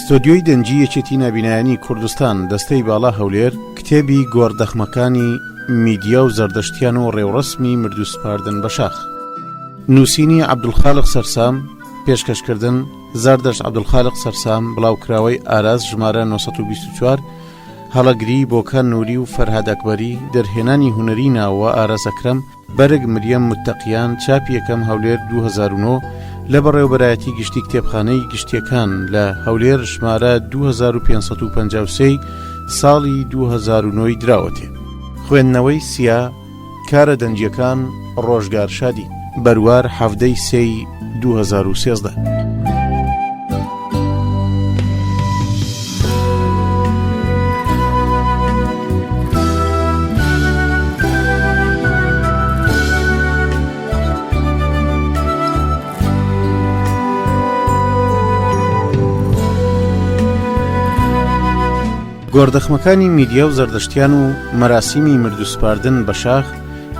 ستۆدیۆی دەنگی یەکێتی نابینایانی کوردستان دەستەی باڵا هەولێر کتێبی گۆڕدەخمەکانی میدیا و زەردەشتیان و ڕێوڕەسمی مردوو سپاردن بە شاخ. نووسینی عەبدولخالق سەرسام، پێشکەشکردن، زەردەشت عەبدولخالق سەرسام، بڵاوکراوەی ئاراس ژمارە 924، هەڵەگری، بۆکان نوری و فەرهاد ئەکبەری، دەرهێنانی هونەری ناوەوە ئاراس ئەکرەم، بەرگ مریەم متەقیان، چاپی یەکەم هەولێر 2009، لە بەڕێوەبەرایەتی گشتی کتێبخانەی گشتیەکان لە هەولێر ژمارە 2553 ساڵی 2009 ی دراوەتێ. خوێندنەوەی سیا، کارە دەنگیەکان، ڕۆژگار شادی. بەروار حەڤدە ی سێی 2013. گۆڕدەخمەکانی میدیا و زەردەشتیان و مەراسیمی مردووسپاردن بە شاخ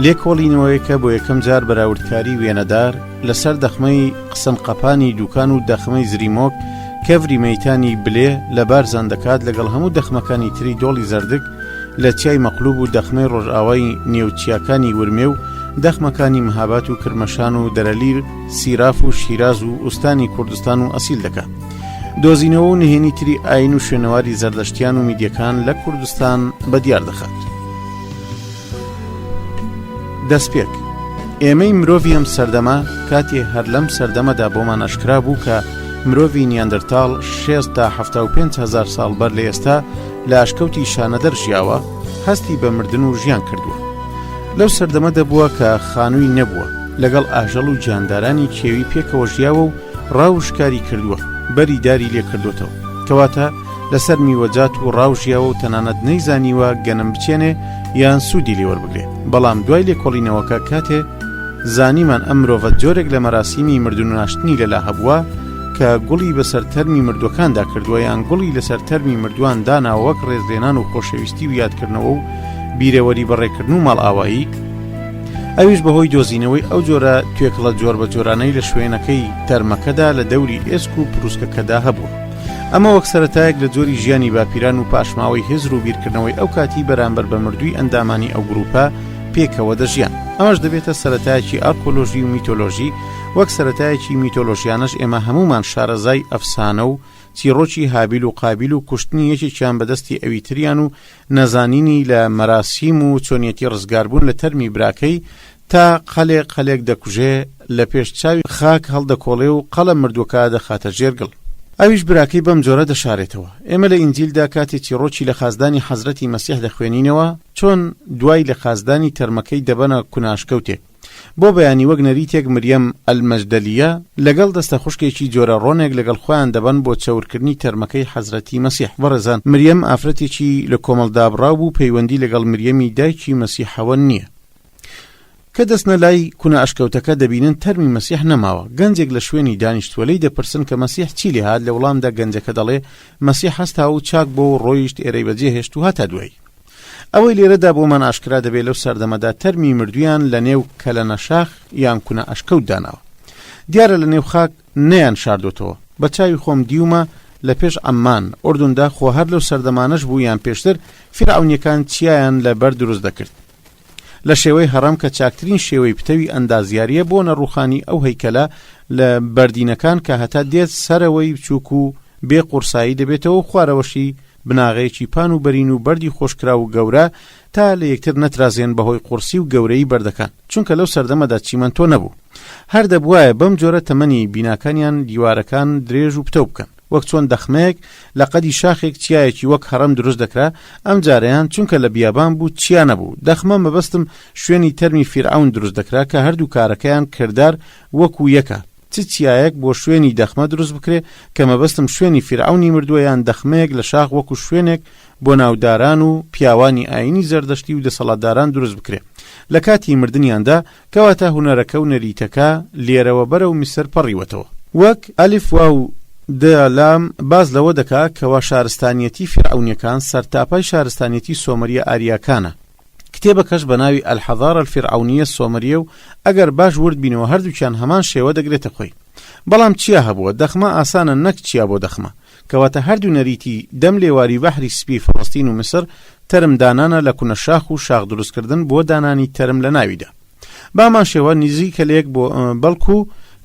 لێکۆڵینەوەیەکە بۆ یەکەم جار بەراوردکاری وێنەدار لەسەر دەخمەی قسنقەپانی دوکان و دەخمەی زریمۆک کەڤری مەیتانی بلێ لە بارزان دەکات لەگەڵ هەموو دەخمەکانی تری دۆڵی زەردک لە چیای مەقلوب و دەخمەی ڕۆژئاوای نێو چیاکانی ورمێ و دەخمەکانی مهابات و کرمەشان و دەرەلیر سیراف و شیراز و ئوستانی کوردستان و ئەسیل دەکات. دۆزینەوە و نهێنی تری ئاین و شوێنەواری زەردەشتیان و میدیەکان لە کوردستان بە دیار دەخات. دەستپێک، ئێمەی مرۆڤی ئەم سەردەمە کاتێ هەر لەم سەردەمەدا بۆمان ئاشکرا بوو کە مرۆڤی نیاندرتاڵ 6 تا 75 هەزار ساڵ بەر لە ئێستا لە ئەشکەوتی شانەدەر ژیاوە، هەستی بە مردن و ژیان کردووە. لەو سەردەمە دەبووە کە خانووی نەبووە، لەگەڵ ئاژەڵ و گیاندارانی کێوی پێکەوە ژیاوە و ڕاو و شکاری کردووە، بەری داری لێ کردۆتەوە. کەواتە لەسەر میوەجات و ڕاو ژیاوە و تەنانەت نەیزانیوە گەنم بچێنێ یان سوودی لێ وەربگرێ. بەڵام دوای لێکۆڵینەوەکە کاتێ زانیمان ئەم مرۆڤە جۆرێک لە مەراسیمی مردن و ناشتنی لەلا هەبووە کە گوڵی بەسەر تەرمی مردووەکاندا کردووە یان گوڵی لەسەر تەرمی مردووان داناوە وەک ڕێزلێنان و خۆشەویستی و یادکردنەوە و بیرەوەری بەڕێکردن و ماڵئاوایی، ئەویش بەهۆی دۆزینەوەی ئەو جۆرە توێکڵە جۆربەجۆرانەی لە شوێنەکەی تەرمەکەدا لە دەوری ئێسک و پروسکەکەدا هەبووە. ئەمە وەک سەرەتایەک لە جۆری ژیانی باپیران و پاشماوەی هزر و بیرکردنەوەی ئەو کاتی بەرامبەر بە مردووی ئەندامانی ئەو گروپە پێکەوە دەژیان. ئەمەش دەبێتە سەرەتایەکی ئارکۆلۆژی و میتۆلۆژی، وەک سەرەتایەکی میتۆلۆژیانەش ئێمە هەموومان شارەزای ئەفسانە و چیڕۆکی هابیل و قابیل و کوشتنی یەکێکیان بە دەستی ئەوی تریان و نەزانینی لە مەراسیم و چۆنیەتی ڕزگاربوون لە تەرمی براکەی تا قەلێ قەلێک دەکوژێ لە پێش چاوی خاک هەڵدەکۆڵێ و قەڵە مردووەکە دەخاتە ژێر گڵ. ئەویش براکەی بەم جۆرە دەشارێتەوە. ئێمە لە ئینجیلدا کاتێ چیڕۆکی لە خاچدانی حەزرەتی مەسیح دەخوێنینەوە چۆن دوای لە خاچدانی تەرمەکەی دەبەنە کوناشکەوتێک. بۆ بەیانی وەک نەریتێک مریەم ئەلمەجدەلیە لەگەڵ دەستە خوشکێکی جۆرە ڕۆنێک لەگەڵ خۆیان دەبەن بۆ چەورکردنی تەرمەکەی حەزرەتی مەسیح. بەڕێزان مریەم ئافرەتێکی لە کۆمەڵ دابڕاو بوو پەیوەندی لەگەڵ مریەمی دایکی مەسیحەوە نییە. کە دەچنە لای کونە ئەشکەوتەکە دەبینن تەرمی مەسیح نەماوە. گەنجێک لە شوێنی دانیشتووە لێی دەپرسن کە مەسیح چی لێهات لە وڵامدا گەنجەکە دەڵێ مەسیح هەستا و چاک بۆ و ڕۆیشت ئێرەی بەجێهێشت و هەتا دوایی. ئەوەی لێرەدا بۆمان ئاشکرا دەبێ لەو سەردەمەدا تەرمی مردوویان لە نێو کەلەنەشاخ یان کونە ئەشکەوت داناوە. دیارە لە نێو خاک نەیان شاردۆتەوە. بە چاوی خۆم دیومە لە پێش عەممان، ئوردندا خۆ هەر لەو سەردەمانەش بوو یان پێشتر فیرعەونیەکان چیایان لە بەرد دروست دەکرد. لە شێوەی هەڕەم کە چاکترین شێوەی پتەوی ئەندازیاریە بۆ نەڕووخانی ئەو هەیکەلە لە بەردینەکان کە هەتا دێت سەرەوەی بچووک و بێ قوڕسایی دەبێتەوە و خوارەوەشی بناغەیەکی پان و بەرین و بەردی خۆشکراو و گەورە تا لە یەکتر نەترازێن بەهۆی قوڕسی و گەورەیی بەردەکان چونکە لەو سەردەمەدا چیمەنتۆ نەبوو هەر دەبوایە بەم جۆرە تەمەنی بیناکانیان دیوارەکان درێژ و پتەو بکەن وەک چۆن دەخمەیەک لە قەدی شاخێک چیایەکی وەک هەڕەم دروست دەکرا ئەمجارەیان چونکە لە بیابان بوو چیا نەبوو دەخمە مەبەستم شوێنی تەرمی فیرعەون دروست دەکرا کە هەردوو کارەکەیان کردار وەکو یەکە چ چیایەک بۆ شوێنی دەخمە دروست بکرێ کە مەبەستم شوێنی فیرعەونی مردووە یان دەخمەیەک لە شاخ وەکو شوێنێک بۆ ناوداران و پیاوانی ئایینی زەردەشتی و دەسەڵاتداران دروست بکرێ لە کاتی مردنیاندا، کەواتە هونەرەکە و نەریتەکە لێرەوە بەرەو میسر پەڕیوەتەوە. وەک، ئەلف واو د لام، باس لەوە دەکا کەوا شارستانیەتی فیرعەونیەکان سەرتاپای شارستانیەتی سۆمەریە ئاریاکانە، کتێبەکەش بە ناوی الحضارە الفرعونیە السۆمەریە و ئەگەر باش ورد بینەوە هەردووکیان هەمان شێوە دەگرێتە خۆی. بەڵام چیا هەبووە، دەخمە ئاسانە نەک چیا بۆ دەخمە. کەواتە هەردوو نەریتی دەم لێواری بەحری سپی فەڵەستین و میسر تەرم دانانە لە کونە شاخ و شاخ دروستکردن بۆ دانانی تەرم لە ناویدا. بەهەمان شێوە نزیکە لەیەک بۆ بەڵکو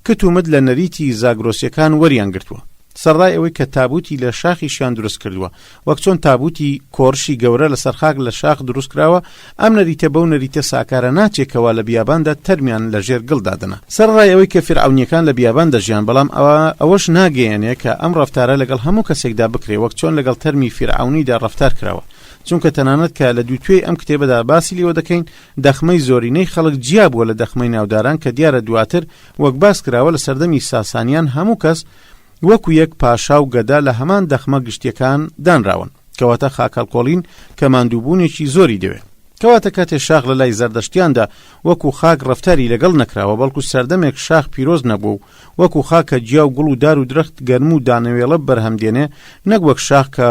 کت و مت لە نەریتی زاگرۆسیەکان وەریان گرتووە. سەرڕای ئەوەی کە تابوتی لە شاخیشیان دروست کردووە، وەک چۆن تابوتی کۆرشی گەورە لەسەر خاک لە شاخ دروست کراوە، ئەم نەریتە بەو نەریتە ساکارە ناچێ کەوا لە بیاباندا تەرمیان لە ژێر گڵ دادەنا. سەرەڕای ئەوەی کە فیرعەونیەکان لە بیابان دەژیان، بەڵام ئەوە ئەوەش ناگەیەنێ کە ئەم ڕەفتارە لەگەڵ هەموو کەسێکدا بکرێ وەک چۆن لەگەڵ تەرمی فیرعەونیدا ڕەفتار کراوە. چونکە تەنانەت کە لە دووتوێی ئەم کتێبەدا باسی لێوە دەکەین، دەخمەی زۆرینەی خەڵک جیا بووە لە دەخمەی ناوداران کە دیارە دواتر وەک باس کراوە لە سەردەمی ساسانیان هەموو کەس وەکو یەک پاشا و گەدا لە هەمان دەخمە گشتیەکان دانراون کەواتە خاکهەڵکۆڵین کە ماندووبوونێکی زۆری دەوێ. کەواتە کاتێ شاخ لە لای زەردەشتیاندا وەکو خاک ڕەفتاری لەگەڵ نەکراوە بەڵکو سەردەمێک شاخ پیرۆز نەبووە و وەکو خاک کە گیا و گوڵ و دار و درەخت گەرم و دانەوێڵە بەرهەم دێنێ نەک وەک شاخ کە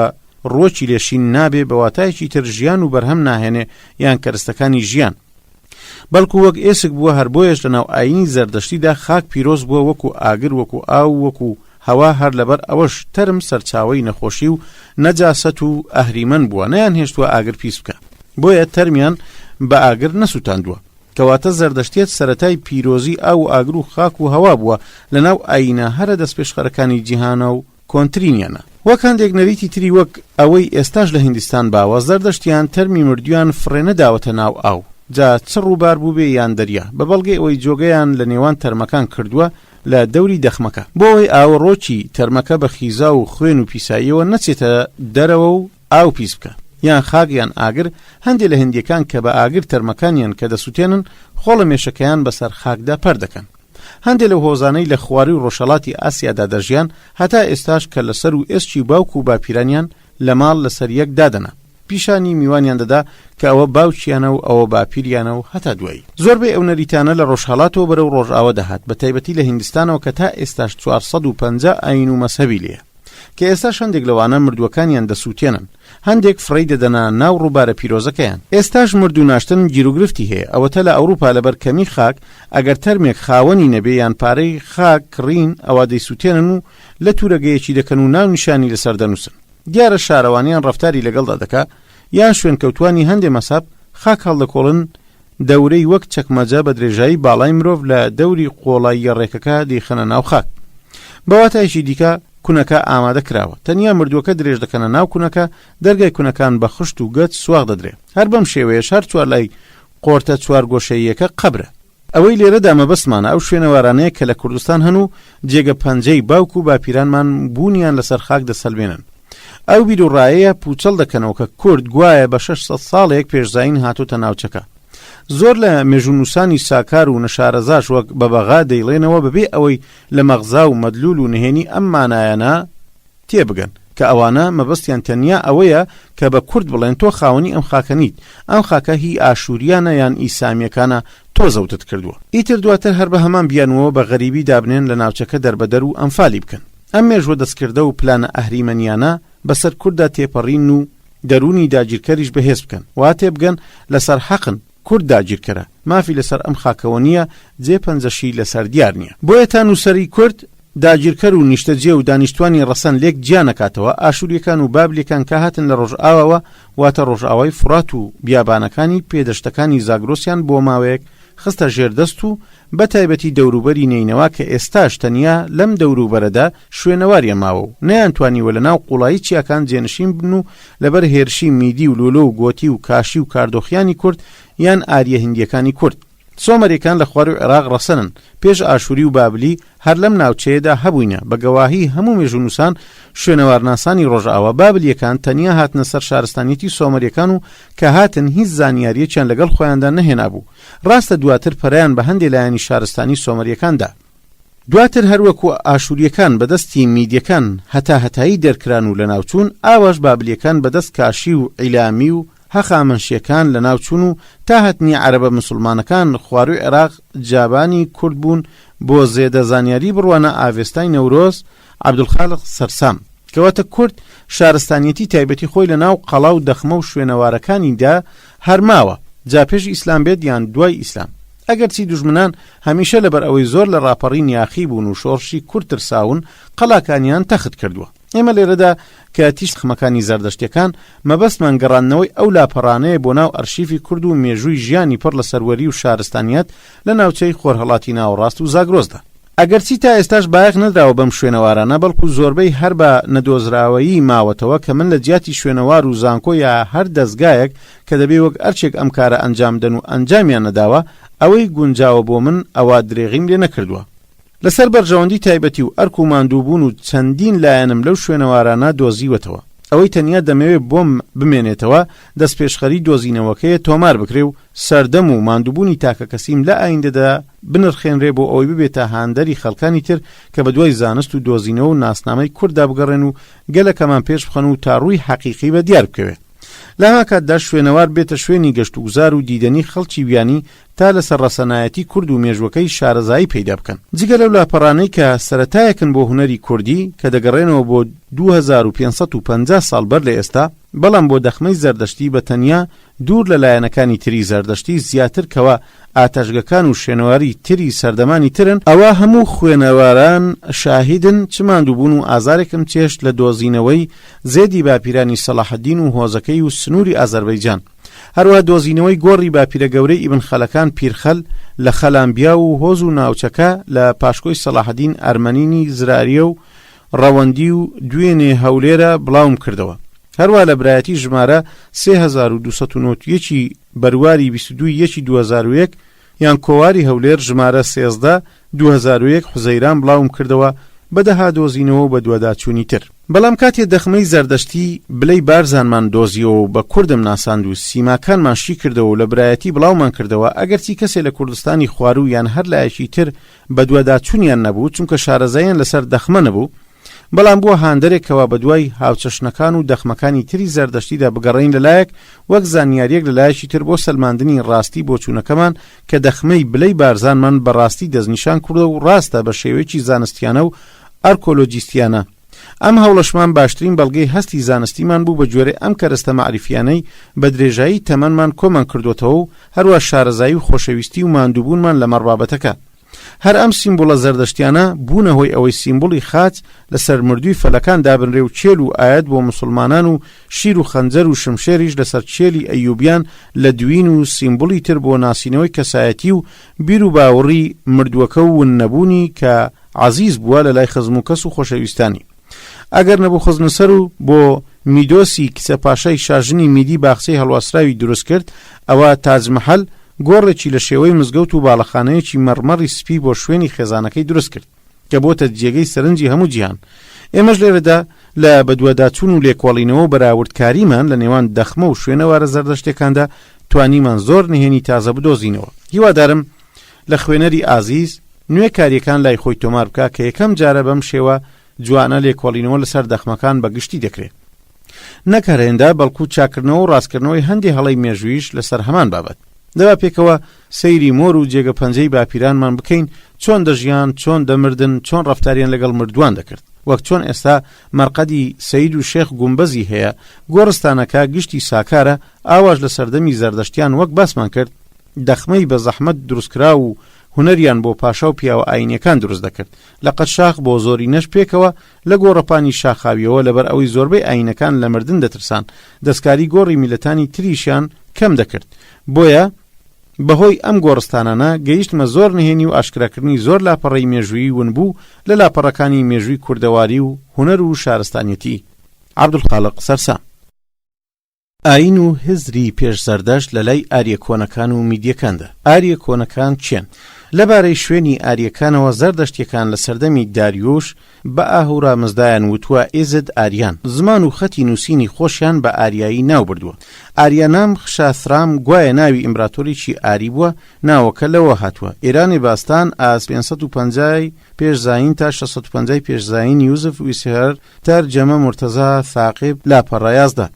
ڕووەکی لێ شین نابێ بە واتایەکی تر ژیان و بەرهەم ناهێنێ یان کەرستەکانی ژیان بەڵکو وەک ئێسک بووە هەر بۆیەش لەناو ئایینی زەردەشتیدا خاک پیرۆز بووە وەکو ئاگر وەکو ئاو وەکو هەوا هەر لەبەر ئەوەش تەرم سەرچاوەی نەخۆشی و نەجاسەت و ئەهریمەن بووە نەیانهێشتووە ئاگر پیس بکا بۆیە تەرمیان بە ئاگر نەسوتاندووە کەواتە زەردەشتیەت سەرەتای پیرۆزی ئاو و ئاگر و خاک و هەوا بووە لەناو ئایینە هەرە دەستپێشخەرەکانی جیهانە و کۆنترینیانە. وەک هەندێک نەریتی تری وەک ئەوەی ئێستاش لە هیندستان باوە، زەردەشتیان تەرمی مردوویان فڕێ نەداوەتە ناو ئاو، جا چ ڕووبار بووبێ یان دەریا، بە بەڵگەی ئەوەی جۆگەیان لە نێوان تەرمەکان کردووە لە دەوری دەخمەکە، بۆ ئەوەی ئاوەڕۆکی تەرمەکە بە خیزاو و خوێن و پیساییەوە نەچێتە دەرەوە و ئاو پیس بکا، یان خاک یان ئاگر، هەندێ لە هندییەکان کە بە ئاگر تەرمەکانیان کە دەسوتێنن، خۆڵە مێشەکەیان بەسەر خاکدا پەر دەکەن. هەندێ لەو هۆزانەی لە خوارووی ڕۆژهەڵاتی ئاسیادا دەژیان، هەتا ئێستاش کە لە سەر و ئێسکی باوک و باپیرانیان لە ماڵ لە سەر یەک دادەنا، پیشانی میوانیان دەدا کە ئەوە باوکیانە و ئەوە باپیریانە و هەتا دوایی. زۆربەی ئەو نەریتانە لە ڕۆژهەڵاتەوە بەرەو ڕۆژئاوا دەهات، بە تایبەتی لە هیندستانەوە کە تا ئێستاش 450 ئایین و مەزهەبی لێیە. کە ئێستاش هەندێک لەوانە مردووەکانیان دەسووتێنن، هەندێک فڕێی دەدەنە ناو ڕووبارە پیرۆزەکەیان. ئێستاش مردوو ناشتن گیروگرفتی هەیە، ئەوەتە لە ئەوروپا لەبەر کەمی خاک، ئەگەر تەرمێک خاوەنی نەبێ یان پارەی خاک کڕین ئەوا دەیسووتێنن و لە تورەگەیەکی دەکەن و ناونیشانی لەسەر دەنووسن. دیارە شارەوانیان ڕەفتاری لەگەڵدا دەکا یان شوێنکەوتوانی هەندێ مەزهەب خاک هەڵدەکۆڵن دەورەی وەک چەکمەجە بە درێژایی باڵای مرۆڤ لە دەوری قۆڵاییە ڕێکەکە دەیخەنە ناو خاک. بە واتایەکی دیکە کونەکە ئامادە کراوە، تەنیا مردووەکە درێژ دەکەنە ناو کونەکە، دەرگای کونەکان بە خشت و گەچ سواغ دەدرێ. هەر بەم شێوەیەش هەر چوارلای قۆرتە چوارگۆشەییەکە قەبرە. ئەوەی لێرەدا مەبەستمانە ئەو شوێنەوارانەیە کە لە کوردستان هەن و جێگە پەنجەی باوک و باپیرانمان بوونیان لەسەر خاک دەسەلمێنن. ئەو بیروڕایەیە پووچەڵ دەکەنەوە کە کورد گوایە بە 600 ساڵێک پێش زایین هاتۆتە ناوچەکە. زۆر لە مێژوونووسانی ساکار و نەشارەزاش وەک بەبەغا دەیڵێنەوە بەبێ ئەوەی لە مەغزا و مەدلوول و نهێنی ئەم مانایانە تێبگەن کە ئەوانە مەبەستیان تەنیا ئەوەیە کە بە کورد بڵێن تۆ خاوەنی ئەم خاکە نیت، ئەم خاکە هی ئاشووریانە یان ئی سامییەکانە تۆ زەوتت کردووە. ئیتر دواتر هەر بە هەمان بیانووەوە بە غەریبی دابنێن لە ناوچەکە دەربەدەر و ئەنفالی بکەن. ئەم مێژووە دەستکردە و پلانە ئەهریمەنیانە بەسەر کورددا تێپەڕین و دەروونی داگیرکەریش بەهێز بکەن وا تێبگەن لەسەر حەقن، کورد داگیرکەرە، مافی لەسەر ئەم خاکەوە نییە، جێ پەنجەشی لەسەر دیار نییە. بۆیە تا نووسەری کورد، داگیرکەر و نیشتەجێ و دانیشتوانی ڕەسەن لێک جیا نەکاتەوە، ئاشوورییەکان و بابلیەکان کە هاتن لە ڕۆژئاواوە، واتە ڕۆژئاوای فوڕات و بیابانەکانی پێدەشتەکانی زاگرۆسیان بۆ ماوەیەک خستە ژێر دەست و بە تایبەتی دەوروبەری نەینەوا کە ئێستاش تەنیا لەم دەوروبەرەدا شوێنەواریان ماوە و نەیانتوانیوە لە ناو قوڵایی چیاکان جێنشین بن و لەبەر هێرشی میدی و لۆلۆ و گۆتی و کاشی و کاردۆخیانی کورد یان ئاریە هندیەکانی کورد. سۆمەریەکان لە خواروی عێراق ڕەسەنن، پێش ئاشوری و بابلی هەر لەم ناوچەیەدا هەبووینە، بە گەواهی هەموو مێژوونووسان شوێنەوارناسانی ڕۆژئاوا، بابلیەکان تەنیا هاتنە سەر شارستانیەتی سۆمەریەکان و کە هاتن هیچ زانیاریەکیان لەگەڵ خۆیاندا نەهێنابوو، ڕاستە دواتر پەرەیان بە هەندێ لایەنی شارستانی سۆمەریەکان دا. دواتر هەروەکو ئاشوریەکان بە دەستی میدیەکان هەتاهەتایی دەرکران و لەناوچوون، ئاواش بابلیەکان بە دەست کاشی و عیلامی و هەخامەنشیەکان لەناوچوون و تا هاتنی عەرەبە مسوڵمانەکان خواروی عێراق جابانی کورد بوون بۆ زێدە زانیاری بڕوانە ئاڤێستای نەورۆز عەبدولخالق سەرسام کەواتە کورد شارستانیەتی تایبەتی خۆی لە ناو قەڵا و دەخمە و شوێنەوارەکانیدا هەر ماوە جا پێش ئیسلام بێت یان دوای ئیسلام ئەگەرچی دوژمنان هەمیشە لەبەر ئەوەی زۆر لە ڕاپەڕین یاخی بوون و شۆڕشی کورد ترساون قەڵاکانیان تەخت کردووە. ئێمە لێرەدا کە تیشک خەمەکانی زەردەشتیەکان، مەبەستمان گەڕاندنەوەی ئەو لاپەڕانەیە بۆ ناو ئەرشیفی کورد و مێژووی ژیانی پڕ لە سەروەری و شارستانیەت لە ناوچەی خۆرهەڵاتی ناوەڕاست و زاگرۆسدا. ئەگەرچی تا ئێستاش بایەخ نەدراوە بەم شوێنەوارانە، بەڵکو زۆربەی هەر بە نەدۆزراوەیی ماوەتەوە کە من لە جیاتی شوێنەوار و زانکۆ یا هەر دەزگایەک کە دەبێ وەک ئەرکێک ئەم کارە ئەنجام بدەن و ئەنجامیان نەداوە، ئەوەی گونجاوە بۆ من ئەوا درێغیم لێ نەکردووە. لەسەر بەرژەوەندی تایبەتی و ئەرک و ماندووبوون و چەندین لایەنم لەو شوێنەوارانە دۆزیوەتەوە. ئەوەی تەنیا دەمەوێ بۆم بمێنێتەوە دەستپێشخەری دۆزینەوەکەیە تۆمار بکرێ و سەردەم و ماندووبوونی تاکەکەسیم لە ئایندەدا بنرخێنرێ بۆ ئەوەی ببێتە هاندەری خەڵکانی تر کە بەدوای زانست و دۆزینەوە و ناسنامەی کورددا بگەڕێن و گەلەکەمان پێش بخەن و تا ڕووی حەقیقی بە دیار بکەوێ. لە هەمان کاتدا شوێنەوار بێتە شوێنی گەشتوگوزار و دیدەنی خەڵکی بیانی تا لەسەر ڕەسەنایەتی کورد و مێژووەکەی شارەزایی پەیدا بکەن. جگە لەو لاپەڕانەی کە سەرەتایەکن بۆ هونەری کوردی کە دەگەڕێنەوە بۆ 2550 ساڵ بەر لە ئێستا، بەڵام بۆ دەخمەی زەردەشتی بە تەنیا دوور لە لایەنەکانی تری زەردەشتی زیاتر کەوا ئاتەشگەکان و شوێنەواری تری سەردەمانی ترن، ئەوا هەموو خوێنەواران شاهیدن چ ماندووبوون و ئازارێکم چێشت لە دۆزینەوەی زێدی باپیرانی سەڵاحەدین و هۆزەکەی و سنووری ئازەربەیجان. هەروەها دۆزینەوەی گۆڕی باپیرە گەورەی ئیبن خەلەکان پیرخەل لە خەلانبیاو و هۆز و ناوچەکە لە پاشکۆی سەڵاحەدین ئەرمەنینی زراریە و ڕەوەندی و دوێنێ هەولێرە بڵاوم کردەوە. هەروا لە برایەتی ژمارە 3291 ی بەرواری 22 ی یەکی 2001 یان کۆواری هەولێر ژمارە 13 2001 حوزەیران بڵاوم کردەوە بە دەها دۆزینەوە و بەدواداچوونی تر. بەڵام کاتێ دەخمەی زەردەشتی بلەی بارزانمان دۆزیەوە و بە کوردم ناساند و سیماکانمان شی کردەوە و لە برایەتی بڵاومان کردەوە ئەگەرچی کەسێ لە کوردستانی خواروو یان هەر لایەکی تر بەدواداچونیان نەبوو چونکە شارەزاییان لەسەر دەخمە نەبوو، بەڵام بووە هاندەرێک کەوا بەدوای هاوچەشنەکان و دەخمەکانی تری زەردەشتیدا بگەڕێین لەلایەک وەک زانیاریەک لەلایەکی تر بۆ سەلماندنی ڕاستی بۆچوونەکەمان کە دەخمەی بلەی بارزانمان بە ڕاستی دەستنیشان کردوە و ڕاستە بە شێوەیەکی زانستیانە و ئەرکۆلۆجیستیانە. ئەم هەوڵەشمان باشترین بەڵگەی هەستی زانستیمان بوو بە گوێرەی ئەم کەرەستە مەعریفیانەی بە درێژایی تەمەنمان کۆمان کردۆتەوە و هەروا شارەزایی و خۆشەویستی و ماندووبوونمان لەمەڕ بابەتەکە. هەر ئەم سیمبوڵە زەردەشتیانە بوونە هۆی ئەوەی سیمبوڵی خاچ لەسەر مردووی فەلەکان دابنرێ و چێل و ئایەت بۆ موسڵمانان و شیر و خەنجەر و شمشێریش لەسەر چێلی ئەیوبیان لە دوین و سیمبوڵی تر بۆ ناسینەوەی کەسایەتی و بیروباوڕی مردووەکە و ون نەبوونی کە عەزیز بووە لەلای خزم و کەس و خۆشەویستانی. ئەگەر نەبوخزنسەر و بۆ میدۆسی کچە پاشای شاژنی میدی باخچەی هەڵواسراوی دروست کرد، ئەوا تاج مەحەل گۆڕێکی لە شێوەی مزگەوت و باڵەخانەیەکی مەڕمەڕی سپی بۆ شوێنی خێزانەکەی دروست کرد کە بۆتە جێگەی سەرنجی هەموو جیهان. ئێمەش لێرەدا لە بەدواداچوون و لێکۆڵینەوە و بەراوردکاریمان لە نێوان دەخمە و شوێنەوارە زەردەشتیەکاندا توانیمان زۆر نهێنی تازە بدۆزینەوە. هیوادارم لە خوێنەری ئازیز نوێ کاریەکان لای خۆی تۆمار بکا کە یەکەم جارە بەم شێوە جوانە لێکۆڵینەوە لەسەر دەخمەکان بە گشتی دەکرێ. نەک هەر هێندە بەڵکو چاککردنەوە و ڕاستکردنەوەی هەندێ هەڵەی مێژوویش لەسەر هەمان بابەت. دەبا پێکەوە سەیری مۆر و جێگە پەنجەی باپیرانمان بکەین چۆن دەژیان، چۆن دەمردن، چۆن ڕەفتاریان لەگەڵ مردووان دەکرد. وەک چۆن ئێستا مەرقەدی سەید و شێخ گومبەزی هەیە، گۆڕستانەکە گشتی ساکارە، ئاواش لە سەردەمی زەردەشتیان وەک باسمان کرد، دەخمەی بە زەحمەت دروستکراو و هونەریان بۆ پاشا و پیاوە ئایینیەکان دروست دەکرد لە قەد شاخ بۆ زۆرینەش پێکەوە لە گۆڕەپانی شاخاویەوە لەبەر ئەوەی زۆربەی ئایینەکان لە مردن دەترسان دەستکاری گۆڕی میللەتانی تریشیان کەم دەکرد بۆیە بەهۆی ئەم گۆڕستانانە گەیشتمە زۆر نهێنی و ئاشکراکردنی زۆر لاپەڕەی مێژوویی ونبوو لە لاپەڕەکانی مێژووی کوردەواری و هونەر و شارستانیەتی عەبدولخالق سەرسام. ئایین و هزری پێش زەردەشت لە لای ئاریە کۆنەکان و میدیەکاندا. ئاریە کۆنەکان کێن؟ لە بارەی شوێنی ئاریەکانەوە زەردەشتیەکان لە سەردەمی داریوش بە ئاهورا مزدایان وتووە ئیزد ئاریان، زمان و خەتی نووسینی خۆشیان بە ئاریایی ناو بردووە. ئاریانام خشاثرام گوایە ناوی ئیمبراتۆرێکی ئاری بووە، ناوەکە لەوە هاتووە ئێرانێ باستان ئاز 550 ی پێش زایین تا 650 ی پێش زایین یوزف ویسهر تەرجەمە مورتەزا ثاقب لاپەڕە 11.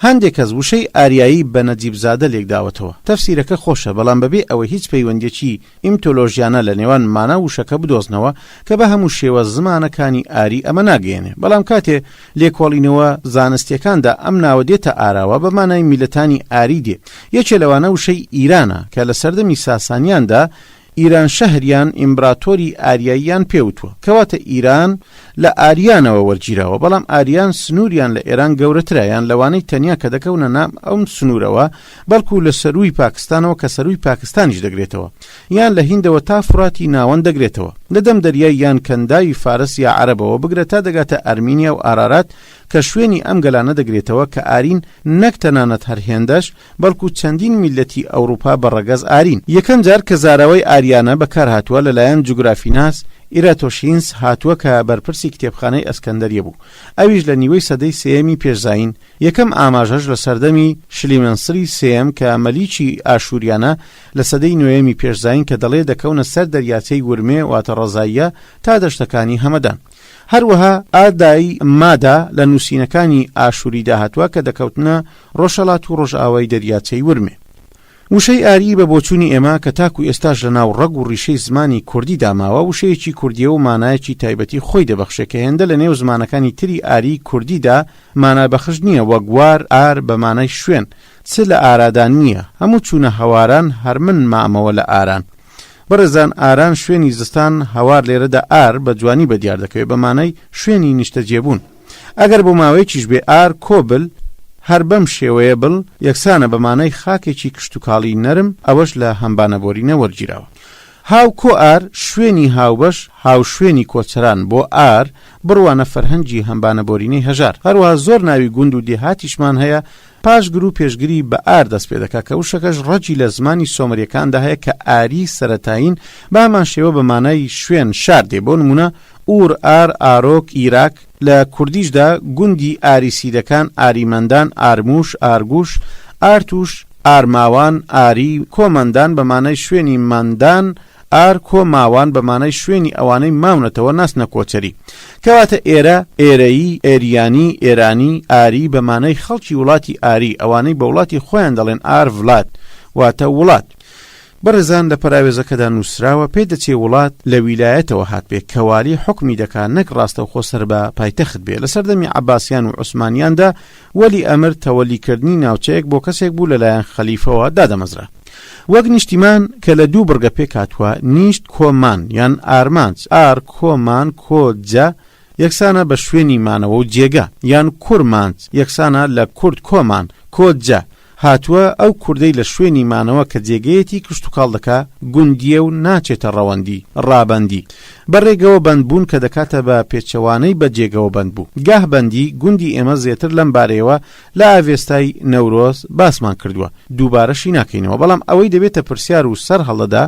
هەندێک کەس وشەی ئاریایی بە نەجیبزادە لێکداوەتەوە. تەفسیرەکە خۆشە، بەڵام بەبێ ئەوەی هیچ پەیوەندییەکی ئیمتۆلۆژیانە لە نێوان مانا و وشەکە بدۆزنەوە کە بە هەموو شێوە زمانەکانی ئاری ئەمە ناگەیەنێ. بەڵام کاتێ لێکۆڵینەوە زانستییەکاندا ئەم ناوە دێتە ئاراوە بە مانای میللەتانی ئاری دێ. یەکێ لەوانە وشەی ئیرانە کە لە سەردەمی ساسانیاندا. ئیرانشەهر یان ئیمبراتۆری ئاریاییان پێ وتووە. کەواتە ئیران لە ئاریانەوە وەرگیراوە، بەڵام ئاریان سنووریان لە ئێران گەورەترە یان لەوانەی تەنیا کە دەکەونە نام ئەم سنوورەوە بەڵکوو لە سەرووی پاکستانەوە کە سەرووی پاکستانیش دەگرێتەوە یان لە هیندەوە تا فوراتی ناوەند دەگرێتەوە لە دەم دەریای یان کەنداوی فارس یا عەرەبەوە بگرە تا دەگاتە ئەرمینیا و ئارارات کە شوێنی ئەم گەلانە دەگرێتەوە کە ئارین نەک تەنانەت هەر هێندەش بەڵکو چەندین میللەتی ئەوروپا بە ڕەگەز ئارین. یەکەم جار کە زاراوەی ئاریانە بەکار هاتووە لە لایەن جوگرافیناس ئیراتۆشینس هاتووە کە بەرپرسی کتێبخانەی ئەسکەندەریە بوو ئەویش لە نیوەی سەدەی سێیەمی پێش زایین یەکەم ئاماژەش لە سەردەمی شلیمنسری سێیەم کە مەلیکی ئاشوریانە لە سەدەی نۆیەمی پێش زایین کە دەڵێ دەکەونە سەر دەریاچەی ورمێ واتە ڕەزاییە تا دەشتەکانی هەمەدان. هەروەها ئادای مادا لە نووسینەکانی ئاشوریدا هاتووە کە دەکەوتنە ڕۆژهەڵات و ڕۆژئاوای دەریاچەی ورمێ. وشەی ئاری بە بۆچوونی ئێمە کە تاکو ئێستاش لە ناو ڕەگ و ڕیشەی زمانی کوردیدا ماوە، وشەیەکی کوردییە و مانایەکی تایبەتی خۆی دەبەخشێ کە هێندە لە نێو زمانەکانی تری ئاریی کوردیدا مانابەخش نییە وەک وار، ئار، بە مانای شوێن، چ لە ئارادا نییە. هەموو چوونە هەواران هەر من مامەوە لە ئاران. بەڕێزان ئاران شوێنی زستان، هەوار لێرەدا ئار بە جوانی بەدیار دەکەوێ بە مانای شوێنی نیشتەجێبوون. ئەگەر بۆ ماوەیەکیش بێ ئار کۆ بل، هەر بەم شێوەیە بڵ، یەکسانە بە مانای خاکێکی کشتوکاڵی نەرم، ئەوەش لە هەمبانەبۆرینە وەرگیراوە. هاو کۆ ئار، شوێنی هاوبەش، هاوشوێنی کۆچەران، بۆ ئار، بڕوانە فەرهەنگی هەمبانەبۆرینەی هەژار. هەروەها زۆر ناوی گوند و دێهاتیشمان هەیە پاشگر و پێشگری بە ئار دەست پێ دەکا کە وشەکەش ڕەگی لە زمانی سۆمەرییەکاندا هەیە کە ئاری سەرەتایین بە هەمان شێوە بە مانای شوێن، شار دێ، بۆ نموونە ئوور، ئار، ئارۆک، ئیراک، لە کوردیشدا گوندی ئاریسیدەکان، ئاریمەندان، ئارموش، ئارگوش، ئارتوش، ئارماوان، ئاری، کۆمەندان بە مانای شوێنی مەندان، ئار کۆ ماوان بە مانای شوێنی ئەوانەی ماونەتەوە ناسنە کۆچەری. کەواتە ئێرە، ئێرەیی، ئێریانی، ئێرانی، ئاری بە مانای خەڵکی وڵاتی ئاری، ئەوانەی بە وڵاتی خۆیان دەڵێن ئار ڤلات، واتە وڵات. بەڕێزان لە پەراوێزەکەدا نووسراوە پێدەچێ وڵات لە ویلایەتەوە هاتبێ کە والی حوکمی دەکا نەک ڕاستەوخۆ سەر بە پایتەخت بێ. لە سەردەمی عەباسیان و عوسمانیاندا وەلی ئەمر تەوەلی کردنی ناوچەیەک بۆ کەسێک بوو لەلایەن خەلیفەوە دادەمەزرا. وەک نیشتیمان کە لە دوو بڕگە پێکهاتووە، نیشت کۆ مان یان ئارمانج، ئار کۆ مان کۆ جە، یەکسانە بە شوێنی مانەوە و جێگە، یان کور مانج یەکسانە لە کورد کۆ مان کۆ جە، هاتووە، ئەو کوردەی لە شوێنی مانەوە کە جێگەیەتی کشتوکاڵ دەکا، گوندییە و ناچێتە ڕەوەندی، ڕابەندی. بە ڕێگەوە بەند بوون کە دەکاتە بە پێچەوانەی بە جێگەوە بەند بوو. گاه بەندی، گوندی ئێمە زێتر لەم بارەیەوە لە ئاڤێستای نەورۆز باسمان کردووە، دووبارەشی ناکەینەوە، بەڵام ئەوەی دەبێتە پرسیار و سەر هەڵدەدا،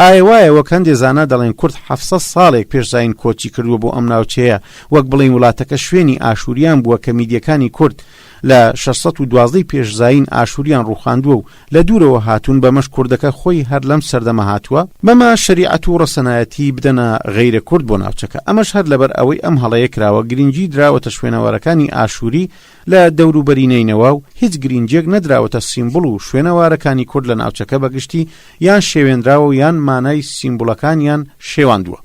ئایا وایە وەک هەندێ زانا دەڵێن کورد 700 ساڵێک پێش زایین کۆچی کردووە بۆ ئەم ناوچەیە، وەک بڵێین وڵاتەکە شوێنی ئاشووریان بووە کە میدیەکانی کورد لە 612 ی پێش زایین ئاشووریان ڕووخاندووە و لە دوورەوە هاتوون بەمەش کوردەکە خۆی هەر لەم سەردەمە هاتووە؟ بەمە شەریعەت و ڕەسەنایەتی بدەنە غەیرە کورد بۆ ناوچەکە ئەمەش هەر لەبەر ئەوەی ئەم هەڵەیە کراوە گرینگی دراوەتە شوێنەوارەکانی ئاشووری لە دەوروبەری نەینەوا و هیچ گرینگیەک نەدراوەتە سیمبوڵ و شوێنەوارەکانی کورد لە ناوچەکە بە گشتی یان شێوێنراوە و یان مانای سیمبوڵەکانیان شێواندووە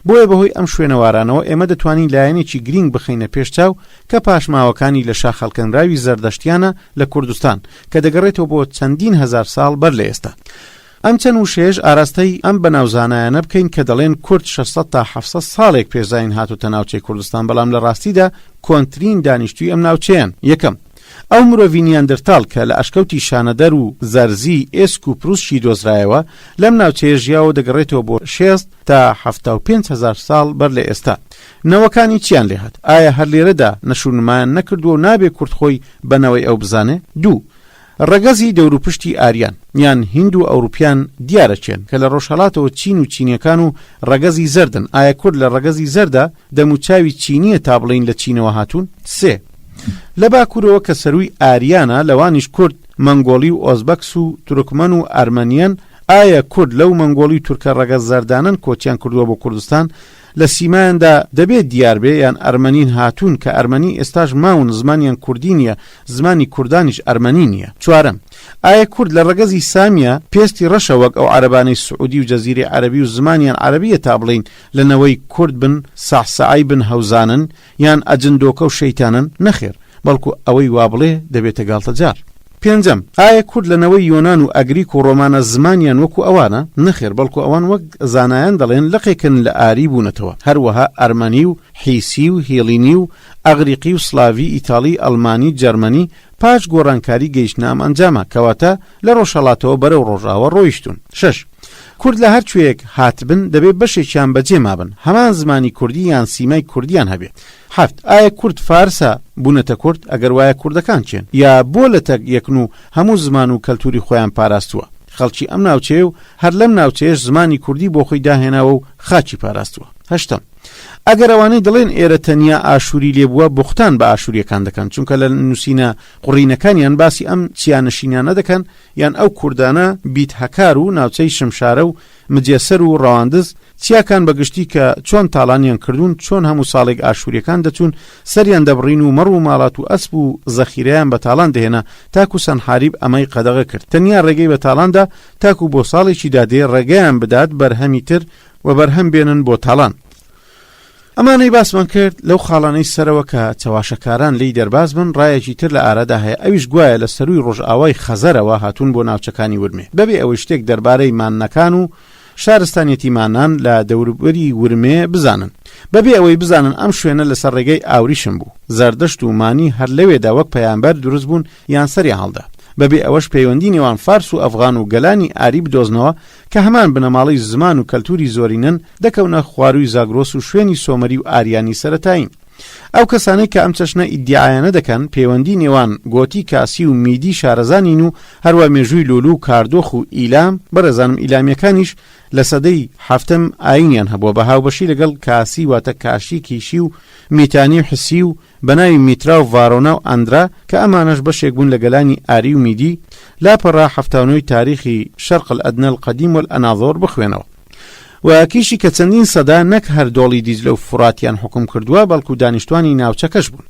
بۆیە بەهۆی ئەم شوێنەوارانەوە ئێمە دەتوانین لایەنێکی گرینگ بخەینە پێش چاو کە پاشماوەکانی لە شاخ هەڵکەنراوی زەردەشتیانە لە کوردستان کە دەگەڕێتەوە بۆ چەندین هەزار ساڵ بەر لە ئێستا. ئەم چەند وشەیەش ئاراستەی ئەم بەناو زانایانە بکەین کە دەڵێن کورد 600 تا 700 ساڵێک پێش زایین هاتۆتە ناوچەی کوردستان بەڵام لە ڕاستیدا کۆنترین دانیشتووی ئەم ناوچەیەن. یەکەم، ئەو مرۆڤی نیاندرتاڵ کە لە ئەشکەوتی شانەدەر و زەرزی ئێسک و پروسکی دۆزرایەوە لەم ناوچەیە ژیاوە و دەگەڕێتەوە بۆ 60 تا 75 هەزار ساڵ بەر لە ئێستا. نەوەکانی چیان لێهات؟ ئایا هەر لێرەدا نەشونمایان نەکردووە و نابێ کورد خۆی بە نەوەی ئەو بزانێ؟ دوو. ڕەگەزی دەوروپشتی ئاریان، یان هیند و ئەوروپیان دیارە کێن، کە لە ڕۆژهەڵاتەوە چین و چینیەکان و ڕەگەزی زەردن، ئایا کورد لە ڕەگەزی زەردە، دەموچاوی چینیە تا بڵێین لە چینەوە هاتوون؟ سێ. لە باکورەوە کە سەرووی ئاریانە، لەوانیش کورد، مەنگۆڵی و ئۆزبەکس و تورکمەن و ئەرمەنیەن، ئایا کورد لەو مەنگۆڵی و تورکە ڕەگەز زەردانەن کۆچیان کردووە بۆ کوردستان؟ لە سیمایاندا دەبێ دیار بێ یان ئەرمەنین هاتوون کە ئەرمەنی ئێستاش ماون زمانیان کوردی نیە زمانی کوردانیش ئەرمەنی نیە. چوارەم، ئایا کورد لە ڕەگەزی سامیە پێستی ڕەشە وەک ئەو عەرەبانەی سعودی و جەزیرەی عەرەبی و زمانیان عەرەبیە تا بڵێین لە نەوەی کورد بن سەعسەعەی بن هەوزانن یان ئەجندۆکە و شەیتانن نەخێر بەڵکو ئەوەی وابڵێ دەبێتە گاڵتەجاڕ. پێنجەم، ئایا کورد لە نەوەی یۆنان و ئەگریک و ڕۆمانە زمانیان وەکو ئەوانە؟ نەخێر بەڵکو ئەوان وەک زانایان دەڵێن لقێکن لە ئاری بوونەتەوە، هەروەها ئەرمەنی و حیسی و هیڵینی و ئەغریقی و سلاڤی ئیتاڵی ئەڵمانی جەرمەنی پاش گۆڕانکاری گەیشتنە ئەم ئەنجامە، کەواتە لە ڕۆژهەڵاتەوە بەرەو ڕۆژئاوا ڕۆیشتوون. شەش. کورد لە هەر کوێیەک هاتبن دەبێ بەشێکیان بەجێ مابن هەمان زمانی کوردی یان سیمای کوردیان هەبێ. حەفت، ئایا کورد فارسە بوونەتە کورد؟ ئەگەر وایە کوردەکان کێن؟ یا بۆ لەتەک یەکن و هەموو زمان و کەلتوری خۆیان پاراستووە؟ خەڵکی ئەم ناوچەیە و هەر لەم ناوچەیەش زمانی کوردی بۆ خۆی داهێناوە و خاکی پاراستووە. هەشتەم، ئەگەر ئەوانەی دەڵێن ئێرە تەنیا ئاشووری لێ بووە بوختان بە ئاشوورییەکان دەکەن چونکە لە نووسینە قوڕینەکانیان باسی ئەم چیانشینانە دەکەن یان ئەو کوردانە بیت هەکار و ناوچەی شمشارە و مجێسەر و ڕەواندز چیاکان بە گشتی کە چۆن تاڵانیان کردوون چۆن هەموو ساڵێک ئاشووریەکان دەچوون سەریان دەبڕین و مەڕ و ماڵات و ئەسپ و زەخیرەیان بە تاڵان دەهێنا تاکو سەنحاریب ئەمەی قەدەغە کرد تەنیا ڕێگەی بە تاڵان دا تاکو بۆ ساڵێکی دادێ ڕێگەیان بدات بەرهەمی تر و بەرهەم بێنن بۆ تاڵان. ئەمانەی باسمان کرد لەو خاڵانەی سەرەوە کە چەواشەکاران لێی دەرباز بن ڕایەکی تر لە ئارادا هەیە ئەویش گوایە لە سەرووی ڕۆژئاوای خەزەرەوە هاتوون بۆ ناوچەکانی ورمێ بەبێ ئەوەی شتێک دەربارەی ماننەکان و شارستانیەتی مانان لە دەوروبەری ورمێ بزانن بەبێ ئەوەی بزانن ئەم شوێنە لەسەر ڕێگەی ئاوریشم بوو زەردەشت و مانی هەر لەوێدا وەک پەیامبەر دروست بوون یان سەریان هەڵدا بەبێ ئەوەش پەیوەندی نێوان فارس و ئەفغان و گەلانی ئاری بدۆزنەوە کە هەمان بنەماڵەی زمان و کەلتوری زۆرینەن، دەکەونە خوارووی زاگرۆس و شوێنی سۆمەری و ئاریانی سەرەتایین. ئەو کەسانەی کە ئەم چەشنە ئیدیعایانە دەکەن، پەیوەندی نێوان گۆتی کاسی و میدی شارەزا نین و هەروا مێژووی لولو و کاردۆخ و ئیلام، بەڕێزانم ئیلامیەکانیش لە سەدەی حەفتەم ئایینیان هەبووە بە هاوبەشی لەگەڵ کاسی واتە کاشی کیشی و میتانی و حسی و بە ناوی میترا و ڤارۆنا و ئەندرا کە ئەمانەش بەشێک بوون لە گەلانی ئاری و میدی، لاپەڕە 79 ی تاریخی شرق الادنی القدیم والاناضۆر بخوێنەوە. و کیشی کە چەندین سەدە نەک هەر دۆڵی دیجلە و فوراتیان حوکم کردووە بەڵکو دانیشتوانی ناوچەکەش بوون.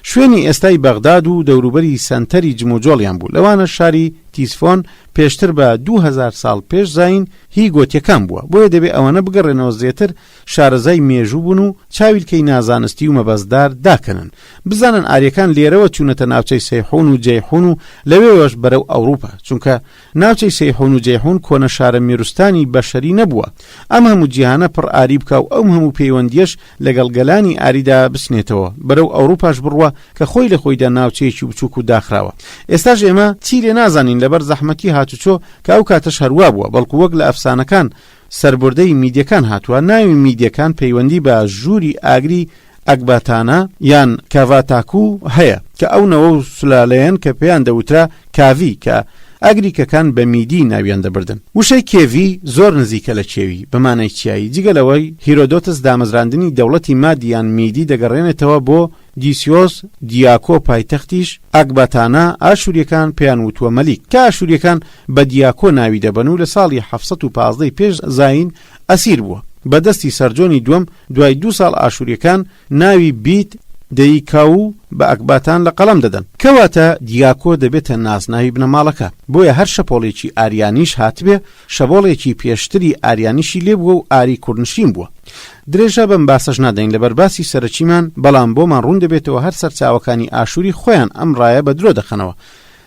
شوێنی ئێستای بەغداد و دەوروبەری سەنتەری جموجۆڵیان بوو لەوانەش شاری تیسفۆن پێشتر بە 2000 ساڵ پێش زایین هی گۆتیەکان بووە بۆیە دەبێ ئەوانە بگەڕێنەوە زێتر شارەزای مێژوو بوون و چاویلکەی نازانستی و مەبەستدار داکەنن بزانن ئاریەکان لێرەوە چوونەتە ناوچەی سەیحون و جەیحون و لەوێوەش بەرەو ئەوروپا چونکە ناوچەی سەیحون و جەیحون کۆنە شارە میرستانی بەشەری نەبووە ئەم هەموو جیهانە پڕ ئاری بکا و ئەم هەموو پەیوەندیەش لەگەڵ گەلانی ئاریدا بچنێتەوە بەرەو ئەوروپاش بڕوا کە خۆی لە خۆیدا ناوچەیەکی بچووک و داخراوە ئێستاش ئێمە چی لێ نازانین لەبەر زەحمەتی هاتوچۆ کە ئەو کاتەش هەروا بووە بەڵکو وەک لە ئەفسانەکان سەربردەی میدیەکان هاتووە، ناوی میدیەکان پەیوەندی بە ژووری ئاگری ئەکباتانا یان کاڤاتاکو هەیە، کە ئەو نەوە و سولالەیەن کە پێیان دەوترا کاڤی کە ئەگریکەکان بە میدی ناویان دەبردن. وشەی کێڤی زۆر نزیکە لە کێوی، بە مانای چیایی، جگە لەوەی هیرۆدۆتس دامەزراندنی دەوڵەتی ماد یان میدی دەگەڕێنێتەوە بۆ دیسیۆس، دیاکۆ پایتەختیش، ئەکباتانا، ئاشوورییەکان پێیان وتووە مەلیک، کە ئاشوورییەکان بە دیاکۆ ناوی دەبەن و لە ساڵی 715 ی پێش زایین ئەسیر بووە بە دەستی سەرجۆنی دووەم، دوای دوو ساڵ ئاشوورییەکان ناوی بیت دەیکاو بە ئەکباتان لە قەڵەم دەدەن. کەواتە دیاکۆ دەبێتە نازناوی بنەماڵەکە، بۆیە هەر شەپۆڵێکی ئاریانیش هاتبێ شەبۆڵێکی پێشتری ئاریانیشی لێ بووە و ئاری کوردنشین بووە. درێژە بەم باسەش نادەین لەبەر باسی سەرەکیمان، بەڵام بۆمان ڕوون دەبێتەوە هەر سەرچاوەکانی ئاشووری خۆیان ئەم ڕایە بە درۆ دەخەنەوە.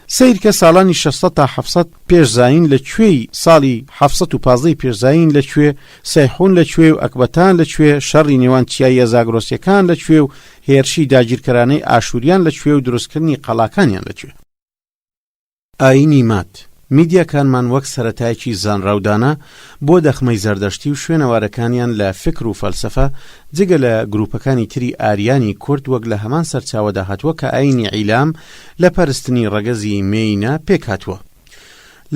سەیرکە ساڵانی 600 تا 700 پێش زایین لە کوێی، ساڵی 715 ی پێش زایین لە کوێ، سەیحون لە کوێ و ئەکبەتان لە کوێ، شەڕی نێوان چیاییە زاگرۆسیەکان لە کوێ و هێرشی داگیرکەرانەی ئاشووریان لە کوێ و دروستکردنی قەڵاکانیان لە کوێ. ئایینی ماد، میدیاکانمان وەک سەرەتایەکی زانراو دانا بۆ دەخمەی زەردەشتی و شوێنەوارەکانیان لە فکر و فەلسەفە، جگە لە گروپەکانی تری ئاریانی کورد وەک لە هەمان سەرچاوەدا هاتووە کە ئایینی عیلام لە پەرستنی ڕەگەزی مێینە پێکهاتووە.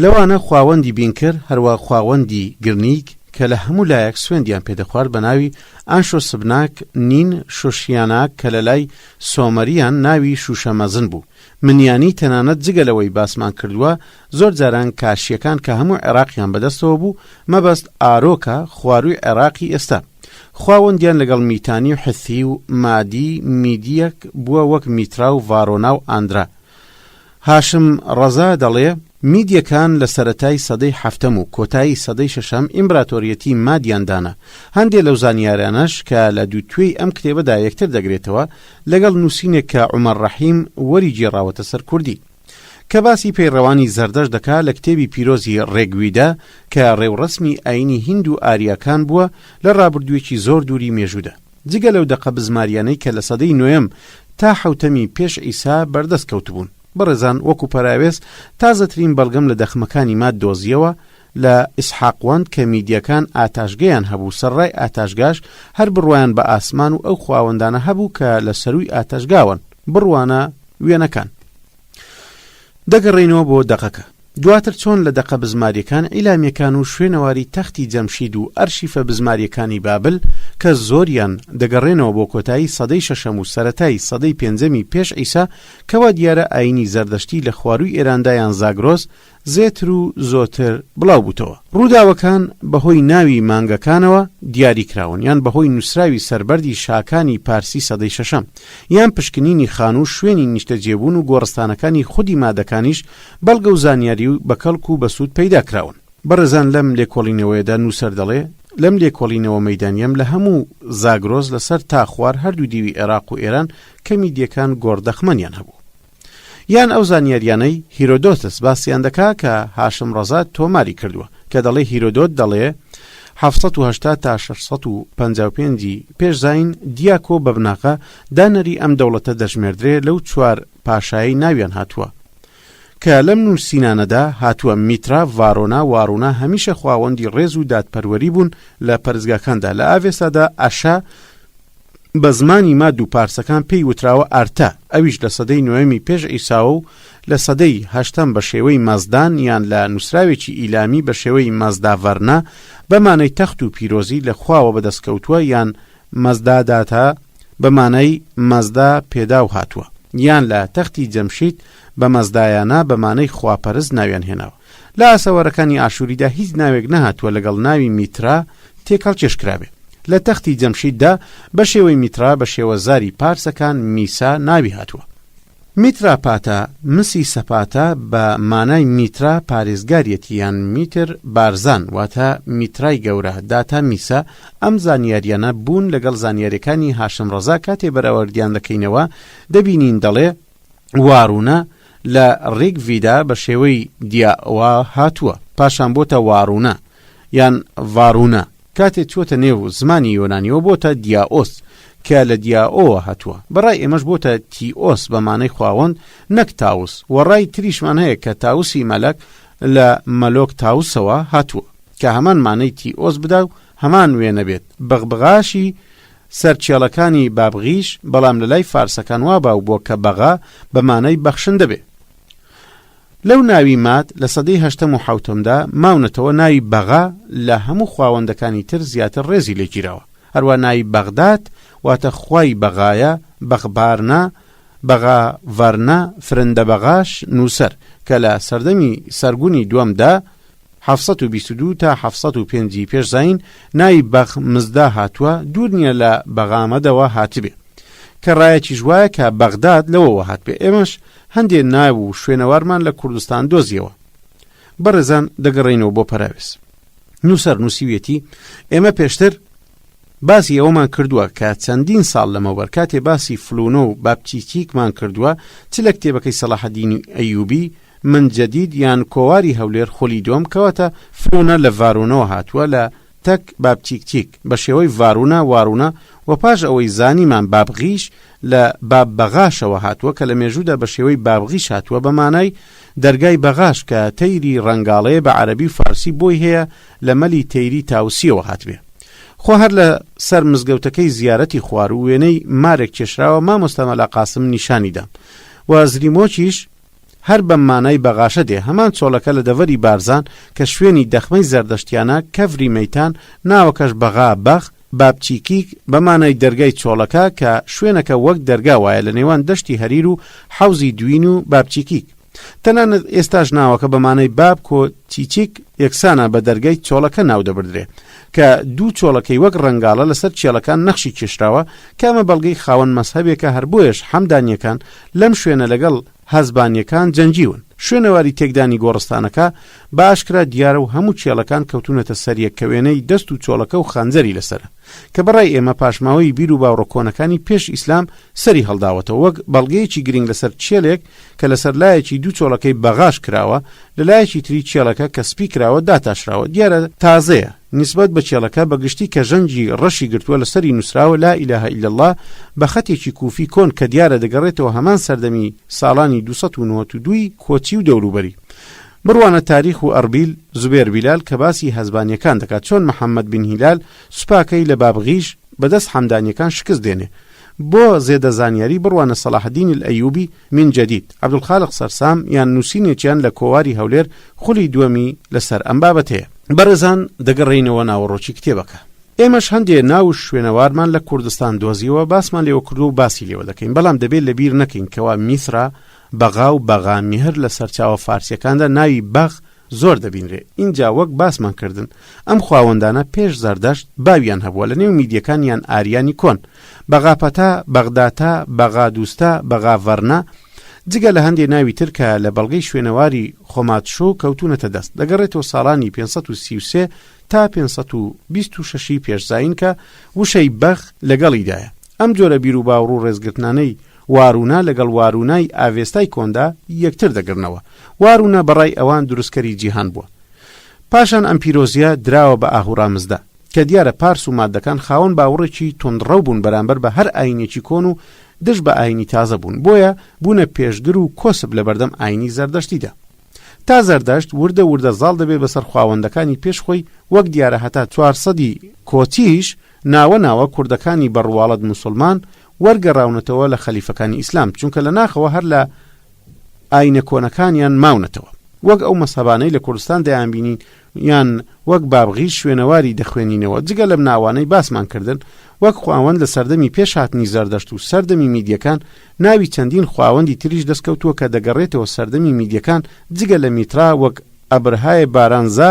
لەوانە خواوەندی بینکر، هەروا خواوەندی گرنیگ کە لە هەموو لایەک سوێندیان پێدەخوارد بە ناوی ئانشۆسبناک نین شوشیاناک کە لە لای سۆمەریان ناوی شوشە مەزن بوو. منیانی تەنانەت جگە لەوەی باسمان کردووە زۆر جاران کاشیەکان کە هەموو عێراقیان بەدەستەوە بوو مەبەست ئارۆکە خوارووی عێراقی ئێستا خواوەندیان لەگەڵ میتانی و حثی و مادی میدیەک بووە وەک میترا و ڤارۆنا و ئاندرا هاشم ڕەزا دەڵێ میدیەکان لە سەرەتای سەدەی حەفتەم و کۆتایی سەدەی شەشەم ئیمبراتۆریەتی مادیان دانا هەندێ لەو زانیارانەش کە لە دووتوێی ئەم کتێبەدا یەکتر دەگرێتەوە لەگەڵ نووسینێک کە عومەر ڕەحیم وەری گێڕاوەتە سەر کوردی. کە باسی پەیڕەوانی زەردەشت دەکا لە کتێبی پیرۆزی ڕێگویدە کە ڕێوڕەسمی ئایینی هیند و ئاریاکان بووە لە ڕابردوویەکی زۆر دووری مێژوودا. جگە لەو دەقە بزماریانەی کە لە سەدەی نۆیەم تا حەوتەمی پێش عیسا بەردەست کەوتبوون. بەڕێزان وەکو پەراوێز تازەترین بەڵگەم لە دەخمەکانی ماد دۆزییەوە لە ئیسحاقوەند کە میدیەکان ئاتاشگەیان هەبوو سەرڕای ئاتاشگاش هەر بڕوایان بە ئاسمان و ئەو خواوەندانە هەبوو کە لە سەرووی ئاتاشگاوەن. بڕوانە وێنەکان. دەگەڕێینەوە بۆ دەقەکە. دواتر چۆن لە دەقە بزماریەکان عیلامیەکان و شوێنەواری تەختی جەمشید و ئەرشیفە بزماریەکانی بابل کە زۆریان دەگەڕێنەوە بۆ کۆتایی سەدەی شەشەم و سەرەتای سەدەی پێنجەمی پێش عیسا کەوا دیارە ئایینی زەردەشتی لە خوارووی ئێراندا یان زاگرۆس زێتر و زۆتر بڵاو بووتەوە. ڕووداوەکان بە هۆی ناوی مانگەکانەوە دیاری کراون یان بە هۆی نووسراوی سەر بەردی شاکانی پارسی سەدەی شەشەم یان پشکنینی خانوو و شوێنی نیشتەجێبوون و گۆڕستانەکانی خودی مادەکانیش بەڵگە و زانیاری و بەکەڵک و بەسوود پەیدا کراون. بەڕێزان لەم لێکۆڵینەوەیەدا نووسەر دەڵێ، لەم لێکۆڵینەوە مەیدانیەم لە هەموو زاگرۆس لە سەر تا خوار هەردوو دیوی ئێراق و ئێران کە میدیەکان گۆڕدەخمەنیان هەبوو. یان ئەو زانیاریانەی هیرۆدۆتس باسیان دەکا کە هاشم ڕەزا تۆماری کردووە کە دەڵێ هیرۆدۆت دەڵێ 780 تا 655 ی پێش زین دیاکۆ بە بناغە دانەری ئەم دەوڵەتە دەژمێردرێ لەو چوار پاشایەی ناویان هاتووە کە لەم نووسینانەدا هاتووە میترا، ڤارۆنا، وارونا هەمیشە خواوەندی ڕێز و دادپەروەری بوون لە پەرستگاکاندا لە ئاڤێستادا ئەشە بە زمانی ماد و پارسەکان پێی وتراوە ئارتا، ئەویش لە سەدەی نۆیەمی پێش عیساوە و لە سەدەی هەشتەم بە شێوەی مەزدان یان لە نووسراوێکی ئیلامی بە شێوەی مەزداڤەرنا بە مانای تەخت و پیرۆزی لە خواوە بەدەست کەوتووە یان مەزداداتا بە مانای مەزدا پێداو هاتووە یان لە تەختی جەمشید بە مەزدایانا بە مانای خواپەرست ناویان هێناوە. لە ئاسەوارەکانی ئاشووریدا هیچ ناوێک نەهاتووە لەگەڵ ناوی میترا تێکهەڵکێش کرابێ. لە تەختی جەمشیددا بە شێوەی میترا بە شێوەزاری پارسەکان میسا ناوی هاتووە. میترا پاتا، مسی سەپاتا بە مانای میترا پارێزگاریەتی یان میتر بارزان واتە میترای گەورە، داتا میسا، ئەم زانیاریانە بوون لەگەڵ زانیاریەکانی هاشم ڕەزا کاتێ بەراوردیان دەکەینەوە دەبینین دەڵێ وارونا لە ڕیگ ڤیدا بە شێوەی دیاوا هاتووە پاشان بۆتە وارونا یان ڤارونا کاتێ چووەتە نێو زمانی یۆنانیەوە بۆتە دیائۆس کە لە دیائۆوە هاتووە بە ڕای ئێمەش بۆتە تیئۆس بە مانای خواوەند نەک تاوس وە ڕای تریشمان هەیە کە تاوسی مەلەک لە مەلۆک تاوسەوە هاتووە کە هەمان مانەی تیئۆس بدا و هەمان وێنە بێت بغبغاشی سەر کێڵەکانی بابغیش، بەڵام لە لای فارسەکان وا باو بووە کە بەغا بە مانای بەخشندە بێ. لەو ناوی ماد لە سەدەی هەشتەم و حەوتەمدا ماونەتەوە ناوی بەغا لە هەموو خواوەندەکانی تر زیاتر ڕێزی لێ گیراوە. هەروا ناوی بەغداد واتە خوای بەغایە، بەغبارنا، بەغاڤەرنا، فرندەبەغاش، نووسەر، کە لە سەردەمی سەرگونی دووەمدا، 722 تا 705 ی پێش زایین، ناوی بەغ مزدا هاتووە، دوور نییە لە بەغامەدەوە هاتبێ. کە ڕایەکیش وایە کە بەغداد لەوەوە هاتبێ. ئێمەش هەندێ ناو و شوێنەوارمان لە کوردستان دۆزیەوە. بەڕێزان دەگەڕێینەوە بۆ پەراوێز. نووسەر نووسیویەتی، ئێمە پێشتر باسی ئەوەمان کردووە کە چەندین ساڵ لەمەوبەر کاتێ باسی فلونۆ و بابچیچیکمان کردووە چ لە کتێبەکەی سەڵاحەدینی ئەیوبی من جدید یان کۆواری هەولێر خولی دووەم کەواتە فلونە لە ڤارونەوە هاتووە لە تەک بابچیکچیک بە شێوەی ڤارونە واروونە و پاش ئەوەی زانیمان بابغیش لە باب بەغاشەوە هاتووە کە لە مێژوودا بە شێوەی بابغیش هاتووە بە مانای دەرگای بەغاش کە تەیری ڕەنگاڵەیە بە عەرەبی و فارسی بۆی هەیە لە مەلی تەیری تاوسیەوە هاتبێ. خۆ هەر لە سەر مزگەوتەکەی زیارەتی خواروو وێنەی مارێک کێشراوە مامۆستا مەلا قاسم نیشانی دام و زریمۆکیش هەر بەم مانای بەغاشە دێ هەمان چۆڵەکە لە دەڤەری بارزان کە شوێنی دەخمەی زەردەشتیانە کەڤری مەیتان ناوەکەش بەغا بەغ بابچیکیک بە مانای دەرگای چۆڵەکە کە شوێنەکە وەک دەرگا وایە لە نێوان دەشتی هەریر و حەوزی دوین و بابچیکیک تەنانەت ئێستاش ناوەکە بە مانای باب کۆ چیچیک یەکسانە بە دەرگای چۆڵەکە ناو دەبردرێ کە دوو چۆڵەکەی وەک ڕەنگاڵە لەسەر کێڵەکان نەخشی کێشراوە کە ئەمە بەڵگەی خاوەن مەزهەبێکە هەر بۆیەش حەمدانیەکان لەم شوێنە لەگەڵ هەزبانیەکان جەنگیون. شوێنەواری تێکدانی گۆڕستانەکە بە ئاشکرا دیارە و هەموو چێڵەکان کەوتوونەتە سەر یەک کە وێنەی دەست و چۆڵەکە و خەنجەری لەسەرە کە بە ڕای ئێمە پاشماوەی بیر و باوڕە کۆنەکانی پێش ئیسلام سەری هەڵداوەتەوە وەک بەڵگەیەکی گرینگ لەسەر چێلێک کە لەسەر لایەکی دوو چۆڵەکەی بەغاش کراوە لە لایەکی تری چێڵەکە کە سپی کراوە داتاشراوە دیارە تازەیە نیسبەت بە چێڵەکە بە گشتی کە ژەنگی ڕەشی گرتووە لەسەری نووسراوە لا الە الا اللە بە خەتێکی کوفی کۆن کە دیارە دەگەڕێتەوە هەمان سەردەمی ساڵانی 292 ی کۆچی و دەوروبەری. بڕوانە تاریخ و ئەڕبیل زوبێر بیلال کە باسی هەزبانیەکان دەکات چۆن محەمەد بن هیلال سوپاکەی لە بابغیش بە دەست حەمدانیەکان شکست دێنێ. بۆ زێدە زانیاری بڕوانە صلاح الدین الایوبی من جدید، عبدالخالق سەرسام یان نووسینێکیان لە کۆواری هەولێر خولی دووەمی لەسەر ئەم بابەتەیە. بەڕێزان دەگەڕێینەوە ناوەڕۆکی کتێبەکە. ئێمەش هەندێ ناو و شوێنەوارمان لە کوردستان دۆزیەوە باسمان لێوە کردووە و باسی لێوە دەکەین بەڵام دەبێ لەبیر نەکەین کەوا میثرا بەغا و بەغا میهر لە سەرچاوە فارسیەکاندا ناوی بەغ زۆر دەبینرێ ئینجا وەک باسمان کردن ئەم خواوەندانە پێش زەردەشت باویان هەبووە لە نێو میدیەکان یان ئاریانی کۆن بەغاپەتا بەغداتا بەغادوستا بەغاڤەرنا جگە لە هەندێ ناوی تر کە لە بەڵگەی شوێنەواری خۆماتشۆ کەوتوونەتە دەست دەگەڕێتەوە ساڵانی 533 تا 526 ی پێش زایین کە وشەی بەغ لەگەڵیدایە ئەم جۆرە بیروباوڕ و ڕێزگرتنانەی وارونا لەگەڵ وارونای ئاڤێستای کۆندا یەکتر دەگرنەوە. وارونا بە ڕای ئەوان دروستکەری جیهان بووە. پاشان ئەم پیرۆزییە دراوە بە ئاهورامزدا. کە دیارە پارس و مادەکان خاوەن باوڕێکی توندڕەو بوون بەرامبەر بە هەر ئایینێکی کۆن و دژ بە ئایینی تازە بوون، بۆیە بوونە پێشگر و کۆسپ لەبەردەم ئایینی زەردەشتیدا. تا زەردەشت وردە وردە زاڵ دەبێت بەسەر خواوەندەکانی پێش خۆی، وەک دیارە هەتا چوارسەدی کۆچیش ناوە ناوە کوردەکانی بە ڕواڵەت موسوڵمان وەرگەڕاونەتەوە لە خەلیفەکانی ئیسلام، چونکە لە ناخەوە هەر لە ئاینە کۆنەکانیان ماونەتەوە. وەک ئەو مەزهەبانەی لە کوردستان دەیانبینین یان وەک بابغیش شوێنەواری دەخوێنینەوە، جگە لەم ناوانەی باسمان کردن، وەک خواوەند لە سەردەمی پێش هاتنی زەردەشت و سەردەمی میدیەکان ناوی چەندین خواوەندی تریش دەستکەوتووە کە دەگەڕێتەوە سەردەمی میدیەکان جگە لە میترا وەک ئەبرهای بارانزا،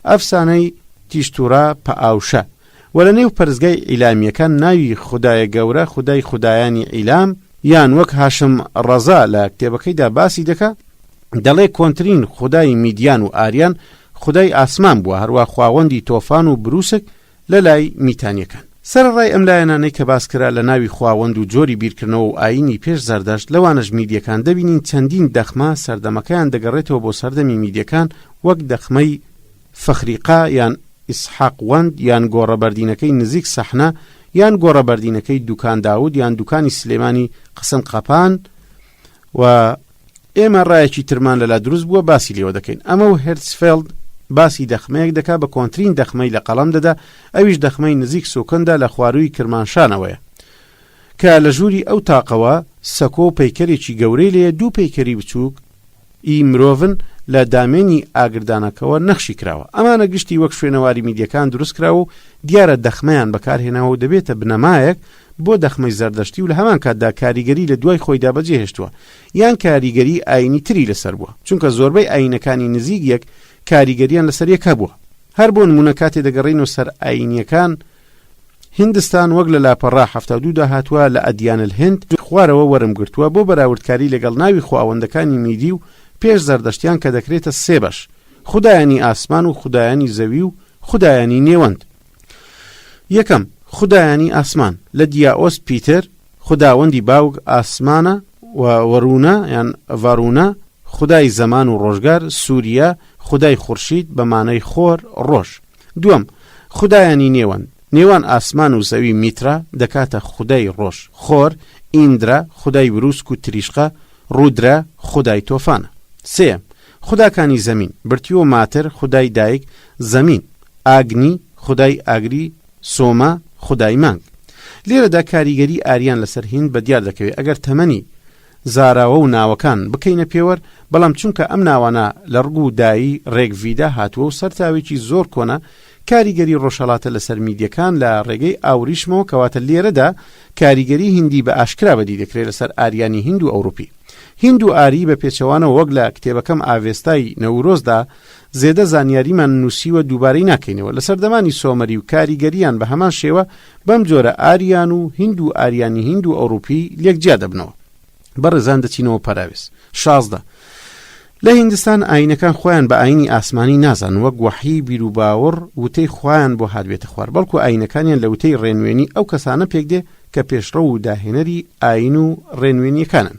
ئەفسانەی تیشتورا پئاوشە، و لە نێو پەرستگای عیلامییەکان ناوی خودایە گەورە خودای خودایانی عیلام، یان وەک هاشم ڕەزا لە کتێبەکەیدا باسی دەکا دەڵێ کۆنترین خودای میدیان و ئاریان خودای ئاسمان بووە، هەروا خواوەندی تۆفان و بروسک لە لای میتانیەکان. سەرەڕای ئەم لایەنانەی کە باس کرا لە ناوی خواوەند و جۆری بیرکردنەوە و ئایینی پێش زەردەشت لەوانەش میدیەکان دەبینین چەندین دەخمە سەردەمەکەیان دەگەڕێتەوە بۆ سەردەمی میدیەکان وەک دەخمەی فەخریقا یان ئیسحاق وەند یان گۆڕە بەردینەکەی نزیک سەحنە یان گۆڕە بەردینەکەی دوکان داود یان دوکانی سلێمانی قسن قەپان و ئێمە ڕایەکی ترمان لەلا دروست بووە باسی لێوە دەکەین ئەمە و هێرتسفێڵد باسی دەخمەیەک دەکا بە کۆنترین دەخمەی لە قەڵەم دەدا ئەویش دەخمەی نزیک سۆکەندا لە خوارووی کرمانشانەوەیە کە لە ژووری ئەو تاقەوە سەکۆ و پەیکەرێکی گەورەی لێیە دوو پەیکەری بچووک ی مرۆڤن لە دامێنی ئاگردانەکەوە نەخشی کراوە. ئەمانە گشتی وەک شوێنەواری میدیەکان دروست کراوە و دیارە دەخمەیان بەکار هێناوە و دەبێتە بنەمایەک بۆ دەخمەی زەردەشتی و لە هەمان کاتدا کاریگەری لە دوای خۆیدا بەجێهێشتووە یان کاریگەری ئایینی تری لەسەر بووە چونکە زۆربەی ئایینەکانی نزیک یەک کاریگەریان لەسەر یەک هەبووە هەر بۆ نموونە کاتێ دەگەڕێینەوە سەر ئایینیەکان هیندستان وەک لە لاپەڕە 72 دا هاتووە لە ادیان الهند خوارەوە وەرم گرتووە بۆ بەراوردکاری لەگەڵ ناوی خواوەندەکانی میدی و پێش زەردەشتیان کە دەکرێتە سێ بەش خودایانی ئاسمان و خودایانی زەوی و خودایانی نێوەند. یەکەم، خودایانی ئاسمان، لە دیائۆس پیتر، خوداوەندی باوک ئاسمانە و وەروونە یان ڤاروونە، خودای زەمان و ڕۆژگار، سووریە، خودای خورشید بە مانای خۆر، ڕۆژ. دووەم، خودایانی نێوەند، نێوان ئاسمان و زەوی میترا دەکاتە خودای ڕۆژ، خۆر، ئیندرا، خودای وروسک و تریشقە، ڕودرا، خودای تۆفانە. سێیەم، خوداکانی زەمین، برتیۆ ماتر، خودای دایک، زەمین، ئاگنی، خودای ئاگری، سۆما، خودای مانگ. لێرەدا کاریگەری ئاریان لەسەر هیند بەدیار دەکەوێ ئەگەر تەمەنی زاراوە و ناوەکان بکەینە پێوەر، بەڵام چونکە ئەم ناوانە لە ڕگ و دایی ڕێگ ڤیدا هاتووە و سەرچاوێکی زۆر کۆنە، کاریگەری ڕۆژهەڵاتە لەسەر میدیەکان لە ڕێگەی ئاوریشمەوە کەواتە لێرەدا کاریگەری هیندی بە ئاشکرا بەدی دەکرێ لەسەر ئاریانی هیند و ئەوروپی. هیند و ئاری بە پێچەوانەوە وەک لە کتێبەکەم ئاڤێستای نەورۆزدا زێدە زانیاریمان نووسیوە دووبارەی ناکەینەوە لە سەردەمانی سۆمەری و کاریگەریان بە هەمان شێوە بەم جۆرە ئاریان و هیند و ئاریانی هیند و ئەوروپی لێک جیا دەبنەوە. بەڕێزان دەچینەوە پەراوێز. 16. لە هیندستان ئایینەکان خۆیان بە ئایینی ئاسمانی نازانن وەک وەحی، بیروباوڕ، وتەی خوایان بۆ هاتبێتە خوار، بەڵکو ئایینەکانیان لە وتەی ڕێنوێنی ئەو کەسانە پێکدێ کە پێشڕەو و داهێنەری ئایین و ڕێنوێنییەکانن.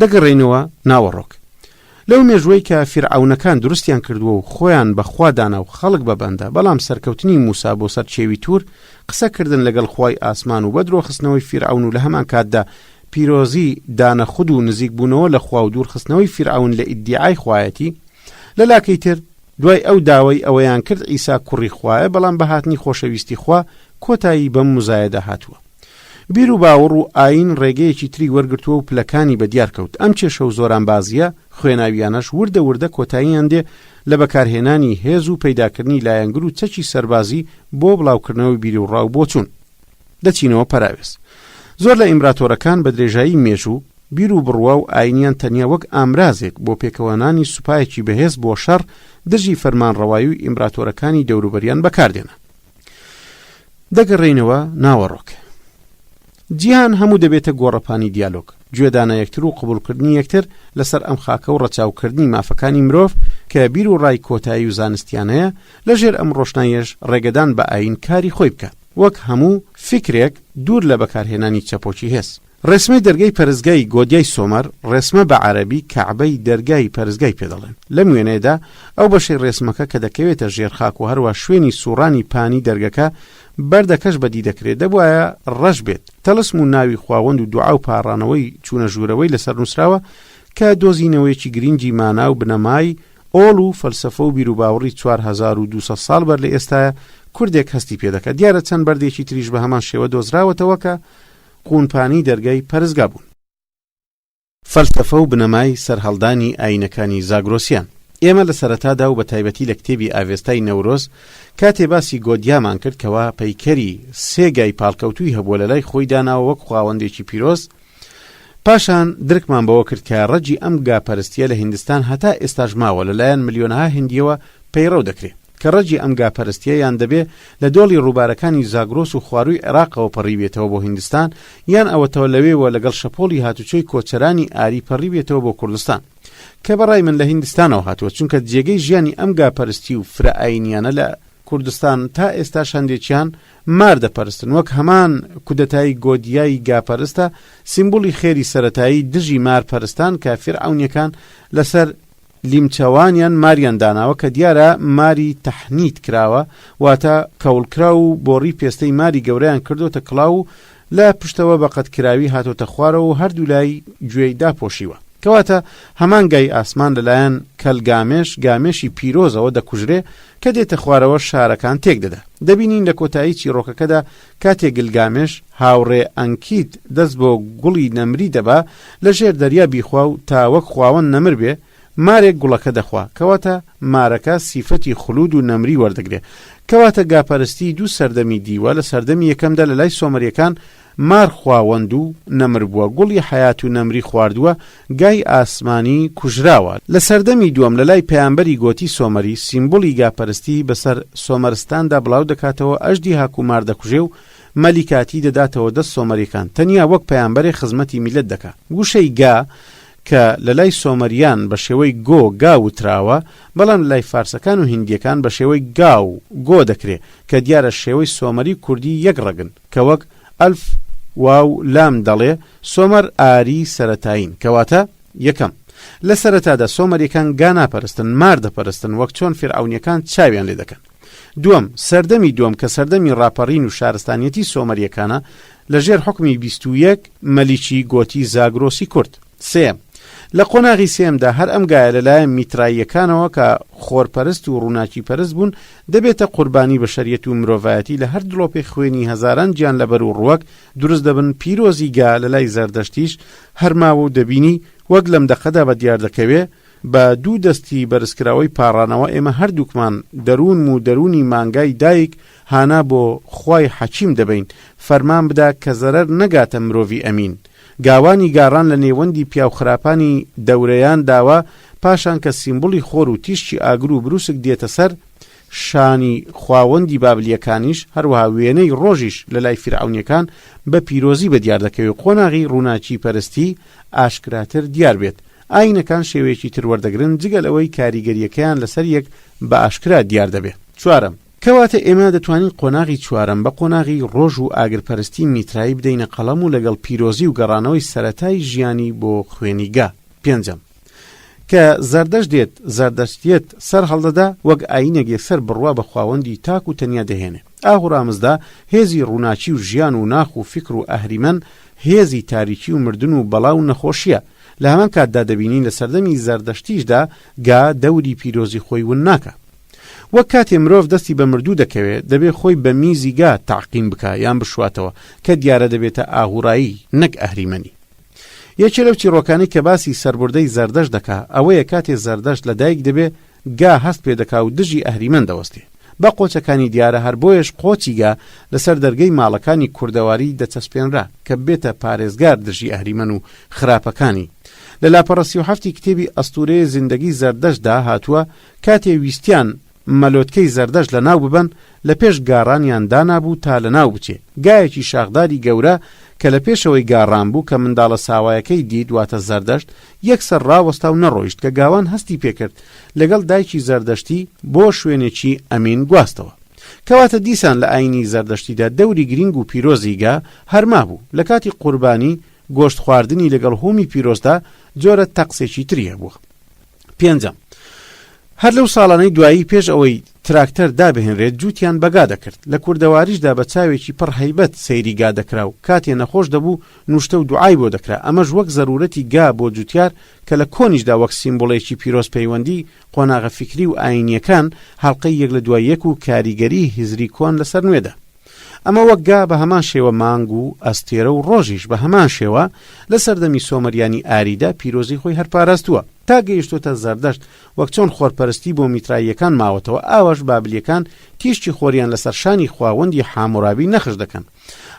دەگەڕێینەوە ناوەڕۆک. لەو مێژووەی کە فیرعەونەکان دروستیان کردووە و خۆیان بە خوا دانا و خەڵک بە بەندە، بەڵام سەرکەوتنی موسا بۆ سەر کێوی تور، قسە کردن لەگەڵ خوای ئاسمان و بەدرۆخستنەوەی فیرعەون و لە هەمان کاتدا پیرۆزی دانە خود و نزیک بوونەوە لە خوا و دوورخستنەوەی فیرعەون لە ئیدیعای خوایەتی، لە لاکەی تر دوای ئەو داوای ئەوەیان کرد عیسا کوڕی خوایە بەڵام بە هاتنی خۆشەویستی خوا کۆتایی بەم مزایەدە هاتووە. بیر و باوەڕ و ئایین ڕێگەیەکی تری وەرگرتووە و پلەکانی بە دیار کەوت. ئەم کێشە و زۆرانبازییە خوێناوییانەش وردە وردە کۆتاییان دێ لە بەکارهێنانی هێز و پەیداکردنی لایەنگر و چەکی سەربازی بۆ بڵاوکردنەوەی بیروڕا و بۆچوون. دەچینەوە پەراوێز. زۆر لە ئیمراتۆرەکان بە درێژایی مێژوو، بیر و بڕوا و ئایینیان تەنیا وەک ئامرازێک بۆ پێکەوەنانی سوپایەکی بەهێز بۆ شەڕ دژی فەرمانڕەوایی و ئیمراتۆرەکانی دەوروبەریان بەکاردێنا. دەگەڕێینەوە ناوەڕۆک. جیهان هەموو دەبێتە گۆڕەپانی دیالۆگ، گوێدانە یەکتر و قبوڵکردنی یەکتر لەسەر ئەم خاکە و ڕەچاوکردنی مافەکانی مرۆڤ کە بیر و ڕای کۆتایی و زانستیانەیە، لەژێر ئەم ڕۆشناییەش ڕێگەدان بە ئایین کاری خۆی بکات وەک هەموو فیکرێک دوور لە بەکارهێنانی چەپۆکی هێز. ڕێسمەی دەرگای پەرستگای گۆدیای سۆمەر، ڕێسمە بە عەرەبی کەعبەی دەرگای پەرستگای پێ دەڵێن. لەم وێنەیەدا ئەو بەشەی ڕێسمەکە کە دەکەوێتە ژێر خاک و هەروا شوێنی سووڕانی پانی دەرگەکە، بەردەکەش بەدی دەکرێ، دەبوایە ڕەش بێت. تەڵسم و ناوی خواوەند و دوعا و پاڕانەوەی چوونە ژوورەوەی لەسەر نووسراوە کە دۆزینەوەیەکی گرینگی مانا و بنەمای ئۆڵ و فەلسەفە و بیروباوڕی 4200 ساڵ بەر لە ئێستایە کوردێک هەستی پێ دەکات. دیارە چەند بەردێکی تریش بە هەمان شێوە دۆزراوەتەوە کە قوونپانی دەرگای پەرستگا بوون. فەلسەفە و بنەمای سەرهەڵدانی ئایینەکانی زاگرۆسیان. ئێمە لە سەرەتادا و بە تایبەتی لە کتێبی ئاڤێستای نەورۆز کاتێ باسی گۆدیامان کرد کەوا پەیکەری سێ گای پاڵکەوتووی هەبووە لە لای خۆی داناوە وەک خواوەندێکی پیرۆز، پاشان درکمان بەوە کرد کە ڕەگی ئەم گاپەرستییە لە هیندستان هەتا ئێستاش ماوە لە لایەن ملیۆنەها هیندییەوە پەیڕەو دەکرێ. کە ڕەگی ئەم گاپەرستییە یان دەبێ لە دۆڵی ڕووبارەکانی زاگرۆس و خوارووی عێراقەوە پەڕیبێتەوە بۆ هیندستان یان ئەوەتەوە لەوێوە لەگەڵ شەپۆڵی هاتوچۆی کۆچەرانی ئاری پەڕیبێتەوە بۆ کوردستان کە بە ڕای من لە هیندستانەوە هاتووە چونکە جێگەی ژیانی ئەم گاپەرستی و فرە ئایینیانە لە کوردستان تا ئێستاش هەندێکیان مار دەپەرستن وەک هەمان کودەتای گۆدیای گاپەرستە سیمبولی خێری سەرەتایی دژی مار پەرستان کە فیرعەونیەکان لەسەر لیمچەوانیان ماریان داناوە کە دیارە ماری تەحنیت کراوە واتە کەوڵکراو و بۆڕی پێستەی ماری گەورەیان کردۆتە کڵاو و لە پشتەوە بە قەدکراوی هاتۆتە خوارەوە و هەردوولای گوێی داپۆشیوە. کەواتە هەمان گای ئاسمان لەلایەن کەلگامێش، گامێشی پیرۆزەوە دەکوژرێ کە دێتە خوارەوە شارەکان تێک دەدا. دەبینین لە کۆتایی چیڕۆکەکەدا کاتێ گلگامێش، هاوڕێ ئەنکیت دەست بۆ گوڵی نەمری دەبا لە ژێر دەریا بیخوا و تا وەک خواوەند نەمر بێ، مارێک گوڵەکە دەخوا، کەواتە مارەکە سیفەتی خلود و نەمری وەردەگرێ. کەواتە گاپەرستی دوو سەردەمی دیوە، لە سەردەمی یەکەمدا لە لای سۆمەریەکان مار خواوەند و نەمر بووە، گوڵی حەیات و نەمری خواردووە، گای ئاسمانی کوژراوە. لە سەردەمی دووەم لە لای پەیامبەری گۆتی سۆمەری سیمبولی گاپەرستی بەسەر سۆمەرستاندا بڵاو دەکاتەوە، ئەژدیهاک و مار دەکوژێ و مەلیکاتی دەداتەوە دەست سۆمەریەکان، تەنیا وەک پەیامبەرێ خزمەتی میللەت دەکا. وشەی گا کە لە لای سۆمەریان بە شێوەی گۆ گا وتراوە، بەڵام لە لای فارسەکان و هیندیەکان بە شێوەی گا و گۆ دەکرێ، کە دیارە شێوەی سۆمەری و کوردی یەک ڕەگن، کە وەک، ئەلف، واو، لام، دەڵێ، سۆمەر ئاری سەرەتایین، کەواتە، یەکەم، لە سەرەتادا سۆمەریەکان گا ناپەرستن، مار دەپەرستن، وەک چۆن فیرعەونیەکان چاویان لێ دەکەن. دووەم، سەردەمی دووەم کە سەردەمی ڕاپەڕین و شارستانیەتی سۆمەریەکانە لە ژێر حوکمی 21 مەلیکی گۆتی زاگرۆسی کورد. سێیەم، لە قۆناغی سێیەمدا هەر ئەم گایە لە لایەن میتراییەکانەوە کە خۆرپەرست و ڕووناکی پەرست بوون دەبێتە قوربانی بەشەریەت و مرۆڤایەتی لە هەر دڵۆپێ خوێنی هەزاران گیانلەبەر و ڕووەک دروست دەبن پیرۆزی گا لە لای زەردەشتیش هەر ماوە و دەبینی وەک لەم دەقەدا بە دیار دەکەوێ بە دوو دەستی بەرزکراوەی پاڕانەوە ئێمە هەردووکمان دەروونم و دەروونی مانگای دایک هانا بۆ خوای حەکیم دەبەین فەرمان بدا کە زەرەر نەگاتە مرۆڤی ئەمین گاوانی گاڕان لە نێوەندی پیاوخراپانی دەورەیان داوە پاشان کە سیمبولی خۆر و تیشکی ئاگر و بروسک دێتە سەر شانی خواوەندی بابلیەکانیش هەروەها وێنەی ڕۆژیش لە لای فیرعەونیەکان بە پیرۆزی بەدیار دەکەوێ و قۆناغی ڕووناکی پەرستی ئاشکراتر دیار بێت. ئایینەکان شێوەیەکی تر وەردەگرن جگە لەوەی کاریگەرییەکەیان لەسەر یەک بە ئاشکرا دیار دەبێ. چوارەم، کەواتە ئێمە دەتوانین قۆناغی چوارەم بە قۆناغی ڕۆژ و ئاگرپەرستی میترایی بدەینە قەڵەم و لەگەڵ پیرۆزی و گەڕانەوەی سەرەتای ژیانی بۆ خوێنی گا. پێنجەم، کە زەردەشت دێت، زەردەشتیەت سەر هەڵدەدا، وەک ئایینێک یەکسەر بڕوا بە خواوەندی تاک و تەنیا دەهێنێ. ئاهورامزدا هێزی ڕووناکی و ژیان و ناخ و فیکر و ئەهریمەن هێزی تاریکی و مردن و بەڵا و نەخۆشییە. لە هەمان کاتدا دەبینین لە سەردەمی زەردەشتیشدا گا دەوری پیرۆزی خۆی ون ناکا. وەک کاتێ مرۆڤ دەستی بە مردوو دەکەوێ دەبێ خۆی بە میزی گا تەعقیم بکا یان بشواتەوە کە دیارە دەبێتە ئاهورایی نەک ئەهریمەنی. یەکێ لەو چیڕۆکانەی کە باسی سەربردەی زەردەشت دەکا ئەوەیە کاتێ زەردەشت لە دایک دەبێ گا هەست پێ دەکا و دژی ئەهریمەن دەوەستێ بە قۆچەکانی دیارە هەر بۆیەش قۆچی گا لەسەر دەرگەی ماڵەکانی کوردەواری دەچەسپێنرا کە ببێتە پارێزگار دژی ئەهریمەن و خراپەکانی. لە لاپەڕە 37 ی کتێبی ئەستوورەیە زیندەگی زەردەشت دا هاتووە کاتێ ویستیان مەلۆتکەی زەردەشت لە ناو ببەن، لە پێش گاڕانیان دانابوو تا لە ناو بچێ. گایەکی شاخداری گەورە کە لە پێشەوەی گاڕان بوو کە منداڵە ساوایەکەی دیت واتە زەردەشت، یەکسەر ڕاوەستا و نەڕۆیشت کە گاوان هەستی پێ کرد لەگەڵ دایکی زەردەشتی بۆ شوێنێکی ئەمین گواستەوە. کەواتە دیسان لە ئایینی زەردەشتیدا دەوری گرینگ و پیرۆزی گا هەر مابوو. لە کاتی قوربانی گۆشت خواردنی لەگەڵ هومی پیرۆزدا جۆرە تەقسێکی تری هەبووە. پێنجەم، هەر لەو ساڵانەی دوایی پێش ئەوەی تراکتەر دابهێنرێت جووتیان بە گا دەکرد، لە کوردەواریشدا بە چاوێکی پڕ هەیبەت سەیری گا دەکرا و کاتێ نەخۆش دەبوو نوشتە و دوعای بۆ دەکرا، ئەمەش وەک زەرورەتی گا بۆ جوتیار کە لە کۆنیشدا وەک سیمبوڵێکی پیرۆز پەیوەندی قۆناغە فیکری و ئایینییەکان هەڵقەی یەک لە دوای یەک و کاریگەری هزری کۆن لەسەر نوێدا. ئەمە وەک گا بە هەمان شێوە مانگ و ئەستێرە و ڕۆژیش بە هەمان شێوە لە سەردەمی سۆمەریانی ئاریدا پیرۆزی خۆی هەر پاراستووە تا گەیشتۆتە زەردەشت وەک چۆن خۆرپەرستی بۆ میتراییەکان ماوەتەوە ئاواش بابلیەکان تیشکی خۆریان لەسەر شانی خواوەندی حامورابی نەخش دەکەن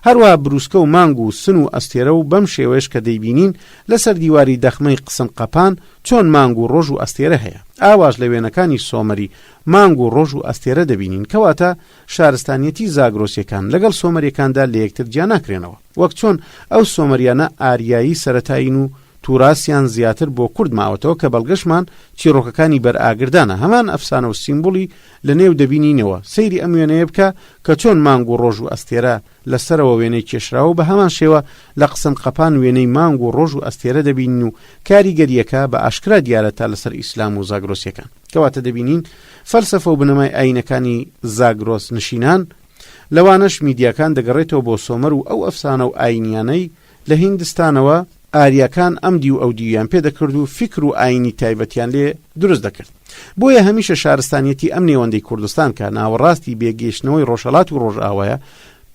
هەروەها بروسکە و مانگ و سن و ئەستێرە و بەم شێوەیەش کە دەیبینین لەسەر دیواری دەخمەی قسن قەپان چۆن مانگ و ڕۆژ و ئەستێرە هەیە ئاواش لە وێنەکانی سۆمەری مانگ و ڕۆژ و ئەستێرە دەبینین کەواتە شارستانیەتی زاگرۆسیەکان لەگەڵ سۆمەریەکاندا لەیەکتر جیا ناکرێنەوە، وەک چۆن ئەو سۆمەریانە ئاریایی سەرەتایین و توراسیان زیاتر بۆ کورد ماوەتەوە کە بەڵگەشمان چیڕۆکەکانی بەر ئاگردانە هەمان ئەفسانە و سیمبولی لە نێو دەبینینەوە، سەیری ئەم وێنەیە بکە کە چۆن مانگ و ڕۆژ و ئەستێرە لە سەرەوە وێنەی کێشراوە و بە هەمان شێوە لە قسن قەپان وێنەی مانگ و ڕۆژ و ئەستێرە دەبینین و کاریگەرییەکە بە ئاشکرا دیارە تا لەسەر ئیسلام و زاگرۆسیەکان. کەواتە دەبینین فەلسەفە و بنەمای ئایینەکانی زاگرۆس نشینان لەوانەش میدیاکان دەگەڕێتەوە بۆ سۆمەر و ئەو ئەفسانە و ئایینیانەی لە هیندستانەوە ئاریاکان ئەم دیو ئەو دیویان پێ دەکرد و فیکر و ئایینی تایبەتیان لێ دروست دەکرد. بۆیە هەمیشە شارستانیەتی ئەم نێوەندەی کوردستان کە ناوەڕاستی بێگەیشتنەوەی ڕۆژهەڵات و ڕۆژئاوایە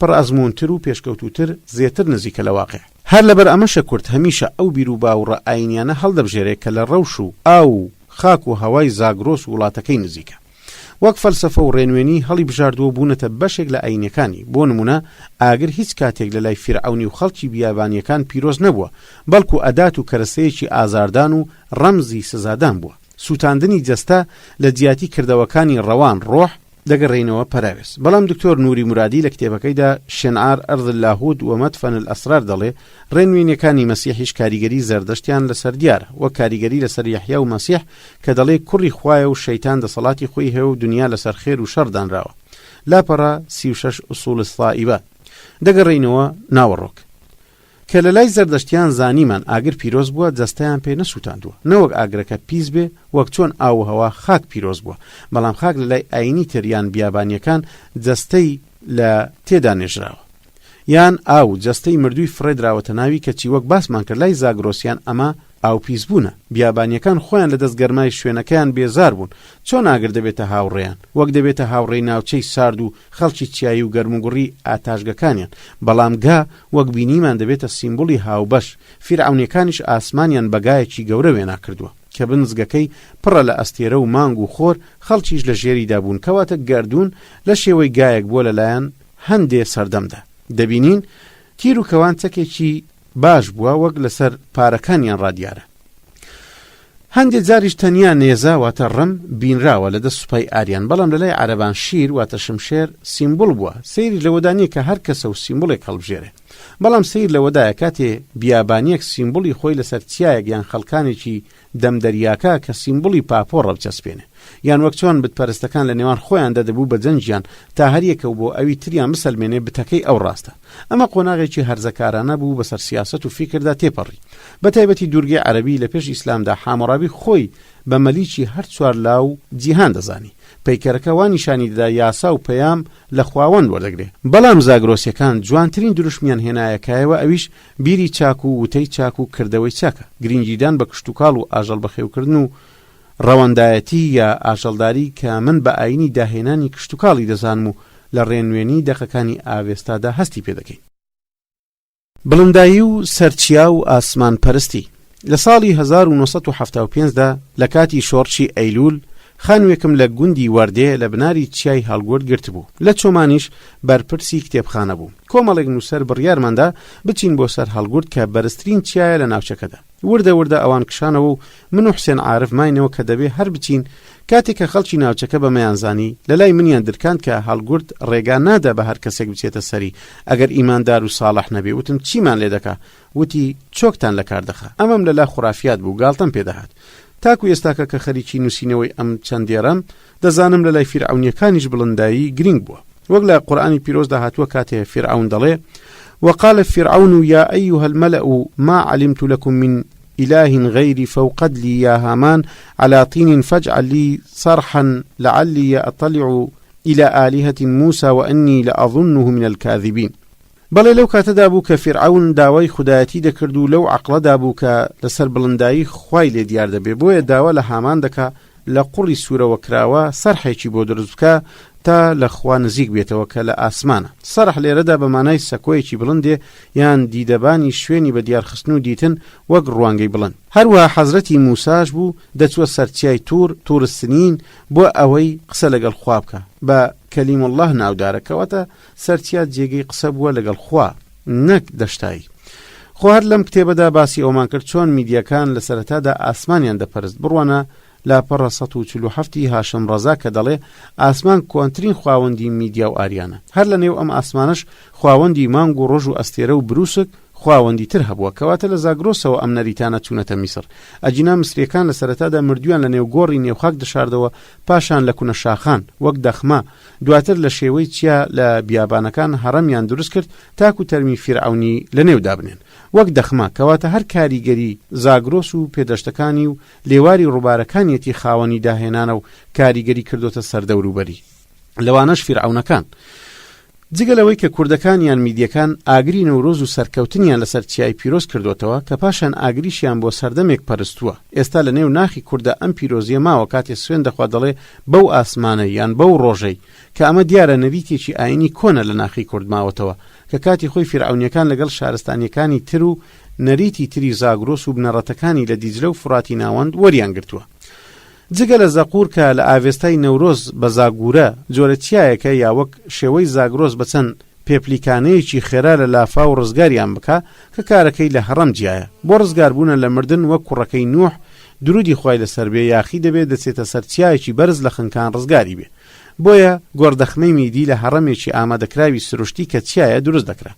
پڕئەزموونتر و پێشکەوتووتر زێتر نزیکە لە واقیع. هەر لەبەر ئەمەشە کورد هەمیشە ئەو بیروباوڕە ئایینیانە هەڵدەبژێرێ کە لە ڕەوش و ئاو و خاک و هەوای زاگرۆس و وڵاتەکەی نزیکە. وەک فەلسەفە و ڕێنوێنی هەڵیبژاردووە و بوونەتە بەشێک لە ئایینەکانی، بۆ نموونە ئاگر هیچ کاتێک لە لای فیرعەونی و خەڵکی بیابانییەکان پیرۆز نەبووە، بەڵکو ئەدات و کەرەسەیەکی ئازاردان و ڕەمزی سزادان بووە. سووتاندنی جەستە لە جیاتی کردەوەکانی ڕەوان، ڕۆح، دەگەڕێینەوە پەراوێز. بەڵام دکتۆر نوری مورادی لە کتێبەکەیدا شنعار ارض اللاهوت و مدفن الاسرار دەڵێ، ڕێنوێنیەکانی مەسیحیش کاریگەری زەردەشتیان لەسەر دیارە، وەک کاریگەری لەسەر یەحیا و مەسیح کە دەڵێ کوڕی خوایە و شەیتان دەسەڵاتی خۆی هەیە و دنیا لەسەر خێر و شەڕ دانراوە. لاپەڕە 36 اصول الصائبە. دەگەڕێینەوە ناوەڕۆک. کە لە لای زەردەشتیان زانیمان ئاگر پیرۆز بووە جەستەیان پێ نەسووتاندووە، نەوەک ئاگرەکە پیس بێ وەک چۆن ئاو و هەوا خاک پیرۆز بووە، بەڵام خاک لە لای ئایینی تر یان بیابانیەکان جەستەی لە تێدا نێژراوە. یان ئاو جەستەی مردووی فڕێ دراوەتە ناوی کەچی وەک باسمان کرد لای زاگرۆسیان ئەمە ئاو پیس بوونە. بیابانیەکان خۆیان لە دەست گەرمای شوێنەکەیان بێزار بوون چۆن ئاگر دەبێتە هاوڕێیان وەک دەبێتە هاوڕێی ناوچەی سارد و خەڵکی چیایی و گەرموگوڕی ئاتاشگەکانیان بەڵام گا وەک بینیمان دەبێتە سیمبوڵی هاوبەش فیرعەونیەکانیش ئاسمانیان بە گایەکی گەورە وێنا کردووە کە بنزگەکەی پڕە لە ئەستێرە و مانگ و خۆر خەڵکیش لە ژێریدا بوون کەواتە گەردوون لە شێوەی گایەک بووە لەلایەن هەندێ سەردەمدا دەبینین تیر و کەوان چەکێکی باش بووە وەک لەسەر پارەکانیان ڕادیارە. هەندێ جاریش تەنیا نێزە واتە ڕم بینراوە لە دەست سوپای ئاریان، بەڵام لە لای عەرەبان شیر واتە شمشێر سیمبوڵ بووە، سەیریش لەوەدا نییە کە هەر کەسە و سیمبوڵێک هەڵبژێرێ. بەڵام سەیر لەوەدایە کاتێ بیابانییەک سیمبوڵی خۆی لەسەر چیایەک یان خەڵکانێکی دەم دەریاکە کە سیمبوڵی پاپۆڕە بچەسپێنێ. یان وەک چۆن بتپەرستەکان لە نێوان خۆیاندا دەبوو بە جەنگیان تا هەریەکە و بۆ ئەوی تریان بسەلمێنێ بتەکەی ئەو ڕاستە. ئەمە قۆناغێکی هەرزەکارانە بوو بەسەر سیاسەت و فیکردا تێپەڕی. بە تایبەتی دوورگەی عەرەبی لە پێش ئیسلامدا حامۆرابی خۆی بە مەلیکی هەر چوارلاو جیهان دەزانی. پەیکەرەکە وا نیشانی دەدا یاسا و پەیام لە خواوەند وەردەگرێ. بەڵام زاگرۆسیەکان جوانترین دروشمیان هێنایە کایەوە ئەویش بیری چاک و وتەی چاک و کردەوەی چاکە، گرینگیدان بە کشتوکاڵ و ئاژەڵ بەخێوکردن و ڕەوەندایەتی یا ئاژەڵداری کە من بە ئایینی داهێنانی کشتوکاڵی دەزانم و لە ڕێنوێنی دەقەکانی ئاڤێستادا هەستی پێ دەکەین. بڵندایی و سەر چیا و ئاسمان پەرستی. لە ساڵی 1975 دا لە کاتی شۆڕشی ئەیلوول خانووێکم لە گوندی وەردێ لە بناری چیای هەڵگورد گرتبوو. لە چۆمانیش بەرپرسی کتێبخانە بووم. کۆمەڵێک نووسەر بڕیارمان دا بچین بۆ سەر هەڵگورد کە بەرزترین چیایە لە ناوچەکەدا. وردە وردە ئەوان کشانەوە و من و حوسێن عارف ماینەوە کە دەبێ هەر بچین، کاتێ کە خەڵکی ناوچەکە بەمەیان زانی، لە لای منیان درکاند کە هەڵگورد ڕێگا نادا بە هەر کەسێک بچێتە سەری، ئەگەر ئیماندار و ساڵح نەبێ، وتم چیمان لێ دەکا؟ وتی چۆکتان لە کار دەخا. ئەمەم لە لا خورافیات بوو، گاڵتەم پێ دەهات. تاکو ئێستاکە کە خەریکی نووسینەوەی ئەم چەند دێڕەم، دەزانم لە لای فیرعەونییەکانیش بڵندایی گرینگ بووە. وەک لە قورئانی پیرۆزدا هاتووە کاتێ فیرعەون دەڵێ، وقال فرعون یا ایها الملأ ما علمت لکم من اله غیری فوقد لی یا هامان علی طین فاجعل لی صرحا لعلی اطلع الی آلهة موسی وانی لأظنه من الکاذبین. بەڵێ لەو کاتەدا بوو کە فیرعەون داوای خودایەتی دەکرد و لەو عەقڵەدا بوو کە لەسەر بڵندایی خوای لێ دیار دەبێ بۆیە داوا لە هامان دەکا لە قوڕی سوورەوە کراوە سەرحێکی بۆ دروست بکا تا لە خوا نزیک بێتەوە کە لە ئاسمانە. سەرح لێرەدا بە مانای سەکۆیەکی بڵند دێ یان دیدەبانی شوێنی بە دیارخستن و دیتن وەک ڕوانگەی بڵند. هەروەها حەزرەتی موساش بوو دەچووە سەر چیای توور، طور السنین، بۆ ئەوەی قسە لەگەڵ خوا بکا. بە، کلیم اللە، ناودارە. کەواتە سەر چیا جێگەی قسە بووە لەگەڵ خوا نەک دەشتایی. خۆ هەر لەم کتێبەدا باسی ئەوەمان کرد چۆن میدیەکان لە سەرەتادا ئاسمانیان دەپەرست بڕوانە لاپەڕە 147 ی هاشم ڕەزا کە دەڵێ ئاسمان کۆنترین خواوەندی میدیا و ئاریانە هەر لە نێو ئەم ئاسمانەش خواوەندی مانگ و ڕۆژ و ئەستێرە و بروسک خواوەندی تر هەبووە کەواتە لە زاگرۆسەوە ئەم نەریتانە چوونەتە میسر ئەگینا مسریەکان لە سەرەتادا مردویان لە نێو گۆڕی نێوخاک دەشاردەوە پاشان لە کونە شاخان وەک دەخمە دواتر لە شێوەی چیا لە بیابانەکان هەڕەمیان دروست کرد تاکو تەرمی فیرعەونی لە نێو دابنێن وەک دەخمە، کەواتە هەر کاریگەری زاگرۆس و پێدەشتەکانی و لێواری ڕووبارەکانیەتی خاوەنی داهێنانە و کاریگەری کردۆتە سەر دەوروبەری لەوانەش فیرعەونەکان. جگە لەوەی کە کوردەکان یان میدیەکان ئاگری نەورۆز و سەرکەوتنیان لەسەر چیای پیرۆز کردۆتەوە کە پاشان ئاگریشیان بۆ سەردەمێک پەرستووە ئێستا لە نێو ناخی کورددا ئەم پیرۆزیە ماوە کاتێ سوێند دەخوا دەڵێ بەو ئاسمانەی یان بەو ڕۆژەی کە ئەمە دیارە نەریتێکی ئاینی کۆنە لە ناخی کورد ماوەتەوە کە کاتی خۆی فیرعەونیەکان لەگەڵ شارستانیەکانی تر و نەریتی تری زاگرۆس و بنەڕەتەکانی لە دیجلە و فوڕاتی ناوەند وەریان گرتووە. جگە لە زەقوور کە لە ئاڤێستای نەورۆز بە زاگوورە جۆرە چیایەکە یا وەک شێوەی زاگرۆس بە چەند پێپلیکانەیەکی خێرا لە لافاو ڕزگاریان بکا کە کارەکەی لە هەڕەم جیایە بۆ ڕزگاربوونە لە مردن وەک کوڕەکەی نوح درودی خوای لەسەر بێ یاخی دەبێ دەچێتە سەر چیایەکی بەرز لە خنکان ڕزگاری بێ بۆیە گۆڕدەخمەی میدی لە هەڕەمێکی ئامادەکراوی سروشتی کە چیایە دروست دەکرا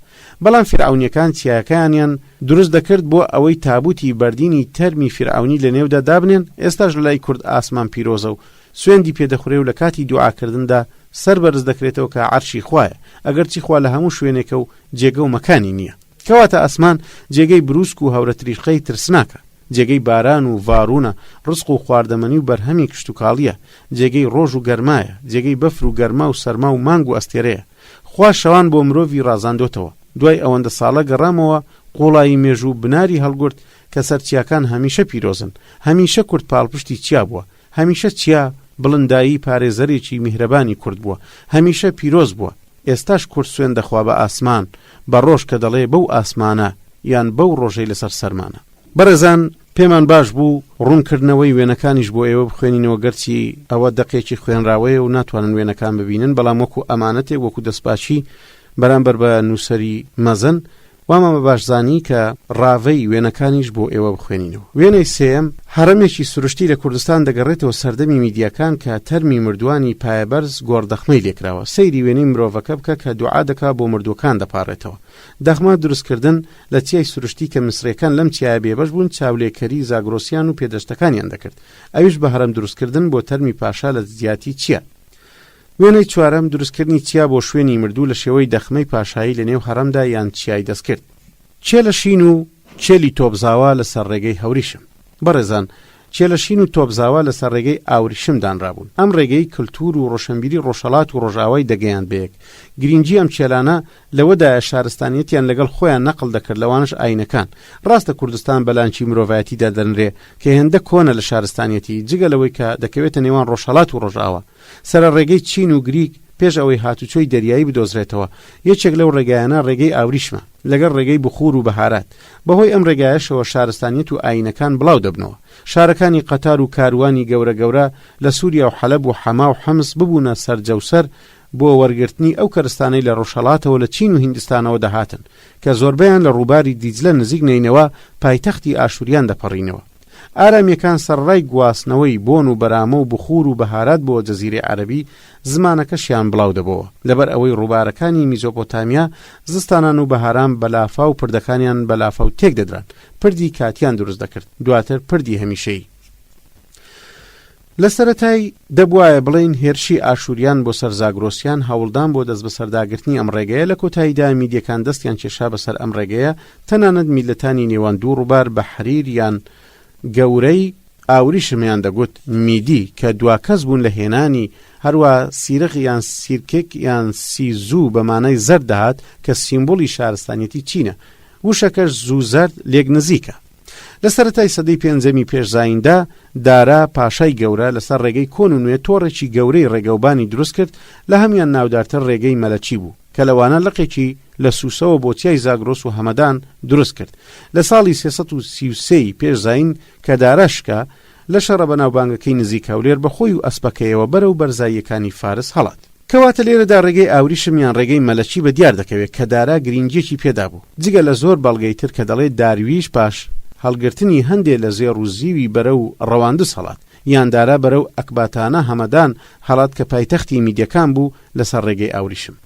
بەڵام فیرعەونیەکان چیاکەیانیان دروست دەکرد بۆ ئەوەی تابوتی بەردینی تەرمی فیرعەونی لە نێودا دابنێن ئێستاش لەلای کورد ئاسمان پیرۆزە و سوێندی پێ دەخورێ و لە کاتی دوعاکردندا سەر بەرز دەکرێتەوە کە عەرشی خوایە ئەگەرچی خوا لە هەموو شوێنێکە و جێگە و مەکانی نییە کەواتە ئاسمان جێگەی بروسک و هەورەتریشقەی ترسناکە جێگەی باران و ڤارونە ڕزق و خواردەمەنی و بەرهەمی کشتوکاڵیە جێگەی ڕۆژ و گەرمایە جێگەی بەفر و گەرما و سەرما و مانگ و ئەستێرەیە خوا شەوان بۆ مرۆڤی ڕازاندۆتەوە. دوای ئەوەندە ساڵە گەڕامەوە قووڵایی مێژوو بناری هەڵگورد کە سەر چیاکان هەمیشە پیرۆزن. هەمیشە کورد پاڵپشتی چیا بووە. هەمیشە چیا بڵندایی پارێزەرێکی میهرەبانی کورد بووە. هەمیشە پیرۆز بووە. ئێستاش کورد سوێند دەخوا بە ئاسمان، بە ڕۆژ کە دەڵێ بەو ئاسمانە یان بەو ڕۆژەی لەسەر سەرمانە. بەڕێزان پێمان باش بوو ڕوونکردنەوەی وێنەکانیش بۆ ئێوە بخوێنینەوە گەرچی ئەوە دەقێکی خوێنراوەیە و ناتوانن وێنەکان ببینن بەڵام وەکو ئەمانەتێک وەکو دەستپاکی بەرامبەر بە نووسەری مەزن وامان بە باش زانی کە ڕاڤەی وێنەکانیش بۆ ئێوە بخوێنینەوە. وێنەی سێیەم، هەڕەمێکی سروشتی لە کوردستان دەگەڕێتەوە سەردەمی میدیاکان کە تەرمی مردووانی پایەبەرز گۆڕدەخمەی لێکراوە. سەیری وێنەی مرۆڤەکە بکە کە دوعا دەکا بۆ مردووەکان دەپاڕێتەوە. دەخمە دروستکردن لە چیای سروشتی کە میسڕیەکان لەم چیایە بێبەش بوون چاولێکەری زاگرۆسیان و پێدەشتەکانیان دەکرد ئەویش بە هەڕەم دروستکردن بۆ تەرمی پاشا لە جیاتی چیا. وێنەی چوارەم، دروستکردنی چیا بۆ شوێنی مردوو لە شێوەی دەخمەی پاشایی لە نێو هەڕەمدا یان چیای دەستکرد. کێلە شین و کێلی تۆپزاوا لە سەر ڕێگەی هەوریشم. بەڕێزان، کێلە شین و تۆپزاوا لە سەر ڕێگەی ئاوریشم دانرابوون. ئەم ڕێگەی کلتوور و ڕۆشەنبیری ڕۆژهەڵات و ڕۆژئاوای دەگەیاند بەیەک. گرینگی ئەم کێلانە لەوەدایە شارستانیەتیان لەگەڵ خۆیان نەقڵ دەکرد لەوانەش ئاینەکان. ڕاستە کوردستان بە لانکی مرۆڤایەتی دادەنرێ کە هێندە کۆنە لە شارستانیەتی، جگە لەوەی کە دەکەوێتە نێوان ڕۆژهەڵات و ڕۆژئاوا. سەرە ڕێگەی چین و گریک پێش ئەوەی هاتوچۆی دەریایی بدۆزرێتەوە، یەکێک لەو ڕێگایانە ڕێگەی ئاوریشمە، لەگەڵ ڕێگەی بخوور و بەهارات. بەهۆی ئەم ڕێگایەشەوە شارستانیەت و ئایینەکان بڵاو دەبنەوە. شارەکانی قەتار و کاروانی گەورە گەورە لە سووریا و حەلەب و حەما و حمس ببوونە سەرجەوسەر بۆ وەرگرتنی ئەو کەرستانەی لە ڕۆژهەڵاتەوە لە چین و هیندستانەوە دەهاتن، کە زۆربەیان لە ڕووباری دیجلە نزیک نەینەوا پایتەختی ئاشووریان دەپەڕینەوە. ئارامییەکان سەرەڕای گواستنەوەی بۆن و بەرامە و بخوور و بەهارات بۆ جەزیرەی عەرەبی، زمانەکەشیان بڵاو دەبۆوە. لەبەر ئەوەی ڕووبارەکانی میزۆپۆتامیا زستانان و بەهاران بە لافاو پردەکانیان بە لافاو تێک دەدران، پردی کاتیان دروست دەکرد، دواتر پردی هەمیشەیی. لە سەرەتای، دەبوایە بڵێین هێرشی ئاشووریان بۆ سەر زاگرۆسیان هەوڵدان بۆ دەستبەسەرداگرتنی ئەم ڕێگەیە، لە کۆتاییدا میدیەکان دەستیان کێشا بەسەر ئەم ڕێگەیە، تەنانەت میللەتانی نێوان دوو ڕووبار بە حەریر یان گەورەی ئاوریشمیان دەگوت میدی کە دوا کەس بوون لە هێنانی، هەروا سیرغ یان سیرکک یان سیزوو بە مانای زەرد دەهات کە سیمبوڵی شارستانیەتی چینە، وشەکەش زوو زەرد لێک نزیکە. لە سەرەتای سەدەی پێنجەمی پێش زاییندا، دارا، پاشای گەورە، لەسەر ڕێگەی کۆن و نوێ تۆڕێکی گەورەی ڕێگەوبانی دروست کرد، لە هەموویان ناودارتر ڕێگەی مەلەچی بوو، کە لەوانە لقێکی لە سوسەوە بۆ چیای زاگرۆس و هەمەدان دروست کرد. لە ساڵی 333 ی پێش زایین کە دارا شکا، لە شەڕە بەناوبانگەکەی نزیک هەولێر بە خۆی و ئەسپەکەیەوە بەرەو بەرزاییەکانی فارس هەڵات. کەواتە لێرەدا ڕێگەی ئاوریشم یان ڕێگەی مەلەکی بە دیار دەکەوێ کە دارا گرینگیەکی پێ دابوو. جگە لە زۆر بەڵگەی تر کە دەڵێ دارویش پاش هەڵگرتنی هەندێ لە زێڕ و زیوی بەرەو ڕەواندز هەڵات، یان دارا بەرەو ئەکباتانە، هەمەدان، هەڵات کە پایتەختی میدیەکان بوو لەسەر ڕێگەی ئاوریشم.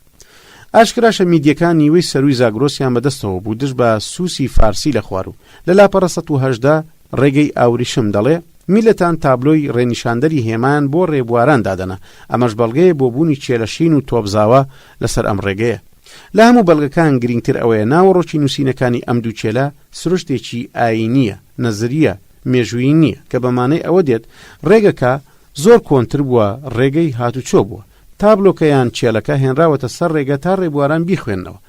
ئاشکراشە میدیەکان نیوەی سەرووی زاگرۆسیان بە دەستەوە بوو دژ بە سوسی فارسی لە خواروو. لە لاپەڕە 118 ڕێگەی ئاوریشم دەڵێ، میللەتان تابلۆی ڕێنیشاندەری هێمایان بۆ ڕێبواران دادەنا، ئەمەش بەڵگەیە بۆ بوونی کێلەشین و تۆپزاوا لەسەر ئەم ڕێگەیە. لە هەموو بەڵگەکان گرینگتر ئەوەیە ناوەڕۆکی نووسینەکانی ئەم دوو کێلە سروشتێکی ئایینییە، نەزرییە، مێژوویی نییە، کە بە مانای ئەوە دێت ڕێگەکە زۆر کۆنتر بووە، ڕێگەی هاتوچۆ بووە. تابلۆکە یان کێلەکە هێنراوەتە سەر ڕێگە تا ڕێبواران بیخوێننەوە.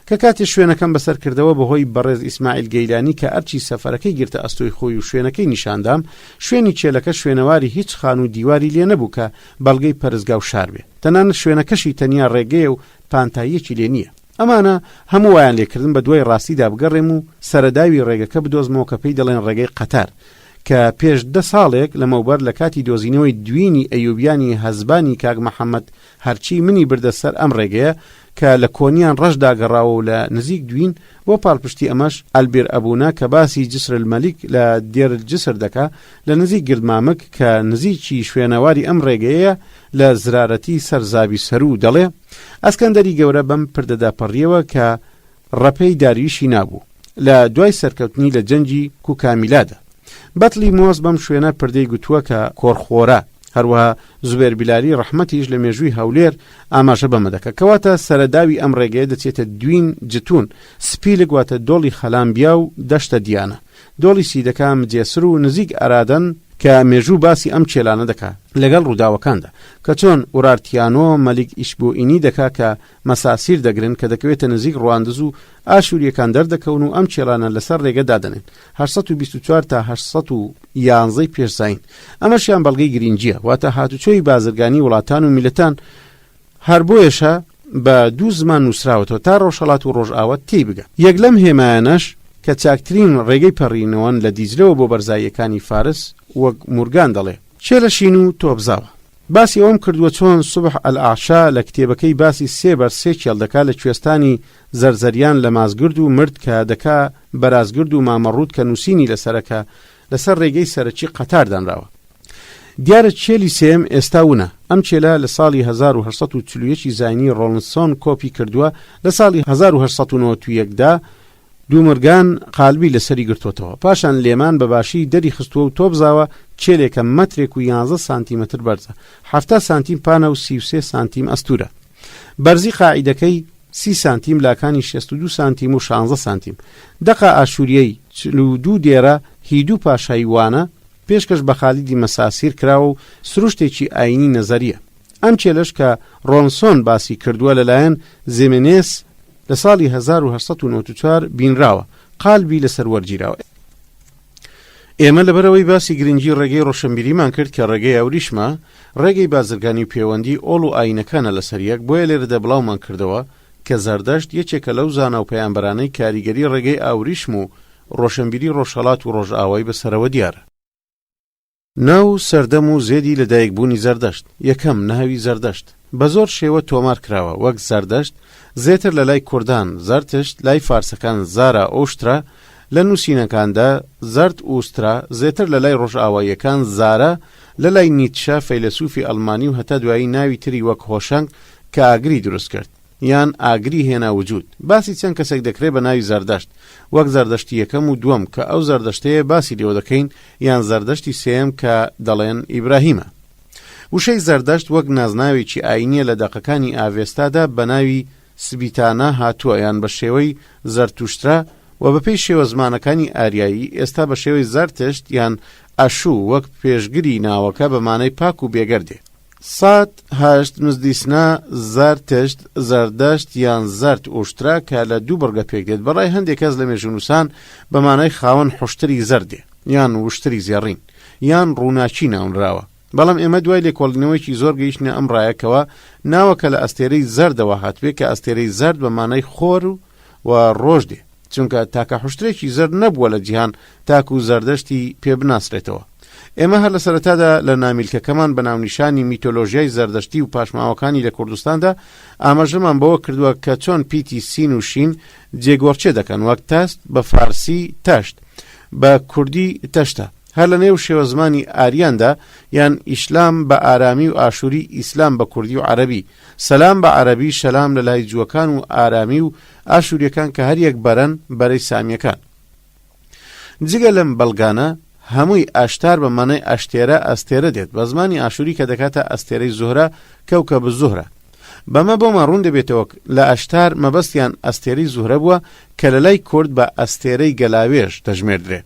کە کاتێ شوێنەکەم بەسەر کردەوە بەهۆی بەڕێز ئیسماعیل گەیلانی کە ئەرکی سەفەرەکەی گرتە ئەستۆی خۆی و شوێنەکەی نیشاندام، شوێنی کێلەکە شوێنەواری هیچ خانوو و دیواری لێ نەبوو کە بەڵگەی پەرستگا و شار بێ. تەنانەت شوێنەکەشی تەنیا ڕێگەیە و پانتاییەکی لێ نییە. ئەمانە هەموو وایان لێ کردم بە دوای ڕاستیدا بگەڕێم و سەرەداوی ڕێگەکە بدۆزمەوە کە پێی دەڵێن ڕێگەی قەتار کە پێش دە ساڵێک لەمەوبەر لە کاتی دۆزینەوەی دوینی ئەیوبیانی هەزبانی کاک محەمەد هەرچی منی بردە سەر ئەم ڕێگەیە کە لە کۆنیان ڕەش داگەڕاوە و لە نزیک دوین، بۆ پاڵپشتی ئەمەش ئەلبیر ئەبونا کە باسی جسر المەلیک لە دێر الجسر دەکا لە نزیک گردمامک کە نزیکی شوێنەواری ئەم ڕێگەیەیە لە زرارەتی سەر زابی سەروو دەڵێ ئەسکەندەری گەورە بەم پردەدا پەڕیەوە کە ڕەپێی داریوشی نابوو لە دوای سەرکەوتنی لە جەنگی کوکامیلادا. بەتلیمۆس بەم شوێنە پردەی گوتووە کە کۆرخۆرە، هەروەها زوبێر بیلالی ڕەحمەتیش لە مێژووی هەولێر ئاماژە بەمە دەکا. کەواتە سەرەداوی ئەم ڕێگەیە دەچێتە دوین جتون، سپیلک واتە دۆڵی خەلامبیا و دەشتە دیانە، دۆڵی سیدەکا مجێسر و نزیک ئەرادەن، کە مێژوو باسی ئەم کێلانە دەکا لەگەڵ ڕووداوەکاندا کە چۆن ئورارتیانۆ مەلیک ئیشبوئینی دەکا کە مەساسیر دەگرن کە دەکەوێتە نزیک ڕواندز و ئاشوورییەکان دەردەکەون و ئەم کێڵانە لەسەر ڕێگە دادەنێن، 824 تا 811 ی پێش زایین. ئەمەشیان بەڵگەی گرینگییە، واتە هاتوچۆی بازرگانی وڵاتان و میللەتان، هەر بۆیەشە بە دوو زمان نووسراوەتەوە تا ڕۆژهەڵات و ڕۆژئاوا تێی بگا. یەک لەم هێمایانەش کە چاکترین ڕێگەی پەڕینەوەن لە دیجلەوە بۆ بەرزاییەکانی فارس، وەک مورگان دەڵێ، کێلەشین و تۆپزاوە. باسی ئەوەم کردووە چۆن سوبح ئەلئەعشا لە کتێبەکەی باسی سێ بەر سێ کێڵ دەکا لە کوێستانی زەرزەریان لە مازگرد و مرد کە دەکا بەرازگرد و مامەڕووت کە نووسینی لەسەرە کە لەسەر ڕێگەی سەرەکی قەتار دانراوە. دیارە کێلی سێیەم ئێستا ونە. ئەم کێلە لە ساڵی 1841 ی زاینی ڕۆڵنسۆن کۆپی کردووە، لە ساڵی 1891 دا دومرگان قالبی لەسەری گرتۆتەوە. پاشان لێمان بە باشی دەری خستووە و تۆپزاوە، کێلێکە مەترێک و یانزە سانتیمەتر بەرزە، 70 سانتیم پانە و 33 سانتیم ئەستوورە. بەرزی قاعیدەکەی 30 سانتیم، لاکانی 62 سانتیم و شانزە سانتیم. دەقە ئاشوورییەی 42 دێرە هی دوو پاشای وانە، پێشکەش بە خالیدی مەساسیر کراوە و سروشتێکی ئایینی نەزەرییە. ئەم کێلەش کە ڕۆنسۆن باسی کردووە لەلایەن زێمێنێس لە ساڵی 1894 بینراوە، قالبی لەسەر وەرگیراوە. ئێمە لەبەرئەوەی باسی گرنگی ڕێگەی ڕۆشنبیریمان کرد کە ڕێگەی ئەوریشمە، ڕێگەی بازرگانی و پێوەندی ئۆڵ و ئایینەکانە لەسەر یەک، بۆیە لێرەدا بڵاومان کردەوە کە زەردەشت یەکێکە لەو زانا و پەیامبەرانەی کاریگەری ڕێگەی ئاوریشم و ڕۆشنبیری ڕۆژهەڵات و ڕۆژئاوای بەسەرەوە دیارە. ناو و سەردەم و زێدی لەدایک بوونی زەردەشت، یەکەم، ناوی زەردەشت، بە زۆر شێوە تۆمار کراوە، وەک زەردەشت، زێتر لە لای کوردان، زەرتشت، لای فارسەکان، زارا ئوشترا، لە نووسینەکاندا، زەرد ئوسترا، زێتر لە لای ڕۆژئاواییەکان، زارا، لە لای نیتشە، فەیلەسوفی ئەڵمانی و هەتا دوایی ناوی تری وەک هۆشەنگ کە ئاگری دروست کرد. یان ئاگری هێنا وجود. باسی چەند کەسێک دەکرێ بە ناوی زەردەشت، وەک زەردەشتی یەکەم و دووەم کە ئەو زەردەشتەیە باسی لێوە دەکەین، یان زەردەشتی سێیەم کە دەڵێن ئیبراهیمە. وشەی زەردەشت وەک نازناوێکی ئایینیە لە دەقەکانی ئاڤێستادا بە ناوی سبیتانا هاتووە یان بە شێوەی زەرتوشترا و بەپێی شێوە زمانەکانی ئاریایی ئێستا بە شێوەی زەرتشت یان ئەشو وەک پێشگری ناوەکە بە مانای پاک و بێگەرد دێ. سات هەشت مزدیسنا زەرتشت، زەردەشت یان زەرد ئوشترا کە لە دوو بڕگە پێک دێت، بە ڕای هەندێک کەس لە مێژوونووسان بە مانای خاوەن حوشتری زەرد دێ یان وشتری زێڕین یان ڕووناکی ناونراوە. بەڵام ئێمە دوای لێکۆڵینەوەیەکی زۆر گەیشتینە ئەم ڕایە کەوا ناوەکە لە ئەستێرەی زەردەوە هاتبێ کە ئەستێرەی زەرد بە مانای خۆر و ڕۆژ دێ. چونکە تاکە حوشترێکی زەرد نەبووە لە جیهان تاکو زەردەشتی پێ بناسرێتەوە. ئێمە هەر لە سەرەتادا لە نامیلکەکەمان بە ناونیشانی میتۆلۆژیای زەردەشتی و پاشماوەکانی لە کوردستاندا ئاماژەمان بەوە کردووە کە چۆن پیتی سین و شین جێگۆڕکێ دەکەن وەک تەست بە فارسی تەشت بە کوردی تەشتە هەر لە نێو شێوەزمانی ئاریاندا یان ئیشلام بە ئارامی و ئاشووری ئیسلام بە کوردی و عەرەبی سەلام بە عەرەبی شەلام لە لای جووەکان و ئارامی و ئاشووریەکان کە هەریەک بەرەن بەرەی سامیەکان. جگە لەم بەڵگانە هەمووی ئاشتار بە مانای ئەشتێرە ئەستێرە دێت بە زمانی ئاشووری کە دەکاتە ئەستێرەی زوهرە کەوکەب الزهرە. بەمە بۆمان ڕوون دەبێتەوە لە ئەشتار مەبەستیان ئەستێرەی زوهرە بووە کە لە لای کورد بە ئەستێرەی گەلاوێژ دەژمێردرێ.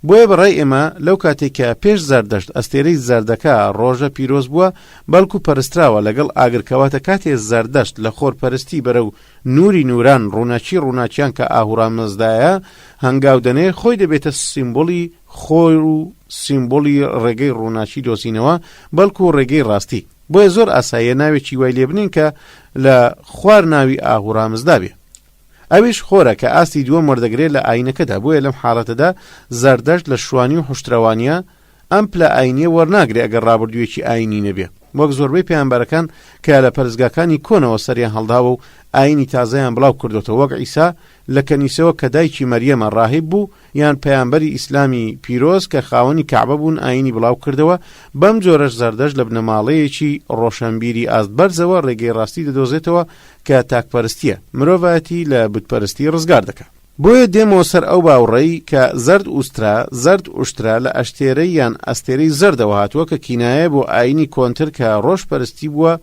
بۆیە بە ڕای ئێمە لەو کاتەی کە پێش زەردەشت ئەستێرەی زەردەکە ڕۆژە پیرۆز بووە بەڵکو پەرستراوە لەگەڵ ئاگر کەواتە کاتێ زەردەشت لە خۆر پەرستی بەرەو نوری نوران ڕووناکی ڕووناکیان کە ئاهورامەزدایە هەنگاو دەنێ خۆی دەبێتە سیمبوڵی خۆر و سیمبوڵی ڕێگەی ڕووناکی دۆزینەوە بەڵکو ڕێگەی ڕاستی بۆیە زۆر ئاساییە ناوێکی وای لێ بنێین کە لە خوار ناوی ئاهورامزدا بێ. ئەویش خۆرە کە ئاستی دووەم وەردەگرێ لە ئایینەکەدا، بۆیە لەم حاڵەتەدا زەردەشت لە شوانی و حوشترەوانییە ئەم پلە ئایینییە وەرناگرێ ئەگەر ڕابردوویەکی ئایینی نەبێ وەک زۆربەی پەیامبەرەکان کە لە پەرستگاکانی کۆنەوە سەریان هەڵداوە و ئایینی تازەیان بڵاو کردۆتەوە وەک عیسا لە کەنیسەوە کە دایکی مەریەمە ڕاهیب بوو یان پەیامبەری ئیسلامی پیرۆز کە خاوەنی کەعبە بوون ئایینی بڵاو کردەوە، بەم جۆرەش زەردەشت لە بنەماڵەیەکی ڕۆشەنبیری ئاست بەرزەوە ڕێگەی ڕاستی دەدۆزێتەوە کە تاکپەرستییە، مرۆڤایەتی لە بتپەرستی ڕزگار دەکا. بۆیە دێمەوە سەر ئەو باوڕەی کە زەرد ئوسترا، زەرد ئوشترا، لە ئەشتێرەی یان ئەستێرەی زەردەوە هاتووە کە کینایەیە بۆ ئایینی کۆنتر کە ڕۆژ پەرستی بووە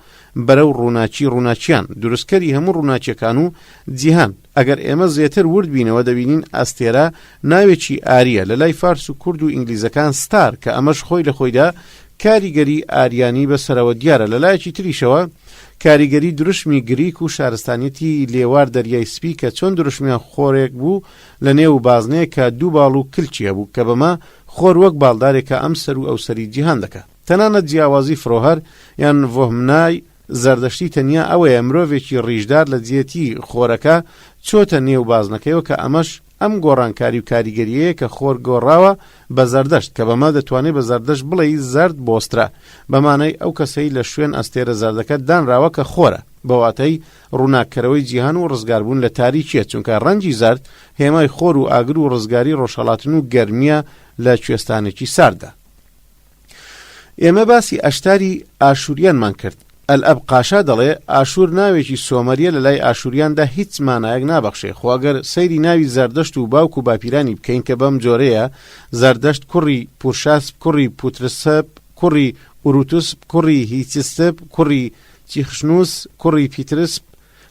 بەرەو ڕووناکی ڕووناکیان، دروستکەری هەموو ڕووناکیەکان و جیهان. ئەگەر ئێمە زێتر ورد بینەوە دەبینین ئەستێرە ناوێکی ئارییە لە لای فارس و کورد و ئینگلیزەکان star کە ئەمەش خۆی لە خۆیدا کاریگەری ئاریانی بە سەرەوە دیارە لە لایەکی تریشەوە کاریگەری دروشمی گریک و شارستانیەتی لێوار دەریای سپی کە چۆن دروشمیان خۆرێک بوو لە نێو بازنەیەک کە دوو باڵ و کلکی هەبوو کە بەمە خۆر وەک باڵدارێکە ئەم سەر و ئەو سەری جیهان دەکا تەنانەت جیاوازی فرۆهەر یان ڤۆهمنای زەردەشتی تەنیا ئەوەیە مرۆڤێکی ڕیشدار لە جێتی خۆرەکە چۆتە نێو بازنەکەیەوە کە ئەمەش. ئەم گۆڕانکاری و کاریگەریەیە کە خۆر گۆڕاوە بە زەردەشت، کە بەمە دەتوانێ بە زەردەشت بڵێی زەرد بۆسترە، بە مانای ئەو کەسەی لە شوێن ئەستێرە زەردەکە دانراوە کە خۆرە، بە واتای ڕووناککەرەوەی جیهان و ڕزگاربوون لە تاریکیە، چونکە ڕەنگی زەرد هێمای خۆر و ئاگر و ڕزگاری ڕۆژهەڵاتن و گەرمیە لە کوێستانێکی سارددا. ئێمە باسی ئەشتاری ئاشووریانمان کرد. ئەلئەب قاشا دەڵێ، ئاشوور ناوێکی سۆمەرییە لە لای ئاشووریاندا هیچ مانایەک نابەخشێ، خۆ ئەگەر سەیری ناوی زەردەشت و باوک و باپیرانی بکەین کە بەم جۆرەیە، زەردەشت کوڕی پورشاسپ کوڕی پوترسپ کوڕی ئوروتسپ کوڕی هیچستپ کوڕی چیخشنوس کوڕی پیترسپ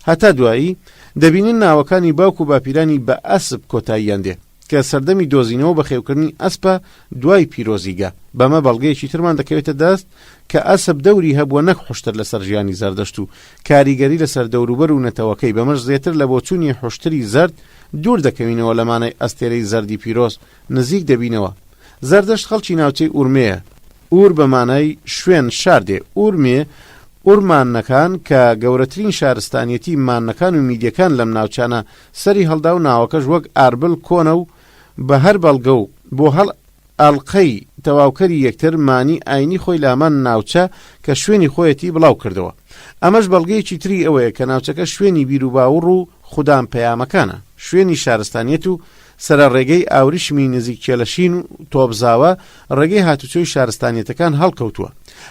هەتا دوایی، دەبینین ناوەکانی باوک و باپیرانی بە ئەسپ کۆتاییان دێ، کە سەردەمی دۆزینەوە و بەخێوکردنی ئەسپە دوای پیرۆزی گا. بەمە بەڵگەیەکی ترمان دەکەوێتە دەست کە ئەسپ دەوری هەبووە نەک حوشتر لەسەر ژیانی زەردەشت و کاریگەری لەسەر دەوروبەر و نەتەوەکەی، بەمەش زێتر لە بۆچوونی حوشتری زەرد دوور دەکەوینەوە لە مانای ئەستێرەی زەردی پیرۆز نزیک دەبینەوە. زەردەشت خەڵکی ناوچەی ئورمێیە. ئور بە مانای شوێن، شار دێ. ئورمێ، ئورمانەکان کە گەورەترین شارستانیەتی مانەکان و میدیەکان لەم ناوچانە سەری هەڵدا و ناوەکەش وەک ئاربل کۆنە و بە هەر بەڵگە و بۆ هەڵ ئەڵقەی تەواوکەری یەکتر مانی ئاینی خۆی لە هەمان ناوچە کە شوێنی خۆیەتی بڵاو کردەوە. ئەمەش بەڵگەیەکی تری ئەوەیە کە ناوچەکە شوێنی بیروباوڕ و خودان پەیامەکانە، شوێنی شارستانیەت و سەرە ڕێگەی ئاوریشمی نزیک کێلەشین و تۆپزاوە ڕێگەی هاتوچۆی شارستانیەتەکان هەڵکەوتووە.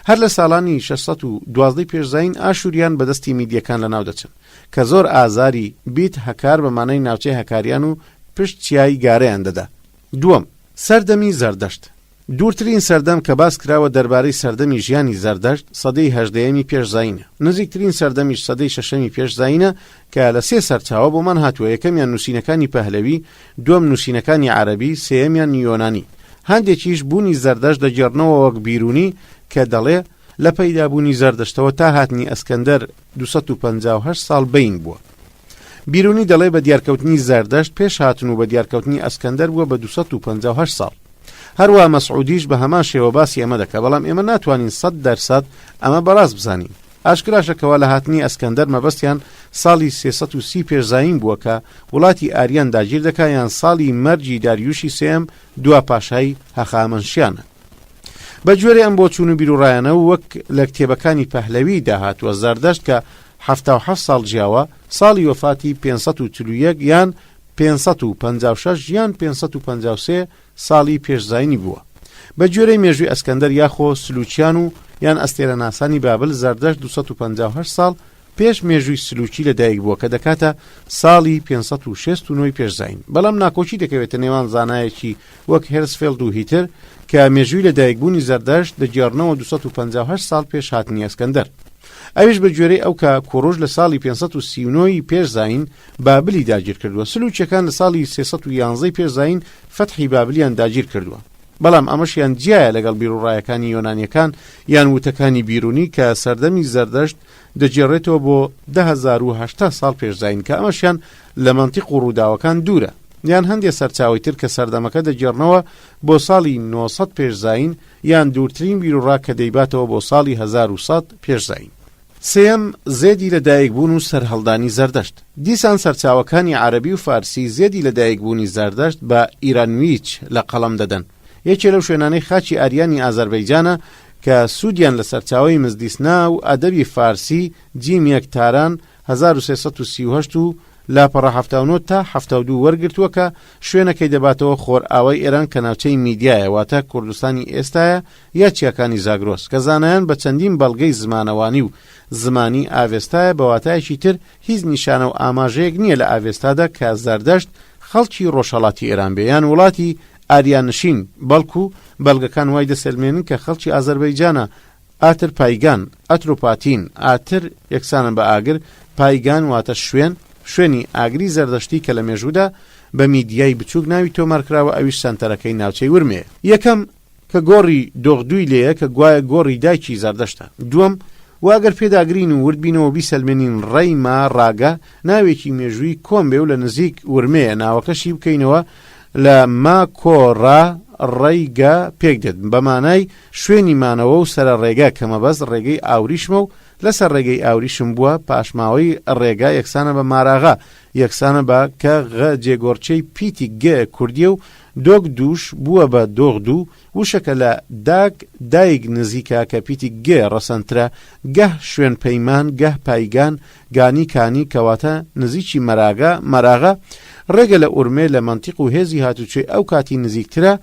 هەر لە ساڵانی 612 پێش زایین ئاشوریان بە دەستی میدیەکان لەناو دەچن کە زۆر ئازاری بیت هەکار بە مانای ناوچەی هەکاریان و پشت چیای گارەیان دەدا. دووەم، سەردەمی زەردەشت. دوورترین سەردەم کە باس کراوە دەربارەی سەردەمی ژیانی زەردەشت سەدەی هەژدەیەمی پێش زایینە، نزیکترین سەردەمیش سەدەی شەشەمی پێش زایینە کە لە سێ سەرچاوە بۆمان هاتووە یەکەمیان نووسینەکانی پەهلەوی، دووەم نووسینەکانی عەرەبی، سێیەمیان یۆنانی. هەندێکیش بوونی زەردەشت دەگێڕنەوە وەک بیرونی کە دەڵێ لە پەیدابوونی زەردەشتەوە تا هاتنی ئەسکەندەر 258 ساڵ بەین بووە. بیرونی دەڵێ بە دیارکەوتنی زەردەشت پێش هاتن و بە دیارکەوتنی ئەسکەندەر بووە بە 258 ساڵ. هەروا مەسعودیش بە هەمان شێوە باسی ئەمە دەکا بەڵام ئێمە ناتوانین 100% ئەمە بەڕاست بزانین. ئاشکراشە کەوا لە هاتنی ئەسکەندەر مەبەستیان ساڵی 330 پێش زایین بووە کە وڵاتی ئاریان داگیر دەکا یان ساڵی مەرگی داریوشی سێیەم دوا پاشای هەخامەنشیانە. بە گوێرەی ئەم بۆچوون و بیروڕایانە و وەک لە کتێبەکانی پەهلەوی دا هاتووە زەردەشت کە 77 ساڵ ژیاوە، ساڵی وەفاتی 541 یان 556 یان 553 ساڵی پێش زاینی بووە. بە گوێرەی مێژووی ئەسکەندەر یاخۆ سلوکیان و یان ئەستێرەناسانی بابل زەردەشت 258 ساڵ پێش مێژووی سلوکی لە دایک بووە کە دەکاتە ساڵی 569 ی پێش زایین. بەڵام ناکۆکی دەکەوێتە نێوان زانایەکی وەک هێرسفێڵد و هیتر کە مێژووی لە دایکبوونی زەردەشت دەگێڕنەوە 258 ساڵ پێش هاتنی ئەسکەندەر. ئەویش بە گوێرەی ئەو کە کوڕوش لە ساڵی 539 ی پێش زایین بابلی داگیر کردووە، سلوکیەکان لە ساڵی 311 ی پێش زایین فەتحی بابلیان داگیر کردووە. بەڵام ئەمەشیان جیایە لەگەڵ بیروڕایەکانی یۆنانیەکان یان وتەکانی بیرونی کە سەردەمی زەردەشت دەگێڕێتەوە بۆ 10,080 ساڵ پێش زایین کە ئەمەشیان لە مەنتیق و ڕووداوەکان دوورە یان هەندێ سەرچاوەی تر کە سەردەمەکە دەگێڕنەوە بۆ ساڵی 900 پێش زایین یان دوورترین بیروڕا کە دەیباتەوە بۆ ساڵی 1100 پێش زایین. سێیەم، زێدی لە دایکبوون و سەرهەڵدانی زەردەشت. دیسان سەرچاوەکانی عەرەبی و فارسی زێدی لە دایکبوونی زەردەشت بە ئیرانویچ لە قەڵەم دەدەن. یەکێ لەو شوێنانەی خاکی ئاریانی ئازەربەیجانە کە سوودیان لە سەرچاوەی مزدیسنا و ئەدەبی فارسی جیم یەک تاران 1338 و لاپەڕە 79 تا 72 وەرگرتووە کە شوێنەکەی دەباتەوە خۆرئاوای ئێران کە ناوچەی میدیایە واتە کوردستانی ئێستایە یا چیاکانی زاگرۆس کە زانایان بە چەندین بەڵگەی زمانەوانی و زمانی ئاڤێستایە بە واتایەکی تر هیچ نیشانە و ئاماژەیەک نییە لە ئاڤێستادا کە زەردەشت خەڵکی ڕۆژهەڵاتی ئێران بێ یان وڵاتی ئاریانشین بەڵکو بەڵگەکان وای دەسەلمێنن کە خەڵکی ئازەربەیجانە ئاتر پایگان، ئەتروپاتین، ئاتر یەکسانە بە ئاگر، پایگان واتە شوێن، شوێنی ئاگری زەردەشتی کە لە مێژوودا بە میدیای بچووک ناوی تۆمارکراوە ئەویش سەنتەرەکەی ناوچەی ورمێیە. یەکەم، کە گۆڕی دۆغدوی لێیە کە گوایە گۆڕی دایکی زەردەشتە. دووەم، وە ئەگەر پێداگرین و ورد بینەوە بیسەلمێنین ڕێی ما ڕاگە ناوێکی مێژووی کۆن بێ و لە نزیک ورمێیە ناوەکەشی بکەینەوە لە ما کۆ ڕا ڕێی گە پێک دێت بە مانای شوێنی مانەوە و سەرە ڕێگە کە مەبەست ڕێگەی ئاوریشمە و لەسەر ڕێگەی ئاوریشم بووە، پاشماوەی ڕێگا یەکسانە بە ماراغا، یەکسانە بە کە غ جێگۆڕکێی پیتی گ کوردیە و دۆگ دووش بووە بە دۆغ دوو، وشەکە لە داگ دایگ نزیکە کە پیتی گ ڕەسەنترە، گەه شوێن پەیمان، گەه پایگان، گانی کانی، کەواتە نزیکی مەراگە، مەراغە، ڕێگە لە ئورمێ لە مەنتیق و هێزی هاتوچۆی ئەو کاتی نزیکترە،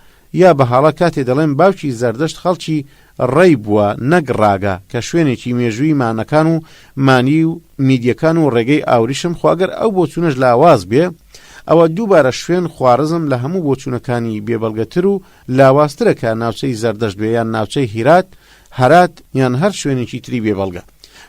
یا بە هەڵە کاتێ دەڵێن باوکی زەردەشت خەڵکی ڕەی بووە نەک ڕاگە کە شوێنێکی مێژووی مانەکان و مانی و میدیەکان و ڕێگەی ئاوریشم خۆ ئەگەر ئەو بۆچوونەش لاواز بێ ئەوە دووبارە شوێن خوارزم لە هەموو بۆچوونەکانی بێبەڵگەتر و لاوازترە کە ناوچەی زەردەشت بێ یان ناوچەی هیرات هەرات یان هەر شوێنێکی تری بێبەڵگە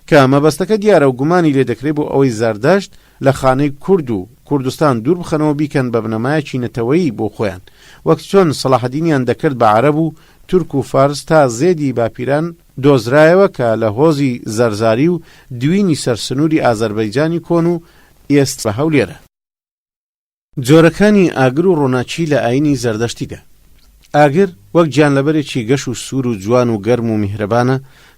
کە مەبەستەکە دیارە و گومانی لێ دەکرێ بۆ ئەوەی زەردەشت لە خانەی کورد و کوردستان دوور بخەنەوە بیکەن بە بنەمایەکی نەتەوەیی بۆ خۆیان وەک چۆن سەڵاحەدینیان دەکرد بە عەرەب و تورک و فارس تا زێدی باپیران دۆزرایەوە کە لە هۆزی زەرزاری و دوینی سەر سنووری ئازەربەیجانی کۆن و ئێستا هەولێرە. جۆرەکانی ئاگر و ڕۆناکی لە ئایینی زەردەشتیدا. ئاگر، وەک گیانلەبەرێکی گەش و سوور و جوان و گەرم و میهرەبانە،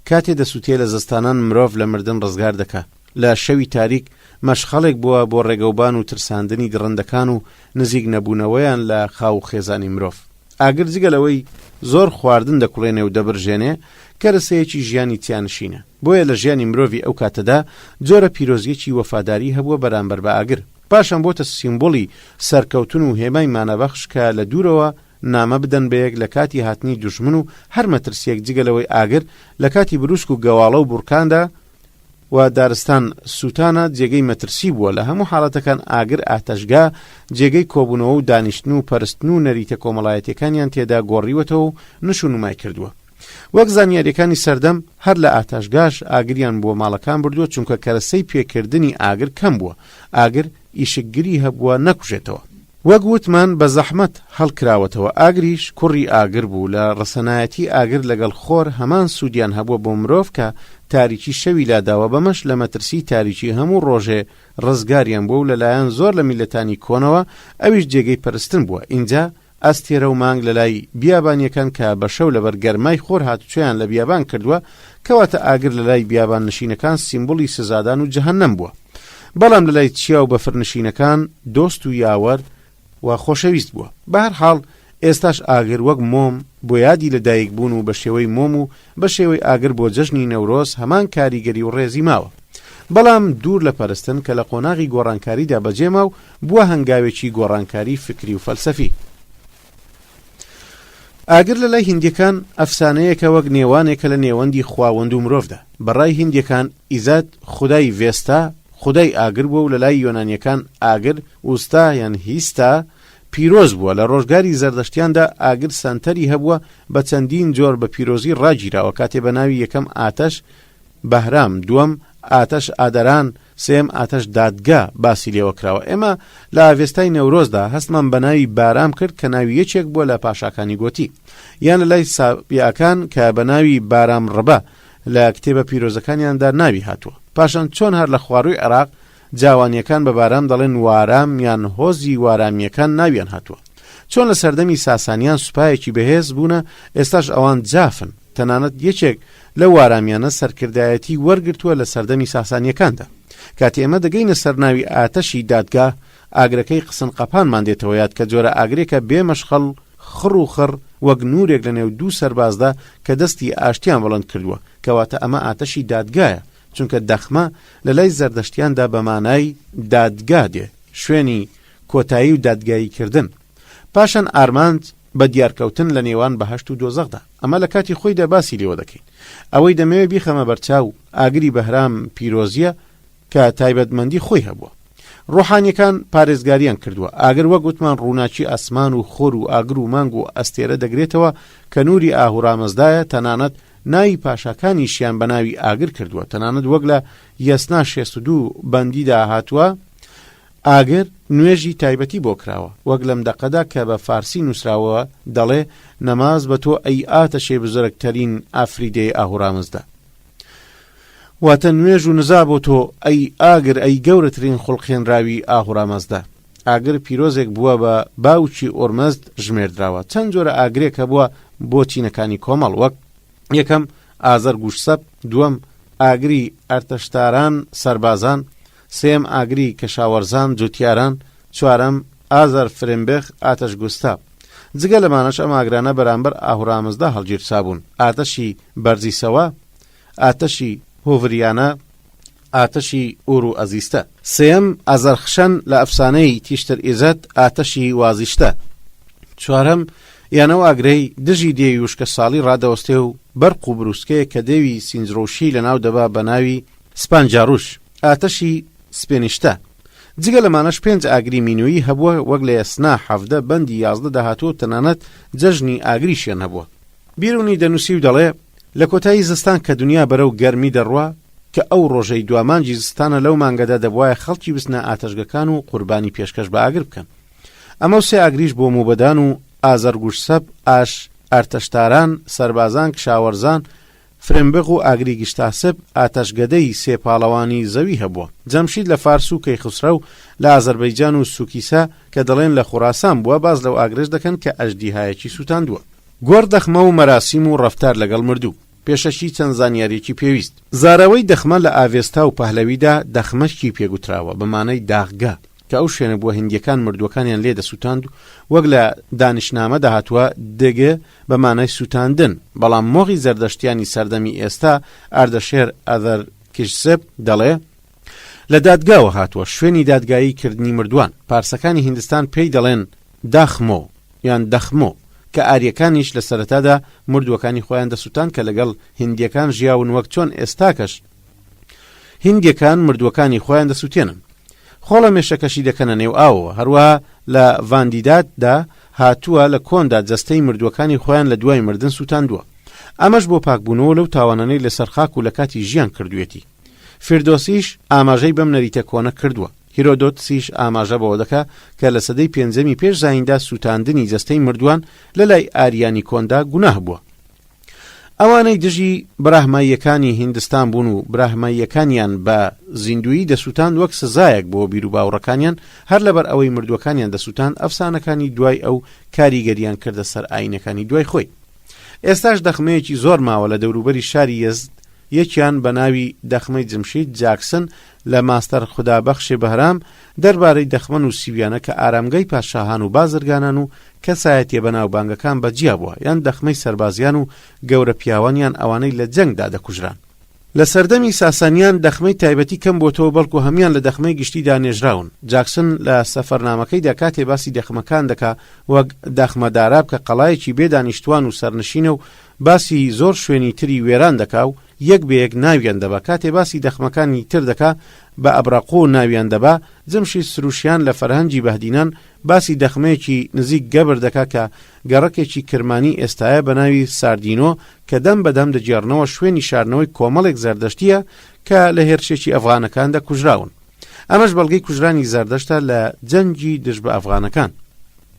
کاتێ دەسووتێ لە زستانان مرۆڤ لە مردن ڕزگار دەکا، لە شەوی تاریک مەشخەڵێک بووە بۆ ڕێگەوبان و ترساندنی دڕندەکان و نزیک نەبوونەوەیان لە خاو و خێزانی مرۆڤ. ئاگر جگە لەوەی زۆر خواردن دەکوڵێنێ و دەبرژێنێ، کەرەسەیەکی ژیانی چیانشینە. بۆیە لە ژیانی مرۆڤی ئەو کاتەدا جۆرە پیرۆزییەکی وەفاداری هەبووە بەرامبەر بە ئاگر. پاشان بۆتە سیمبوڵی سەرکەوتن و هێمای مانابەخش کە لە دوورەوە نامە بدەن بەیەک لە کاتی هاتنی دوژمن و هەر مەترسییەک جگە لەوەی ئاگر لە کاتی بروسک و گەواڵە و بورکاندا و دارستان سووتانە جێگەی مەترسی بووە لە هەموو حاڵەتەکان ئاگر ئاتەشگا جێگەی کۆبوونەوە و دانیشتن و پەرستن و نەریتە کۆمەڵایەتیەکانیان تێدا گۆڕیوەتەوە و نش و نمای کردووە وەک زانیاریەکانی سەردەم هەر لە ئاتاشگاش ئاگریان بۆ ماڵەکان بردووە چونکە کەرەسەی پێکردنی ئاگر کەم بووە ئاگر ئیشکگری هەبووە نەکوژێتەوە. وەک وتمان بە زەحمەت هەڵکراوەتەوە ئاگریش کوڕی ئاگر بوو لە ڕەسەنایەتی ئاگر لەگەڵ خۆر هەمان سوودیان هەبووە بۆ مرۆڤ کە تاریکی شەوی لاداوە بەمەش لە مەترسی تاریکی هەموو ڕۆژێ ڕزگاریان بووە و لەلایەن زۆر لە میللەتانی کۆنەوە ئەویش جێگەی پەرستن بووە ئینجا ئەستێرە و مانگ لەلای بیابانیەکان کە بە شەو لەبەر گەرمای خۆر هاتوچۆیان لە بیابان کردووە، کەواتە ئاگر لەلای بیابان نشینەکان سیمبولی سزادان و جەهەنەم بووە. بەڵام لەلای چیا و بەفر نشینەکان دۆست و یاوەر و خۆشەویست بووە. بەهەر حاڵ ئێستاش ئاگر وەک مۆم بۆ یادی لە دایک بوون و بە شێوەی مۆم و بە شێوەی ئاگر بۆ جەژنی نەورۆز هەمان کاریگەری و ڕێزی ماوە. بەڵام دوور لە پەرستن کە لە قۆناغی گۆڕانکاریدا بەجێما و بووە هەنگاوێکی گۆڕانکاری فکری و فەلسەفی. ئاگر لە لای هیندیەکان ئەفسانەیەکە وەک نێوانێکە لە نێوەندی خواوەند و مرۆڤدا. بە ڕای هیندیەکان ئیزاد خودای ڤێستا، خودای ئاگر بووە و لە لای یۆنانیەکان ئاگر، ئوستا یان هیستا، پیرۆز بووە. لە ڕۆژگاری زەردەشتیاندا ئاگر سەنتەری هەبووە بە چەندین جۆر بە پیرۆزی ڕاگیراوە کاتێ بە ناوی یەکەم ئاتەش، بەهرام، دووەم، ئاتەش ئادەران، سێیەم، ئاتەش دادگا باسی لێوە کراوە. ئێمە لە ئاڤێستای نەورۆزدا هەستمان بە ناوی بارام کرد کە ناوی یەکێک بووە لە پاشاکانی گۆتی. یان لە لای سابیاکان کە بە ناوی بارام ڕبە لە کتێبە پیرۆزەکانیاندا ناوی هاتووە. پاشان چۆن هەر لە خوارووی عێراق جاوانییەکان بە بارام دەڵێن وارام یان هۆزی وارامییەکان ناویان هاتووە. چۆن لە سەردەمی ساسانیان سوپایەکی بەهێز بوونە ئێستاش ئەوان جافن. تەنانەت یەکێک لەو وارامیانە سەرکردایەتی وەرگرتووە لە سەردەمی ساسانیەکاندا. کاتێ ئێمە دەگەینە سەر ناوی ئاتەشی دادگا، ئاگرەکەی قسن قەپانمان دێتەوە یاد کە جۆرە ئاگرێکە بێ مەشخەڵ خڕ و خڕ وەک نوورێک لە نێو دوو سەربازدا کە دەستی ئاشتیان بڵند کردووە، کەواتە ئەمە ئاتەشی دادگایە، چونکە دەخمە لە لای زەردەشتیاندا بە مانای دادگا دێ، شوێنی کۆتایی و دادگایی کردن. پاشان ئارمانج بە دیارکەوتن لە نێوان بەهەشت و دۆزەخدا. ئەمە لە کاتی خۆیدا باسی لێوە دەکەین. ئەوەی دەمەوێ بیخەمە بەرچاو ئاگری بەهرام پیرۆزییە کە تایبەتمەندی خۆی هەبووە. ڕۆحانیەکان پارێزگاریان کردووە. ئاگر وەک وتمان ڕووناکی ئاسمان و خۆر و ئاگر و مانگ و ئەستێرە دەگرێتەوە کە نووری ئاهورامەزدایە تەنانەت ناوی پاشاکانیشیان بە ناوی ئاگر کردووە تەنانەت وەک لە یەسنا 62 بەندیدا هاتووە ئاگر نوێژی تایبەتی بۆ کراوە، وەک لەم دەقەدا کە بە فارسی نووسراوە دەڵێ، نەماز بە تۆ ئەی ئاتەشێ بزرگترین ئافریدەی ئاهورامزدا. واتە نوێژ و نزا بۆ تۆ ئەی ئاگر ئەی گەورەترین خوڵقێنراوی ئاهورامەزدا. ئاگر پیرۆزێک بووە بە باوکی ئۆرمەزد ژمێردراوە. چەند جۆرە ئاگرێک هەبووە بۆ چینەکانی کۆمەڵ وەک، یەکەم، ئازەر گوشسەپ، دووەم. ئاگری ئەرتەشتاران، سەربازان، سێیەم ئاگری کەشاوەرزان، جوتیاران، چوارەم ئازەر فرێمبخ، ئاتەشگوستا. جگە لەمانەش ئەم ئاگرانە بەرامبەر ئاهورامزدا هەڵگیرسابوون، ئاتەشی بەرزیسەوە، ئاتەشی هوڤریانە، ئاتەشی ئور و ئەزیستە. سێیەم، ئازەرخشەن لە ئەفسانەی تیشتر ئیزەد، ئاتەشی وازیشتە. چوارەم، یان ئەو ئاگرەی دژی دێوی وشکەساڵی ڕادەوەستێ و بەرق و بروسکەیەک کە دێوی سینجڕوشی لەناو دەبا بە ناوی سپانجاروش، ئاتەشی سپێنیشتە. جگە لەمانەش پێنج ئاگری مینویی هەبووە وەک لە یەسنا 17 بەندی 11 دا هاتووە و تەنانەت جەژنی ئاگریشیان هەبووە. بیرونی دەنووسی و دەڵێ، لە کۆتایی زستان کە دنیا بەرەو گەرمی دەڕوا، کە ئەو ڕۆژەی دوا مانگی زستانە لەو مانگەدا دەبوایە خەڵکی بچنە ئاتەشگەکان و قوربانی پێشکەش بە ئاگر بکەن. ئەمەو سێ ئاگریش بۆ موبەدان و ئازەرگوشسەب، ئاش، ئەرتەشتاران، سەربازان، کشاوەرزان، فرمبغ و ئاگری گشتاسب، ئاتەشگەدەی سێ پاڵەوانی زەوی هەبووە. جەمشید لە فارس و کەیخوسرەو لە ئازەربەیجان و سوکیسە کە دەڵێن لە خوراسان بووە باس لەو ئاگرەش دەکەن کە ئەژدیهایەکی سووتاندووە. گۆڕ دەخمە و مەراسیم و ڕەفتار لەگەڵ مردوو. پێشەکی چەند زانیارییەکی پێویست. زاراوەی دەخمە لە ئاڤێستا و پەهلەویدا دەخمەکی پێ گوتراوە بە مانای داغگە کە ئەو شوێنە بووە هندییەکان مردووەکانیان لێ دەسووتاند و وەک لە دانیشنامەدا هاتووە دگ بە مانای سووتاندن بەڵام مۆغی زەردەشتیانی سەردەمی ئێستا ئاردەشێر ئەذەرکشسپ دەڵێ لە دادگاوە هاتووە شوێنی دادگایی کردنی مردووان پارسەکانی هیندستان پێی دەڵێن داخمۆ یان دەخمۆ کە ئاریەکانیش لە سەرەتادا مردووەکانی خۆیان دەسوتان کە لەگەڵ هیندیەکان ژیاون وەک چۆن ئێستاکەش هیندیەکان مردووەکانی خۆیان دەسوتێنن خۆڵە مێشەکەشی دەکەنە نێو ئاوەوە هەروەها لە ڤاندیداد دا هاتووە لە کۆندا جەستەی مردووەکانی خۆیان لە دوای مردن سوتاندووە ئەمەش بۆ پاکبوونەوە لەو تاوانانەی لەسەر خاک و لە کاتی ژیان کردوویەتی فیردۆسیش ئاماژەی بەم نەریتە کۆنە کردووە. هیرۆدۆتسیش ئاماژە بەوە دەکا کە لە سەدەی پێنجەمی پێش زاییندا سووتاندنی جەستەی مردووان لە لای ئاریانی کۆندا گوناه بووە. ئەوانەی دژی براهماییەکانی هیندستان بوون و براهماییەکانیان بە زیندوویی دەسووتاند وەک سزایەک بۆ بیروباوڕەکانیان، هەر لەبەر ئەوەی مردووەکانیان دەسووتاند ئەفسانەکانی دوای ئەو کاریگەریان کردە سەر ئایینەکانی دوای خۆی. ئێستاش دەخمەیەکی زۆر ماوە لە دەوروبەری شاری یەزد یەکیان بە ناوی دەخمەی جمشید جاکسن لە ماستەر خودابەخش بەهرام دەربارەی دەخمە نووسیویانە کە ئارامگای پادشاهان و بازرگانان و کەسایەتیە بەناوبانگەکان بە جیا بووە یان دەخمەی سەربازیان و گەورە پیاوان یان ئەوانەی لە جەنگدا دەکوژران. لە سەردەمی ساسانیان دەخمەی تایبەتی کەم بۆتەوە بەڵکو هەموان لە دەخمەی گشتیدا نێژراون. جاکسن لە سەفەرنامەکەیدا کاتێ باسی دەخمەکان دەکا وەک داخمە داراب کە قەڵایەکی بێ دانیشتوان و سەرنشینە و باسی زۆر شوێنی تری وێران دەکا و یەک بە یەک ناویان دەبا، کاتێ باسی دەخمەکانی تر دەکا بە ئەبرەقۆ ناویان دەبا، جمشید سروشیان لە فەرهەنگی بەهدینان باسی دەخمەیەکی نزیک گەبر دەکا کە گەڕەکێکی کرمانی ئێستایە بە ناوی ساردینۆ کە دەم بە دەم دەگێڕنەوە شوێنی شاردنەوەی کۆمەڵێک زەردەشتییە کە لە هێرشێکی ئەفغانەکاندا کوژراون. ئەمەش بەڵگەی کوژرانی زەردەشتە لە جەنگی دژ بە ئەفغانەکان.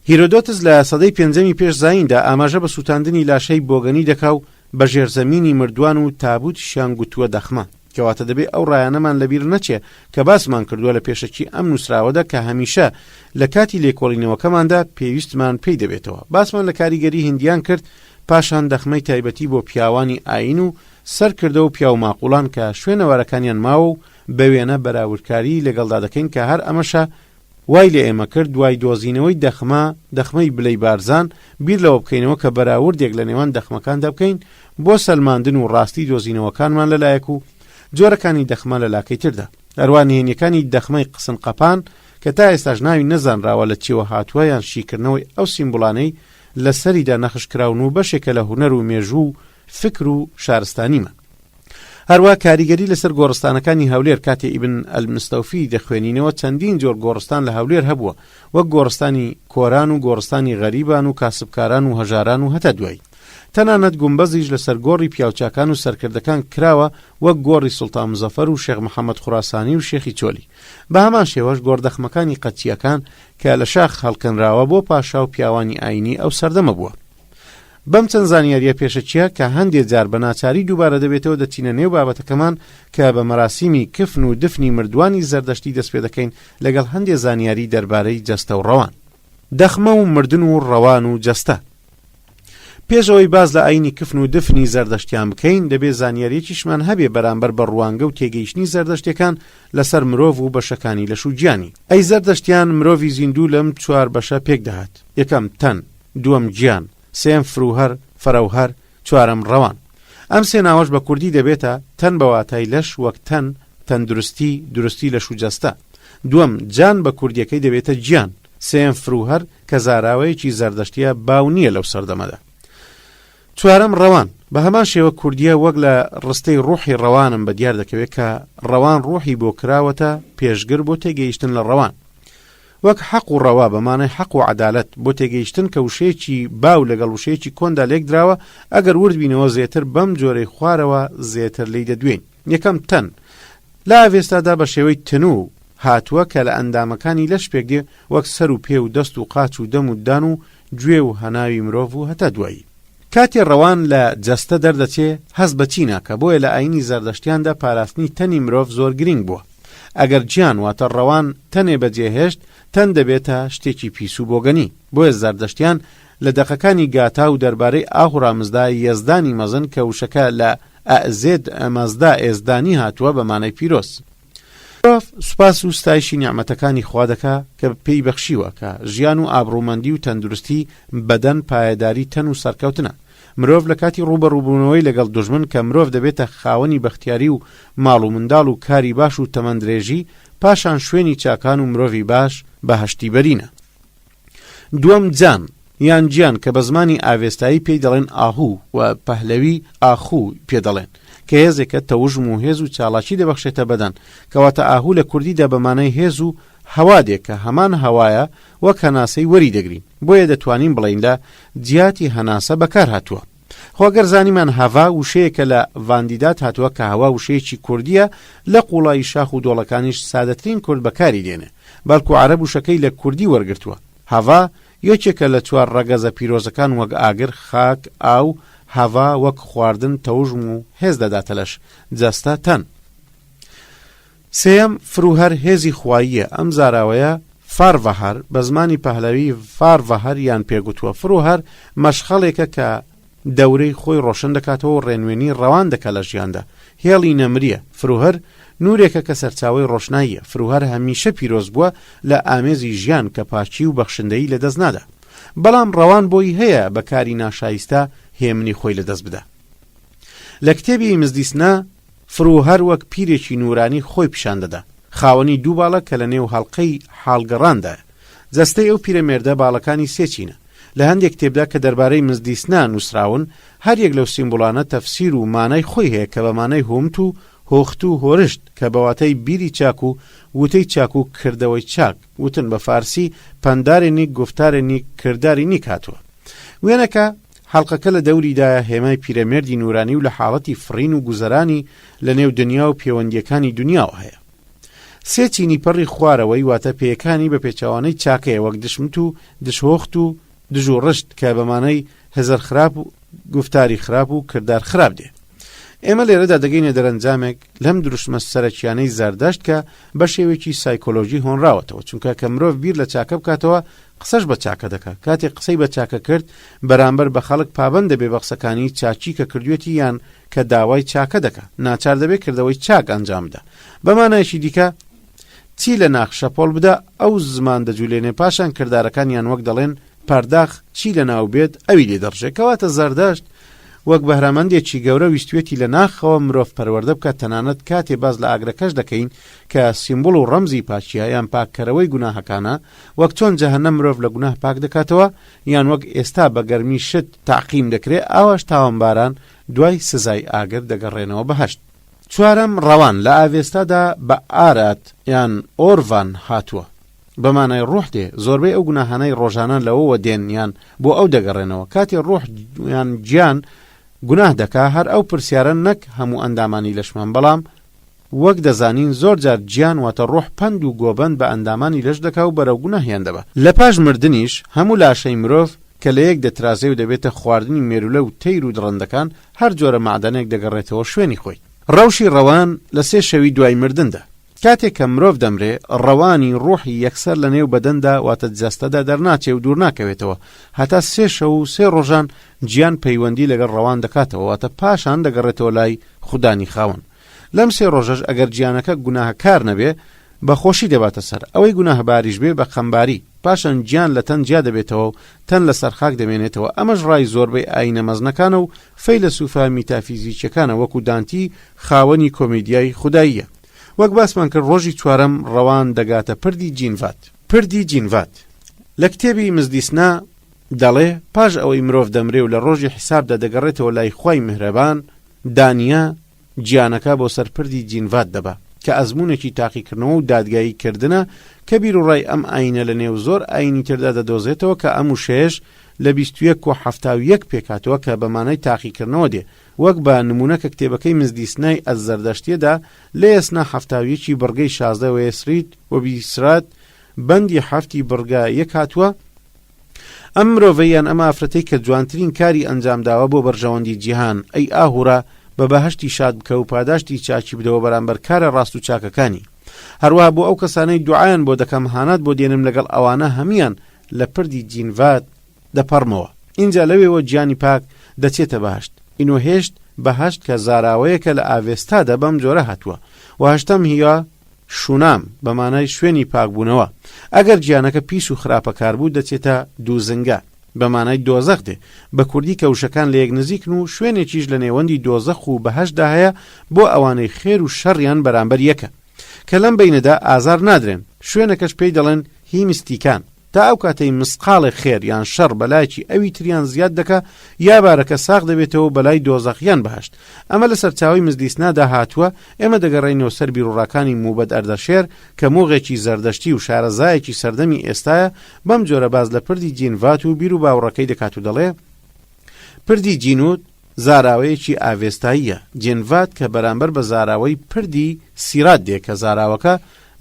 هیرۆدۆتس لە سەدەی پێنجەمی پێش زاییندا ئاماژە بە سووتاندنی لاشەی بۆگەنی دەکا و بە ژێرزەمینی مردووان و تابووتیشیان گوتووە دەخمە. کەواتە دەبێ ئەو ڕایانەمان لەبیر نەچێ کە باسمان کردووە لە پێشەکی ئەم نووسراوەدا کە هەمیشە لە کاتی لێکۆڵینەوەکەماندا پێویستمان پێی دەبێتەوە. باسمان لە کاریگەری هیندیان کرد، پاشان دەخمەی تایبەتی بۆ پیاوانی ئایین و سەرکردە و پیاوماقوڵان کە شوێنەوارەکانیان ماوە و بە وێنە بەراوردکاریی لەگەڵدا دەکەین کە هەر ئەمەشە وای لە ئێمە کرد دوای دۆزینەوەی دەخمە، دەخمەی بلەی بارزان، بیر لەوە بکەینەوە کە بەراوردێک لە نێوان دەخمەکاندا بکەین بۆ سەلماندن و ڕاستی دۆزینەوەکانمان لە لایەک و جۆرەکانی دەخمە لە لاکەی تردا. هەروا نهێنیەکانی دەخمەی قسن قەپان کە تا ئێستاش ناوی نەزانراوە لە چیەوە هاتووە یان شیکردنەوەی ئەو سیمبوڵانەی لە سەریدا نەخش کراون و بەشێکە لە هونەر و مێژوو و فکر و شارستانیمان. هەروا کاریگەری لەسەر گۆڕستانەکانی هەولێر کاتێ ئیبن ئەلمستەوفی دەخوێنینەوە چەندین جۆر گۆڕستان لە هەولێر هەبووە وەک گۆڕستانی کۆران و گۆڕستانی غەریبان و کاسبکاران و هەژاران و هەتا دوایی تەنانەت گومبەزیش لەسەر گۆڕی پیاوچاکان و سەرکردەکان کراوە وەک گۆڕی سوڵتان مزەفەر و شێخ محەمەد خوراسانی و شێخی چۆلی بە هەمان شێوەش گۆڕدەخمەکانی قەدچییەکان کە لە شاخ هەڵکەنراوە بۆ پاشا و پیاوانی ئایینی ئەو سەردەمە بووە. بەم چەند زانیارییە پێشەکییە کە هەندێ جار بە ناچاری دووبارە دەبێتەوە دەچینە نێو بابەتەکەمان کە بە مەراسیمی کفن و دفنی مردووانی زەردەشتی دەست پێ دەکەین لەگەڵ هەندێ زانیاری دەربارەی جەستە و ڕەوان. دەخمە و مردن و ڕەوان و جەستە. پێش ئەوەی باس لە ئایینی کفن و دفنی زەردەشتیان بکەین، دەبێ زانیارییەکیشمان هەبێ بەرامبەر بە ڕوانگە و تێگەیشتنی زەردەشتیەکان لەسەر مرۆڤ و بەشەکانی لەش و گیانی. ئەی زەردەشتیان مرۆڤی زیندوو لەم چوار بەشە پێک دەهات، یەکەم، تەن، دووەم، گیان، سێیەم، فروهەر، فەرەوهەر، چوارەم، ڕەوان. ئەم سێ ناوەش بە کوردی دەبێتە، تەن بە واتای لەش وەک تەن، تەندروستی، دروستی لەش و جەستە. دووەم، جان بە کوردیەکەی دەبێتە گیان. سێیەم فروهەر کە زاراوەیەکی زەردەشتیە باو نییە لەو سەردەمەدا. چوارەم ڕەوان، بە هەمان شێوە کوردیە وەک لە ڕستەی ڕوحی ڕەوانم بە دیار دەکەوێت کە ڕەوان ڕوحی بۆ کراوەتە پێشگر بۆ تێگەیشتن لە ڕەوان. وەک حەق و ڕەوا بە مانای حەق و عەدالەت بۆ تێگەیشتن کە وشەیەکی باو لەگەڵ وشەیەکی کۆندا لێکدراوە ئەگەر ورد بینەوە زێتر بەم جۆرەی خوارەوە زێتر لێی دەدوێین. یەکەم تەن، لە ئاڤێستادا بە شێوەی تنوو هاتووە کە لە ئەندامەکانی لەش پێکدێ وەک سەر و پێ و دەست و قاچ و دەم و ددان و گوێ و هەناوی مرۆڤ و هەتا دوایی. کاتێ ڕەوان لە جەستە دەردەچێ هەست بە چی ناکا بۆیە لە ئایینی زەردەشتیاندا پاراستنی تەنی مرۆڤ زۆر گرینگ بووە. ئەگەر گیان واتە ڕەوان تەنێ بەجێ هێشت تەن دەبێتە شتێکی پیس و بۆگەنی. بۆیە زەردەشتیان لە دەقەکانی گاتا و دەربارەی ئاهورامزدا یەزدانی مەزن کە وشەکە لە ئەزێد مەزدا ئێزدانی هاتووە بە مانای پیرۆز. مرۆڤ سوپاس و ستایشی نیعمەتەکانی خوا دەکا کە پێی بەخشیوە کە ژیان و ئابڕوومەندی و تەندروستی بەدەن پایەداری تەن و سەرکەوتنە. مرۆڤ لە کاتی ڕووبەڕووبوونەوەی لەگەڵ دوژمن کە مرۆڤ دەبێتە خاوەنی بەختیاری و ماڵ و منداڵ و کاری باش و تەمەن درێژی پاشان شوێنی چاکان و مرۆڤی باش بەهەشتی بەرینە. دووەم جان یان گیان کە بە زمانی ئاڤێستایی پێی دەڵێن ئاهوو و پەهلەوی ئاخوو پێ دەڵێن کە هێزێکە تەوژم و هێز و چاڵاکی دەبەخشێتە بەدەن کەواتە ئاهوو لە کوردیدا بە مانای هێز و هەوا دێ کە هەمان هەوایە وەک هەناسەی وەری دەگرین بۆیە دەتوانین بڵێین لە جیاتی هەناسە بەکار هاتووە. خۆ گەر زانیمان هەڤا وشەیەکە لە ڤاندیدات هاتووە کە هەوا وشەیەکی کوردییە لە قووڵایی شاخ و دۆڵەکانیش سادەترین کورد بەکاری دێنێ بەلکو عەرەب وشەکەی لە کوردی وەرگرتووە هەڤا یەکێکە لە چوار ڕەگەزە پیرۆزەکان وەک ئاگر، خاک، ئاو، هەڤا وەک خواردن تەوژم و هێز دەداتە لەش، جەستە، تەن. سێیەم، فروهەر هێزی خواییە، ئەم زاراوەیە، فارڤەهەر، بە زمانی پەهلەوی فارڤەهەر یان پێ گوتووە. فروهەر مەشخەڵێکە کە دەورەی خۆی ڕۆشن دەکاتەوە و ڕێنوێنی ڕەوان دەکا لە ژیاندا. هێڵی نەمرییە. فروهەر نوورێکە کە سەرچاوەی ڕۆشناییە. فروهەر هەمیشە پیرۆز بووە لە ئامێزی ژیان کە پاکی و بەخشندەیی لە دەست نادا. بەڵام ڕەوان بۆی هەیە بە کاری ناشایستە هێمنی خۆی لە دەست بدا. لە کتێبی مزدیسنا فروهەر وەک پیرێکی نوورانی خۆی پیشان دەدا. خاوەنی دوو باڵە کە لە نێو هەڵقەی حاڵگەڕاندایە. جەستەی ئەو پیرەمێردە باڵەکانی سێ چینە. لە هەندێک کتێبدا کە دەربارەی مزدیسنا نووسراون، هەر یەک لەو سیمبوڵانە تەفسیر و مانای خۆی هەیە کە بە مانای هومت و هۆخت و هۆرشت کە بە واتای بیری چاک و وتەی چاک و کردەوەی چاک، وتن بە فارسی پندار نیک گفتار نیک کردار نیک هاتووە. وێنەکە، حەڵقەکە لە دەوریدایە هێمای پیرەمێردی نوورانی و لە حاڵەتی فڕین و گوزەرانی لە نێو دنیا و پێوەندییەکانی دنیاوە هەیە. سێ چینی پەڕی خوارەوەی واتە پێیەکانی بە پێچەوانەی چاکەیە وەک دشمت و دشهۆخت و دژ و ڕشت کە بە مانای هزر خراپ و گوفتاری خراپ و کردار خراپ دێ. ئێمە لێرەدا دەگەینە دەرەنجامێک لەم دروشمە سەرەکیانەی زەردەشت کە بە شێوەیەکی سایکۆلۆژی هۆنراوەتەوە چونکە کە مرۆڤ بیر لە چاکە بکاتەوە قسەش بە چاکە دەکا کاتێک قسەی بە چاکە کرد بەرامبەر بە خەڵک پابەند دەبێ بە قسەکانی چاکی کە کردوێتی یان کە داوای چاکە دەکا ناچار دەبێ کردەوەی چاک ئەنجام بدا بە مانایەکی دیکە چی لە ناخ شەپۆل بدا ئەو زمان دەجولێنێ پاشان کردارەکانیان وەک دەڵێن پەرداخ چی لە ناو بێت ئەوی لێ دەڕژێ کەواتە زەردەشت وەک بەهرەمەندێکی گەورە ویستوێتی لە ناخەوە مرۆڤ پەروەردە بکات تەنانەت کاتێ باس لە ئاگرەکەش دەکەین کە سیمبوڵ و ڕەمزی پاکیە یان پاککەرەوەی گوناهەکانە وەک چۆن جەهەنەم مرۆڤ لە گوناه پاک دەکاتەوە یان وەک ئێستا بە گەرمی شت تەعقیم دەکرێ ئاواش تاوانباران دوای سزای ئاگر دەگەڕێنەوە بەهەشت. چوارەم، ڕەوان، لە ئاڤێستادا بە ئارات یان ئۆرڤان هاتووە. بە مانای ڕوح دێ، زۆربەی ئەو گوناهانەی ڕۆژانە لەوەوە دێن یان بۆ ئەو دەگەڕێنەوە. کاتێ ڕوح یان گیان گوناه دەکا، هەر ئەو پرسیارە نەک هەموو ئەندامانی لەشمان، بەڵام وەک دەزانین زۆر جار گیان واتە ڕوح پەند و گۆبەند بە ئەندامانی لەش دەکا و بەرەو گوناهیان دەبا. لە پاش مردنیش هەموو لاشەی مرۆڤ کە لە یەک دەترازێ و دەبێتە خواردنی مێروولە و تەیر و دڕندەکان، هەر جۆرە مەعدەنێک دەگەڕێتەوە شوێنی خۆی. ڕەوشی ڕەوان لە سێ شەوی دوای مردندا. کاتێک کە مرۆڤ دەمرێ، ڕەوانی، ڕوحی، یەکسەر لە نێو بەدەندا واتە جەستەدا دەرناچێ و دوور ناکەوێتەوە، هەتا سێ شەو و سێ ڕۆژان گیان پەیوەندی لەگەڵ ڕەوان دەکاتەوە واتە پاشان دەگەڕێتەوە لای خودانی خاوەن. لەم سێ ڕۆژەش ئەگەر گیانەکە گوناهکار نەبێ بە خۆشی دەباتە سەر، ئەوەی گوناهباریش بێ بە خەمباری، پاشان گیان لە تەن جیا دەبێتەوە و تەن لە سەر خاک دەمێنێتەوە، ئەمەش ڕای زۆربەی ئایینە مەزنەکانە و فەیلەسوفە میتافیزیکیەکانە وەکو دانتی خاوەنی کۆمیدیای خوداییە. وەک باسمان کرد ڕۆژی چوارەم ڕەوان دەگاتە پردی جینڤات. پردی جینڤات لە کتێبی مزدیسنا دەڵێ، پاش ئەوەی مرۆڤ دەمرێ و لە ڕۆژی حیسابدا دەگەڕێتەوە لای خوای میهرەبان، دانیە، گیانەکە بۆ سەر پردی جینڤات دەبا، کە ئەزموونێکی تاقیکردنەوە و دادگایی کردنە کە بیروڕای ئەم ئایینە لە نێو زۆر ئایینی تردا دەدۆزێتەوە کە ئەم وشەیەش لە 21 کۆ 71 پێکهاتووە کە بە مانای تاقیکردنەوە دێ وەک بە نموونە کە کتێبەکەی مزدیسنای ئەززەردەشتیەدا لە یەسنا 71 ی بڕگەی 16 وەیەسریت وبیسرات بەندی حەفتی بڕگە یەک هاتووە، ئەم مرۆڤەی یان ئەم ئافرەتەی کە جوانترین کاری ئەنجام داوە بۆ بەرژەوەندی جیهان، ئەی ئاهورا بە بەهەشتی شاد بکە و پاداشتی چاکی بدەوە بەرامبەر کارە ڕاست و چاکەکانی. هەروەها بۆ ئەو کەسانەی دوعایان بۆ دەکەم هانات بۆ دێنم لەگەڵ ئەوانە هەموویان لە پردی جینڤات دەپەڕمەوە. ئینجا لەوێوە گیانی پاک دەچێتە بەهەشت. ئینۆهێشت بەهەشت کە زاراوەیەکە لە ئاڤێستادا بەم جۆرە هاتووە. وهەشتەم هیوا شونام، بە مانای شوێنی پاکبوونەوە. ئەگەر گیانەکە پیس و خراپەکار بوو دەچێتە دووزنگە، بە مانای دۆزەخ دێ. بە کوردی کە وشەکان لە یەک نزیکن و شوێنێکیش لە نێوەندی دۆزەخ و بەهەشتدا هەیە بۆ ئەوانەی خێر و شەڕیان بەرامبەر یەکە. کە لەم بەینەدا ئازار نادرێن. شوێنەکەش پێی دەڵێن هی مستیکان. تا ئەو کاتەی مسقاڵێک خێر یان شەڕ بەلایەکی ئەوی تریان زیاد دەکا یا بارەکە ساغ دەبێتەوە و بەلای دۆزەخ یان بەهەشت. ئەمە لە سەرچاوەی مزدیسنادا هاتووە، ئێمە دەگەڕێینەوە سەر بیروڕاکانی موبەد ئەردەشێر کە موغێکی زەردەشتی و شارەزایەکی سەردەمی ئێستایە، بەم جۆرە باس لە پردی جینڤات و بیروباوڕەکەی دەکات و دەڵێ، پردی جینوت زاراوەیەکی ئاڤێستاییە، جێنڤات کە بەرامبەر بە زاراوەی پردی سیرات دێ کە زاراوەکە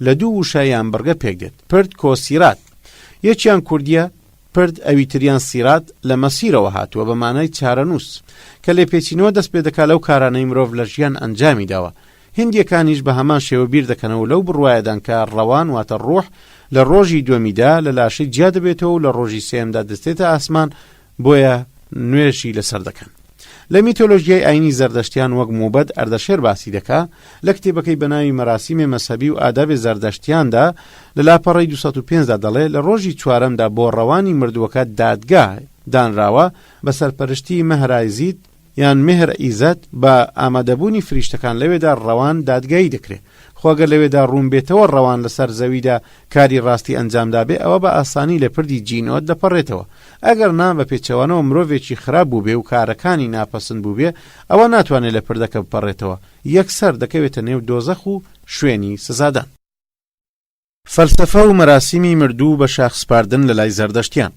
لە دوو وشە یان بڕگە پێک دێت، پرد کۆ سیرات. یەکیان کوردییە، پرد، ئەوی تریان سیرات، لە مەسیرەوە هاتووە بە مانای چارەنووس. کە لێپێچینەوە دەست پێ دەکا لەو کارانەی مرۆڤ لە ژیان ئەنجامی داوە. هیندییەکانیش بە هەمان شێوە بیر دەکەنەوە و لەو بڕوایەدان کە ڕەوان واتە ڕوح لە ڕۆژی دووەمیدا لە لاشەی جیا دەبێتەوە و لە ڕۆژی سێیەمدا دەچێتە ئاسمان، بۆیە نوێژی لەسەر دەکەن. لە میتۆلۆژیای ئاینی زەردەشتیان وەک موبەد ئەردەشێر باسی دەکا، لە کتێبەکەی بە ناوی مەراسیمێ مەزهەبی و ئادابێ زەردەشتیاندا لە لاپەڕەی 205 دا دەڵێ لە ڕۆژی چوارەمدا بۆ ڕەوانی مردووەکە دادگا دانراوە بە سەرپەرشتی مەهرایزید یان مێهر ئیزەد بە ئامادەبوونی فریشتەکان لەوێدا ڕەوان دادگایی دەکرێ. خۆ گەر لەوێدا ڕوون بێتەوە ڕەوان لەسەر زەویدا کاری ڕاستی ئەنجام دابێ ئەوە بە ئاسانی لە پردی جینۆت دەپەڕێتەوە. ئەگەر نا بە پێچەوانەوە مرۆڤێکی خراپ بووبێ و کارەکانی ناپەسند بووبێ ئەوە ناتوانێ لە پردەکە بپەڕێتەوە یەکسەر دەکەوێتە نێو دۆزەخ و شوێنی سزادان. فەلسەفە و مەراسیمی مردوو بە شاخ سپاردن لە لای زەردەشتیان.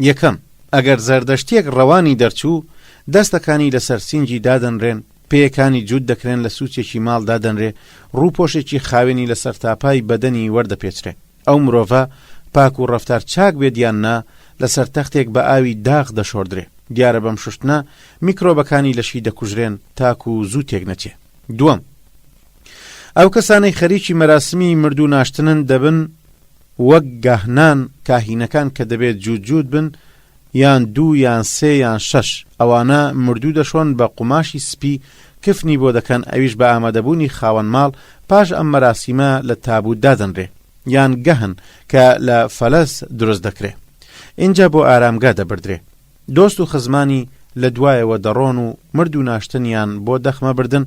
یەکەم، ئەگەر زەردەشتیەک ڕەوانی دەرچوو، دەستەکانی لە سەر سینگی دادەنرێن، پێیەکانی جووت دەکرێن لە سوچێکی ماڵ دادەنرێ، ڕووپۆشێکی خاوێنی لە سەرتاپای بەدەنی وەردەپێچرێ. ئەو مرۆڤە پاک و ڕەفتار چاک بێت یان نا، لە سەر تەختێک بە ئاوی داغ دەشۆردرێ. دیارە بەم شوشتنە میکرۆبەکانی لەشی دەکوژرێن تاکوو زوو تێک نەچێ. دووەم، ئەو کەسانەی خەریکی مەراسمی مردوو ناشتنن دەبن وەک گاهنان، کاهینەکان کە دەبێت جووت جووت بن یان دوو یان سێ یان شەش، ئەوانە مردوو دەشۆن بە قوماشی سپی کفنی بۆ دەکەن ئەویش بە ئامادەبوونی خاوەن ماڵ، پاش ئەم مەراسیمە لە تابوت دادەنرێ یان گەهن کە لە فەلەس دروست دەکرێ ئینجا بۆ ئارامگا دەبردرێ. دۆست و خزمانی لە دوایەوە دەڕۆن و مردوو ناشتنیان بۆ دەخمە بردن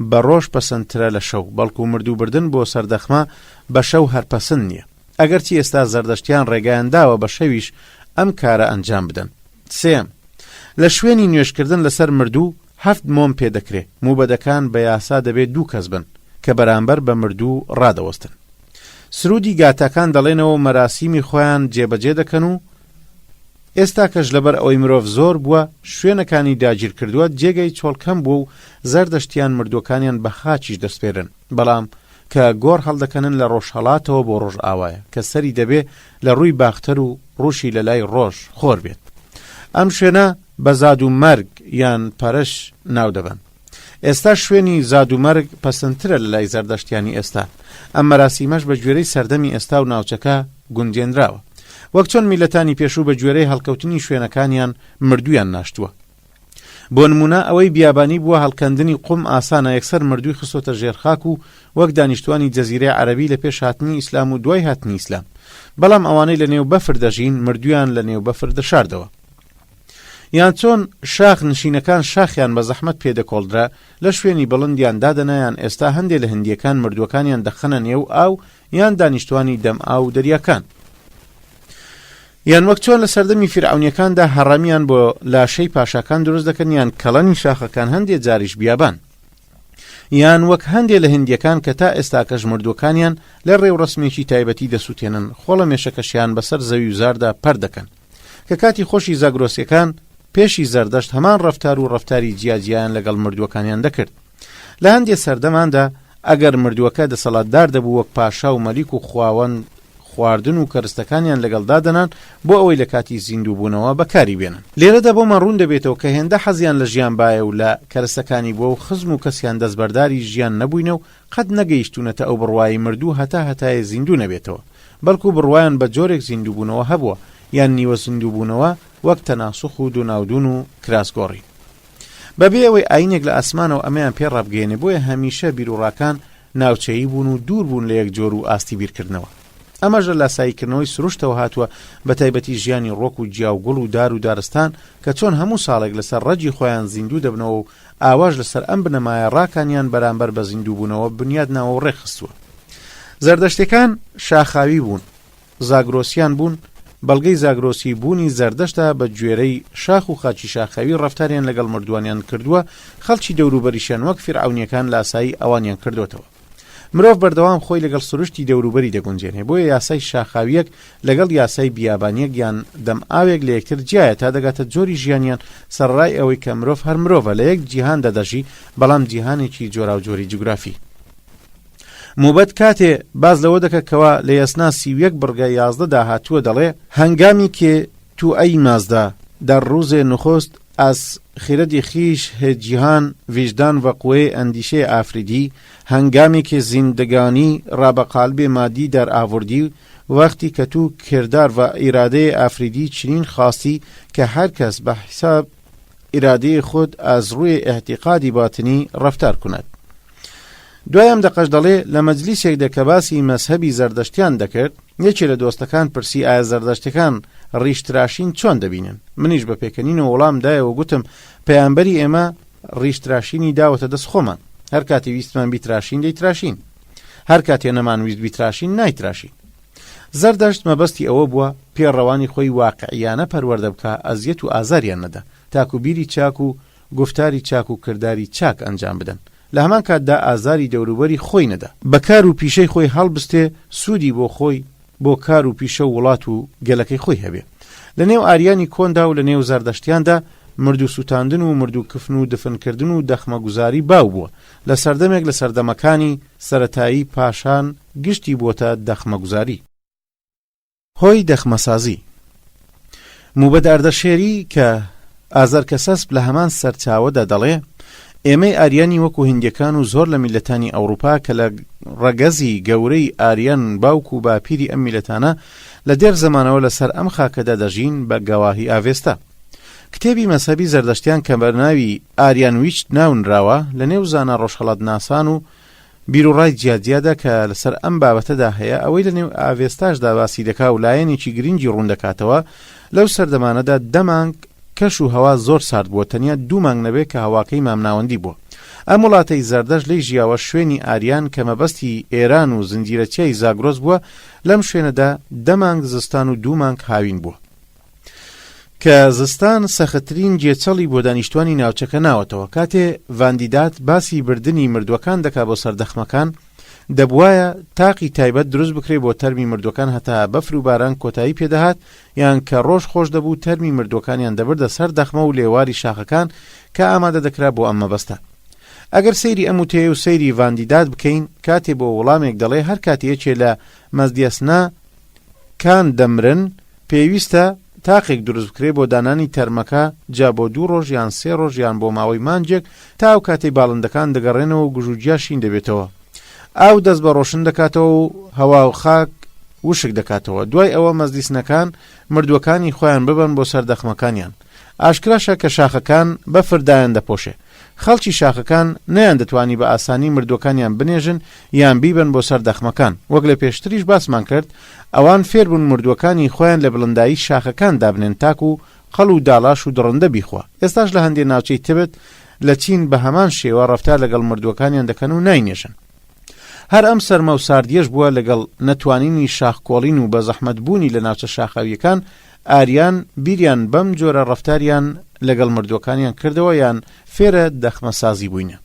بە ڕۆژ پەسەندترە لە شەو، بەڵکو مردوو بردن بۆ سەر دەخمە بە شەو هەر پەسند نییە. ئەگەرچی ئێستا زەردەشتیان ڕێگایان داوە بە شەویش ئەم کارە ئەنجام بدەن. سێیەم، لە شوێنی نوێژکردن لەسەر مردوو هەفت مۆم پێ دەکرێ، موبەدەکان بە یاسا دەبێ دوو کەس بن کە بەرامبەر بە مردوو ڕادەوەستن. سروودی گاتاکان دەڵێنەوە و مەراسیمی خۆیان جێبەجێ دەکەن و ئێستاکەش لەبەر ئەوەی مرۆڤ زۆر بووە شوێنەکانی داگیر کردووە جێگەی چۆڵ کەم بووە و زەردەشتیان مردووەکانیان بە خاکیش دەسپێرن بەڵام کە گۆڕ هەڵدەکەنن لە ڕۆژهەڵاتەوە بۆ ڕۆژئاوایە کە سەری دەبێ لە ڕووی باختەر و ڕووشی لە لای ڕۆژ خۆر بێت ئەم شوێنە بە زاد و مەرگ یان پەرش ناو دەبەن. ئێستا شوێنی زاد و مەرگ پەسەندترە لە لای زەردەشتیانی ئێستا. ئەم مەراسیمەش بە گوێرەی سەردەمی ئێستا و ناوچەکە گونجێنراوە. وەک چۆن میللەتانی پێشوو بە گوێرەی هەڵکەوتنی شوێنەکانیان مردوویان ناشتووە. بۆ نموونە ئەوەی بیابانی بووە هەڵکەندنی قوم ئاسانە یەکسەر مردووی خستۆتە ژێر خاک و وەک دانیشتوانی جەزیرەی عەرەبی لە پێش هاتنی ئیسلام و دوای هاتنی ئیسلام. بەڵام ئەوانەی لە نێو بەفر دەژین مردوویان لە نێو بەفر دەشاردەوە. یان چۆن شاخ نشینەکان شاخیان بە زەحمەت پێ دەکۆڵدرا لە شوێنی بڵندیان دادەنا یان ئێستا هەندێ لە هندیەکان مردووەکانیان دەخەنە نێو ئاو یان دانیشتوانی دەم ئاو و دەریاکان. یان وەک چۆن لە سەردەمی فیرعەونیەکاندا هەڕەمیان بۆ لاشەی پاشاکان دروست دەکەن یان کەڵەنی شاخەکان هەندێ جاریش بیابان. یان وەک هەندێ لە هندیەکان کە تا ئێستاکەش مردووەکانیان لە ڕێوڕەسمێکی تایبەتی دەسووتێنن خۆڵە مێشەکەشیان بەسەر زەوی و زاردا پەر دەکەن. کە کاتی خۆشی زاگرۆسیەکان پێشی زەردەشت هەمان ڕەفتار و ڕەفتاری جیاجیایان لەگەڵ مردووەکانیان دەکرد. لە هەندێ سەردەماندا ئەگەر مردووەکە دەسەڵاتدار دەبوو وەک پاشا و مەلیک و خواوەند خواردن و کەرستەکانیان لەگەڵ دادەنان بۆ ئەوەی لە کاتی زیندووبوونەوە بەکاری بێنن. لێرەدا بۆمان ڕوون دەبێتەوە کە هێندە حەزیان لە ژیان بایە و لە کەرستەکانی بووە و خزم و کەسیان دەستبەرداری ژیان نەبووینە و قەت نەگەیشتوونەتە ئەو بڕوایەی مردوو هەتا هەتایە زیندوو نەبێتەوە بەڵکو بڕوایان بە جۆرێک زیندووبوونەوە هەبووە یان نیوە زیندووبوونەوە وەک تەناسوخ و دوناودون و کراس گۆڕین بەبێ ئەوەی ئاینێک لە ئاسمانەوە ئەمەیان پێ ڕابگەیەنێ بۆیە هەمیشە بیروڕاکان ناوچەیی بوون و دوور بوون لە یەک جۆر و ئاستی بیرکردنەوە. ئەمەش لە لاساییکردنەوەی سروشتەوە هاتووە بەتایبەتی ژیانی ڕۆک و گیا و گوڵ و دار و دارستان کە چۆن هەموو ساڵێک لەسەر ڕەگی خۆیان زیندوو دەبنەوە و ئاواش لەسەر ئەم بنەمایە ڕاکانیان بەرامبەر بە زیندووبوونەوە بنیادناوە و ڕێکخستووە. زەردەشتیەکان شاخاوی بوون. زاگرۆسیان بوون، بەڵگەی زاگرۆسی بوونی زەردەشتە بە گوێرەی شاخ و خاکی شاخاوی ڕەفتاریان لەگەڵ مردووانیان کردووە، خەڵکی دەوروبەریشیان وەک فیرعەونیەکان لاسایی ئەوانیان کردۆتەوە. مرۆڤ بەردەوام خۆی لەگەڵ سروشتی دەوروبەری دەگونجێنێ، بۆیە یاسای شاخاویەک لەگەڵ یاسای بیابانیەک یان دەم ئاوێک لە یەکتر جیایە تا دەگاتە جۆری ژیانیان، سەرەڕای ئەوەی کە مرۆڤ هەر مرۆڤە لە یەک جیهاندا دەژی، بەڵام جیهانێکی جۆراوجۆری جوگرافی. موبەد کاتێ باس لەوە دەکا کەوا لە یەسنا 31 بڕگە 11 دا هاتووە دەڵێ، هەنگامی کێ تو ئەی مازدا در روز نخست از خرد خویش هه جهان وجدان و قوه اندیشه آفریدی هنگامی که زندگانی را به قالب مادی در آوردی وقتی که تو کردار و اراده آفریدی چنین خواستی که هر کس به حساب اراده خود از روی اعتقاد باطنی رفتار کند. دوای ئەم دەقەش دەڵێ، لە مەجلیسێکدا کە باسی مەزهەبی زەردەشتیان دەکرد، یەکێ لە دۆستەکان پرسی ئایا زەردەشتەکان ڕیش تراشین چۆن دەبینن؟ منیش بە پێکەنینەوە وەڵام دایەوە گوتم پەیامبەری ئێمە ڕیش تراشینی داوەتە دەست خۆمان، هەر کاتێ ویستمان بیتراشین دەیتراشین، هەر کاتێ نەمانویست بیتراشین نایتراشین. زەردەشت مەبەستی ئەوە بووە پێڕەوانی خۆی واقعیانە پەروەردە بکا، ئەزیەت و ئازاریان نەدا، تاکو بیری چاک و گوفتاری چاک و کرداری چاک ئەنجام بدەن، لە هەمان کاتدا ئازاری دەوروبەری خۆی نەدا. بە کار و پیشەی خۆی هەڵبستێ سوودی بۆ خۆی، بۆ کار و پیشە و وڵات و گەلەکەی خۆی هەبێ. لە نێو ئاریانی کۆندا و لە نێو زەردەشتیاندا مردوو سووتاندن و مردوو کفن و دفن کردن و دەخمەگوزاری باو بووە. لە سەردەمێک لە سەردەمەکانی سەرەتایی پاشان گشتی بووەتە دەخمەگوزاری. هۆی دەخمەسازی. موبەد ئەردەشێری کە ئازەرکەسەسپ لە هەمان سەرچاوەدا دەڵێ، ئێمەی ئاریانی وەکو هندیەکان و زۆر لە میللەتانی ئەوروپا کە لە ڕەگەزی گەورەی ئاریان باوک و باپیری ئەم میللەتانە لە دێر زەمانەوە لە سەر ئەم خاکەدا دەژین بە گەواهی ئاڤێستا کتێبی مەزهەبی زەردەشتیان کە بە ناوی ئاریان ویچت ناونراوە لە نێو زانا ڕۆژهەڵاتناسان و بیروڕای جیاجیادا کە لەسەر ئەم بابەتەدا هەیە، ئەوەی لە نێو ئاڤێستاشدا باسی دەکا و لایەنێکی گرنگی ڕوون دەکاتەوە، لەو سەردەمانەدا دە مانگ کەش و هەوا زۆر سارد بووە، تەنیا دوو مانگ نەبێ کە هەواکەی مامناوەندی بووە. ئەم وڵاتەی زەردەشت لێی ژیاوە شوێنی ئاریان کە مەبەستی ئێران و زنجیرە چیای زاگرۆس بووە، لەم شوێنەدا دە مانگ زستان و دوو مانگ هاوین بووە. کە زستان سەختترین گێچەڵی بۆ دانیشتوانی ناوچەکە ناوەتەوە. کاتێ ڤاندیدات باسی بردنی مردووەکان دەکا بۆ سەر دەخمەکان، دەبوایە تاقی تایبەت دروست بکرێ بۆ تەرمی مردووەکان هەتا بەفر و باران کۆتایی پێدەهات یان کە ڕۆژ خۆش دەبوو تەرمی مردووەکانیان دەبردە سەر دەخمە و لێواری شاخەکان کە ئامادە دەکرا بۆ ئەم مەبەستە. ئەگەر سەیری ئەم وتەیە و سەیری ڤاندیدات بکەین کاتێ بۆ وڵامێک دەڵێ هەر کاتێ یەکێ لە مەزدیەسنا کان دەمرن پێویستە تاقێک دروست بکرێ بۆ دانانی تەرمەکە جا بۆ دوو ڕۆژ یان سێ ڕۆژ یان بۆ ماوەی مانگێک تا ئەو کاتەی باڵندەکان دەگەڕێنەوە و گژوگیا شین دەبێتەوە ئاو دەست بە ڕۆشن دەکاتەوە و هەوا و خاک وشک دەکاتەوە دوای ئەوە مەزلیسنەکان مردووەکانی خۆیان ببەن بۆ سەر دەخمەکانیان ئاشکراشە کە شاخەکان بەفر دایان دەپۆشێ. خەڵکی شاخەکان نەیاندەتوانی بە ئاسانی مردووەکانیان بنێژن یان بیبەن بۆ سەر دەخمەکان. وەک لە پێشتریش باسمان کرد، ئەوان فێربوون مردووەکانی خۆیان لە بڵندایی شاخەکان دابنێن تاکو قەڵ و داڵاش و دڕندە بیخوا. ئێستاش لە هەندێ ناوچەی تبت لە چین بە هەمان شێوە ڕەفتار لەگەڵ مردووەکانیان دەکەن و ناینێژن. هەر ئەم سەرما و ساردییەش بووە لەگەڵ نەتوانینی شاخ کۆڵین و بە زەحمەت بوونی لە ناوچە شاخاوییەکان، ئاریان بیریان بەم جۆرە ڕەفتاریان لەگەڵ مردووەکانیان کردەوە یان فێرە دەخمە سازی بووینە.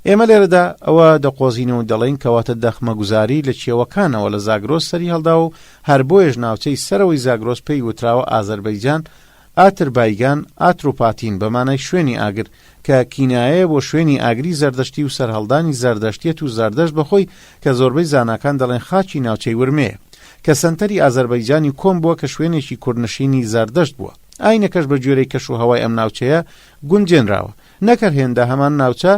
ئێمە لێرەدا ئەوە دەقۆزینەوە و دەڵێین کەواتە دەخمەگوزاری لە کێوەکانەوە لە زاگرۆس سەری هەڵداوە و هەر بۆیەش ناوچەی سەرەوەی زاگرۆس پێی وتراوە ئازەربەیجان ئاتربایگان، ئاتروپاتین، بە مانای شوێنی ئاگر، کە کینایەیە بۆ شوێنی ئاگری زەردەشتی و سەرهەڵدانی زەردەشتیەت و زەردەشت بە خۆی کە زۆربەی زاناکان دەڵێن خاکی ناوچەی ورمێیە کە سەنتەری ئازەربەیجانی کۆن بووە کە شوێنێکی کوردنشینی زەردەشت بووە. ئاینەکەش بە گوێرەی کەش و هەوای ئەم ناوچەیە گونجێنراوە. نەک هەر هێندە هەمان ناوچە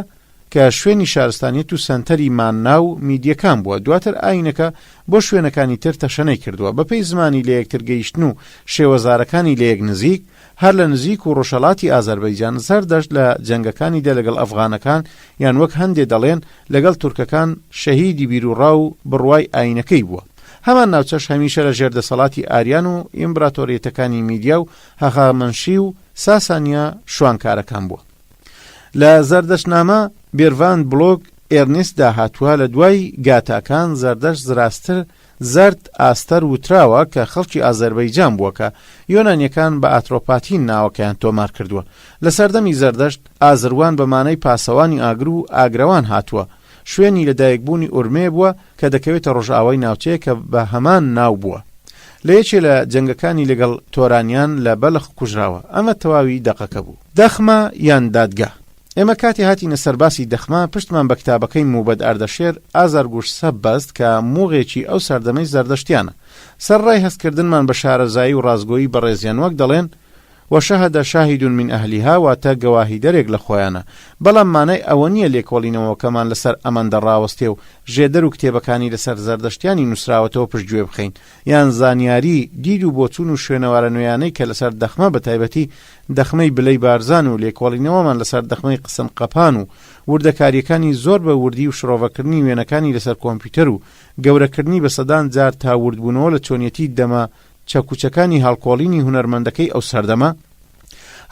کە شوێنی شارستانیەت و سەنتەری ماننا و میدیەکان بووە، دواتر ئایینەکە بۆ شوێنەکانی تر تەشەنەی کردووە، بەپێی زمانی لەیەکتر گەیشتن و شێوەزارەکانی لەیەک نزیک، هەر لە نزیک و ڕۆژهەڵاتی ئازەربەیجان، زەردەشت لە جەنگەکانیدا لەگەڵ ئەفغانەکان یان وەک هەندێ دەڵێن لەگەڵ تورکەکان شەهیدی بیروڕا و بڕوای ئایینەکەی بووە. هەمان ناوچەش هەمیشە لە ژێر دەسەڵاتی ئاریان و ئیمبراتۆریەتەکانی میدیا و هەخامەنشی و ساسانیە شوانکارەکان بووە. لە زەردەشتنامە بێرڤاند بڵۆگ ئێرنیست دا هاتووە لە دوای گاتاکان زەردەشت زراستر زەرد ئاستەر وتراوە کە خەڵکی ئازەربەیجان بووە کە یۆنانیەکان بە ئاترۆپاتین ناوەکەیان تۆمار کردووە لە سەردەمی زەردەشت ئازروان بە مانای پاسەوانی ئاگر و ئاگرەوان هاتووە شوێنی لەدایکبوونی ئورمێ بووە کە دەکەوێتە ڕۆژئاوای ناوچەیە کە بە هەمان ناو بووە. لە یەکێ لە جەنگەکانی لەگەڵ تۆرانیان لە بەلخ کوژراوە. ئەمە تەواوی دەقەکە بوو. دەخمە یان دادگا؟ ئێمە کاتێ هاتینە سەر باسی دەخمە پشتمان بە کتابەکەی موبەد ئەردەشێر ئازارگوشسەپ بەست کە موغێکی ئەو سەردەمەی زەردەشتیانە. سەرەڕای هەستکردنمان بە شارەزایی و ڕاستگۆیی بەڕێزیان وەک دەڵێن، وشهد شاهد من اهلها واتە گەواهیدەرێک لە خۆیانە، بەڵام مانای ئەوە نییە لێکۆڵینەوەکەمان لەسەر ئەمەندە ڕاوەستێ و ژێدەر و کتێبەکانی لەسەر زەردەشتیانی نووسراوەتەوە پشتگوێ بخەین یان زانیاری دید و بۆچوون و شوێنەوارە نوێیانەی کە لەسەر دەخمە بەتایبەتی دەخمەی بلەی بارزان و لێکۆڵینەوەمان لەسەر دەخمەی قسم قەپان و وردەکارییەکانی زۆر بە وردی و شڕۆڤەکردنی وێنەکانی لەسەر کۆمپیوتەر و گەورەکردنی بە سەدان جار تا وردبوونەوە لە چۆنیەتی دەمە چەکوچەکانی هەڵکۆڵینی هونەرمەندەکەی ئەو سەردەمە،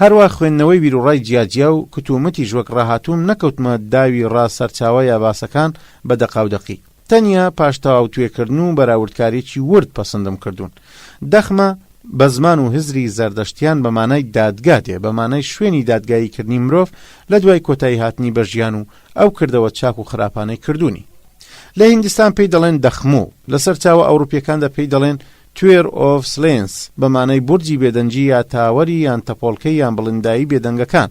هەروا خوێندنەوەی بیروڕای جیاجیا و کتومتیش وەک ڕاهاتووم نەکەوتمە داوی ڕا سەرچاوە یا باسەکان بە دەقاودەقی. تەنیا پاش تەواوتوێکردن و بەراوردکاریی ورد پەسندم کردوون. دەخمە بە زمان و هزری زەردەشتیان بە مانای دادگا دێ، بە مانای شوێنی دادگاییکردنی مرۆڤ لە دوای کۆتاییهاتنی بە ژیان و ئەو کردەوە چاک و خراپانەی کردوونی. لە هیندستان پێی دەڵێن دەخمو، لە سەرچاوە ئەوروپییەکاندا پێی دەڵێن Tower of Silence بە مانای بورجی بێدەنگی یا تاوەری یان تەپۆڵکەی یان بڵندایی بێدەنگەکان،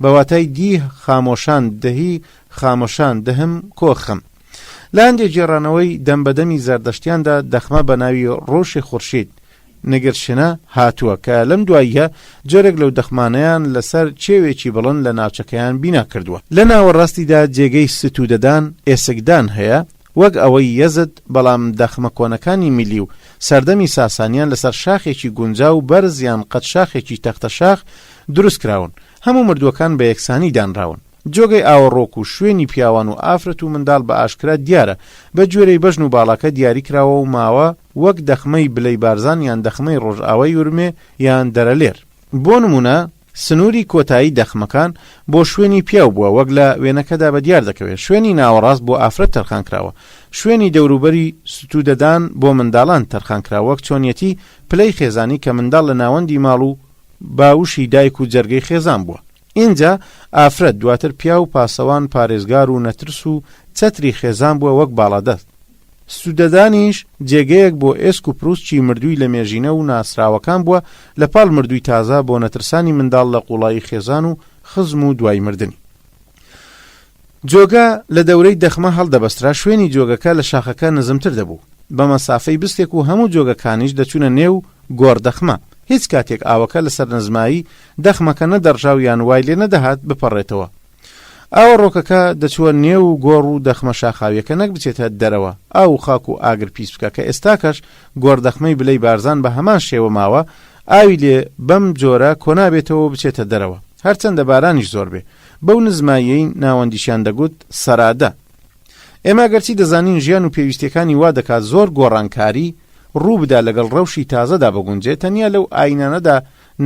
بە واتای دی خامۆشان دهی خامۆشان دهم کۆ خم. لە هەندێ گێڕانەوەی دەم بە دەمی زەردەشتیاندا دەخمە بە ناوی ڕۆشی خورشید، نگرشنە، هاتووە کە لەم دواییە جۆرێک لەو دەخمانەیان لەسەر کێوێکی بڵند لە ناوچەکەیان بینا کردووە. لە ناوەڕاستیدا جێگەی ستوودەدان، ئێسکدان، هەیە، وەک ئەوەی یەزد، بەڵام دەخمە کۆنەکانی میلی و سەردەمی ساسانیان لەسەر شاخێکی گونجاو و بەرز یان قەد شاخێکی تەختە شاخ دروست کراون، هەموو مردووەکان بە یەکسانی دانراون. جۆگەی ئاوەڕۆک و شوێنی پیاوان و ئافرەت و منداڵ بە ئاشکرا دیارە، بە گوێرەی بەژن و باڵاکە دیاری کراوە و ماوە، وەک دەخمەی بلەی بارزان یان دەخمەی ڕۆژئاوای ورمێ یان دەرەلێر. بۆ نموونە سنووری کۆتایی دەخمەکان بۆ شوێنی پیاو بووە وەک لە وێنەکەدا بە دیار دەکەوێت، شوێنی ناوەڕاست بۆ ئافرەت تەرخان کراوە، شوێنی دەوروبەری ستوودەدان بۆ منداڵان تەرخان کراوە وەک چۆنیەتی پلەی خێزانی کە منداڵ لە ناوەندی ماڵ و باوشی دایک و جەرگەی خێزان بووە. ئینجا ئافرەت، دواتر پیاو، پاسەوان، پارێزگار و نەترس و چەتری خێزان بووە وەک باڵادەست. سوودەدانیش جێگەیەک بۆ ئێسک و پروسکی مردووی لەمێژینە و ناسراوەکان بووە لە پاڵ مردووی تازە بۆ نەترسانی منداڵ لە قووڵایی خێزان و خزم و دوای مردنی. جۆگە لە دەورەی دەخمە هەڵدەبەسترا شوێنی جۆگەکە لە شاخەکە نزمتر دەبوو بە مەسافەی بستێک و هەموو جۆگەکانیش دەچوونە نێو گۆڕ دەخمە. هیچ کاتێک ئاوەکە لەسەر نزمایی دەخمەکە نەدەڕژا و یان وای لێ نەدەهات بپەڕێتەوە. ئاوە ڕۆکەکە دەچووە نێو گۆڕ و دەخمە شاخاویەکە نەک بچێتە دەرەوە ئاو و خاک و ئاگر پیس بکا کە ئێستاکەش گۆڕدەخمەی بلەی بارزان بە هەمان شێوە ماوە ئاوی لێ بەم جۆرە کۆنابێتەوە و بچێتە دەرەوە هەرچەندە بارانیش زۆر بێ بەو نزماییەی ناوەندیشیان دەگوت سەرادە. ئێمە ئەگەرچی دەزانین ژیان و پێویستیەکانی وا دەکات زۆر گۆڕانکاری ڕوو بدا لەگەڵ ڕەوشی تازەدا بگونجێ تەنیا لەو ئاینانەدا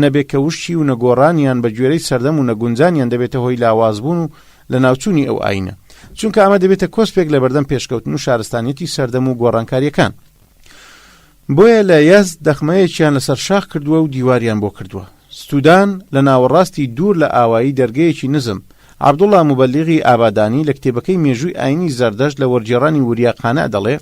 نەبێ کە وشکی و نەگۆڕانیان بە گوێرەی سەردەم و نەگونجانیان دەبێتە هۆی لاوازبوون و لەناوچوونی ئەو ئاینە چونکە ئەمە دەبێتە کۆسپێک لەبەردەم پێشکەوتن و شارستانیەتی سەردەم و گۆڕانکاریەکان. بۆیە لە یەزد دەخمەیەکیان لەسەر شاخ کردووە و دیواریان بۆ کردووە. ستودان لە ناوەڕاستی دوور لە ئاوایی دەرگەیەکی نزم، عەبدوڵا موبەلیغی ئابادانی لە کتێبەکەی مێژووی ئایینی زەردەشت لە وەرگێڕانی وریا قانع دەڵێ،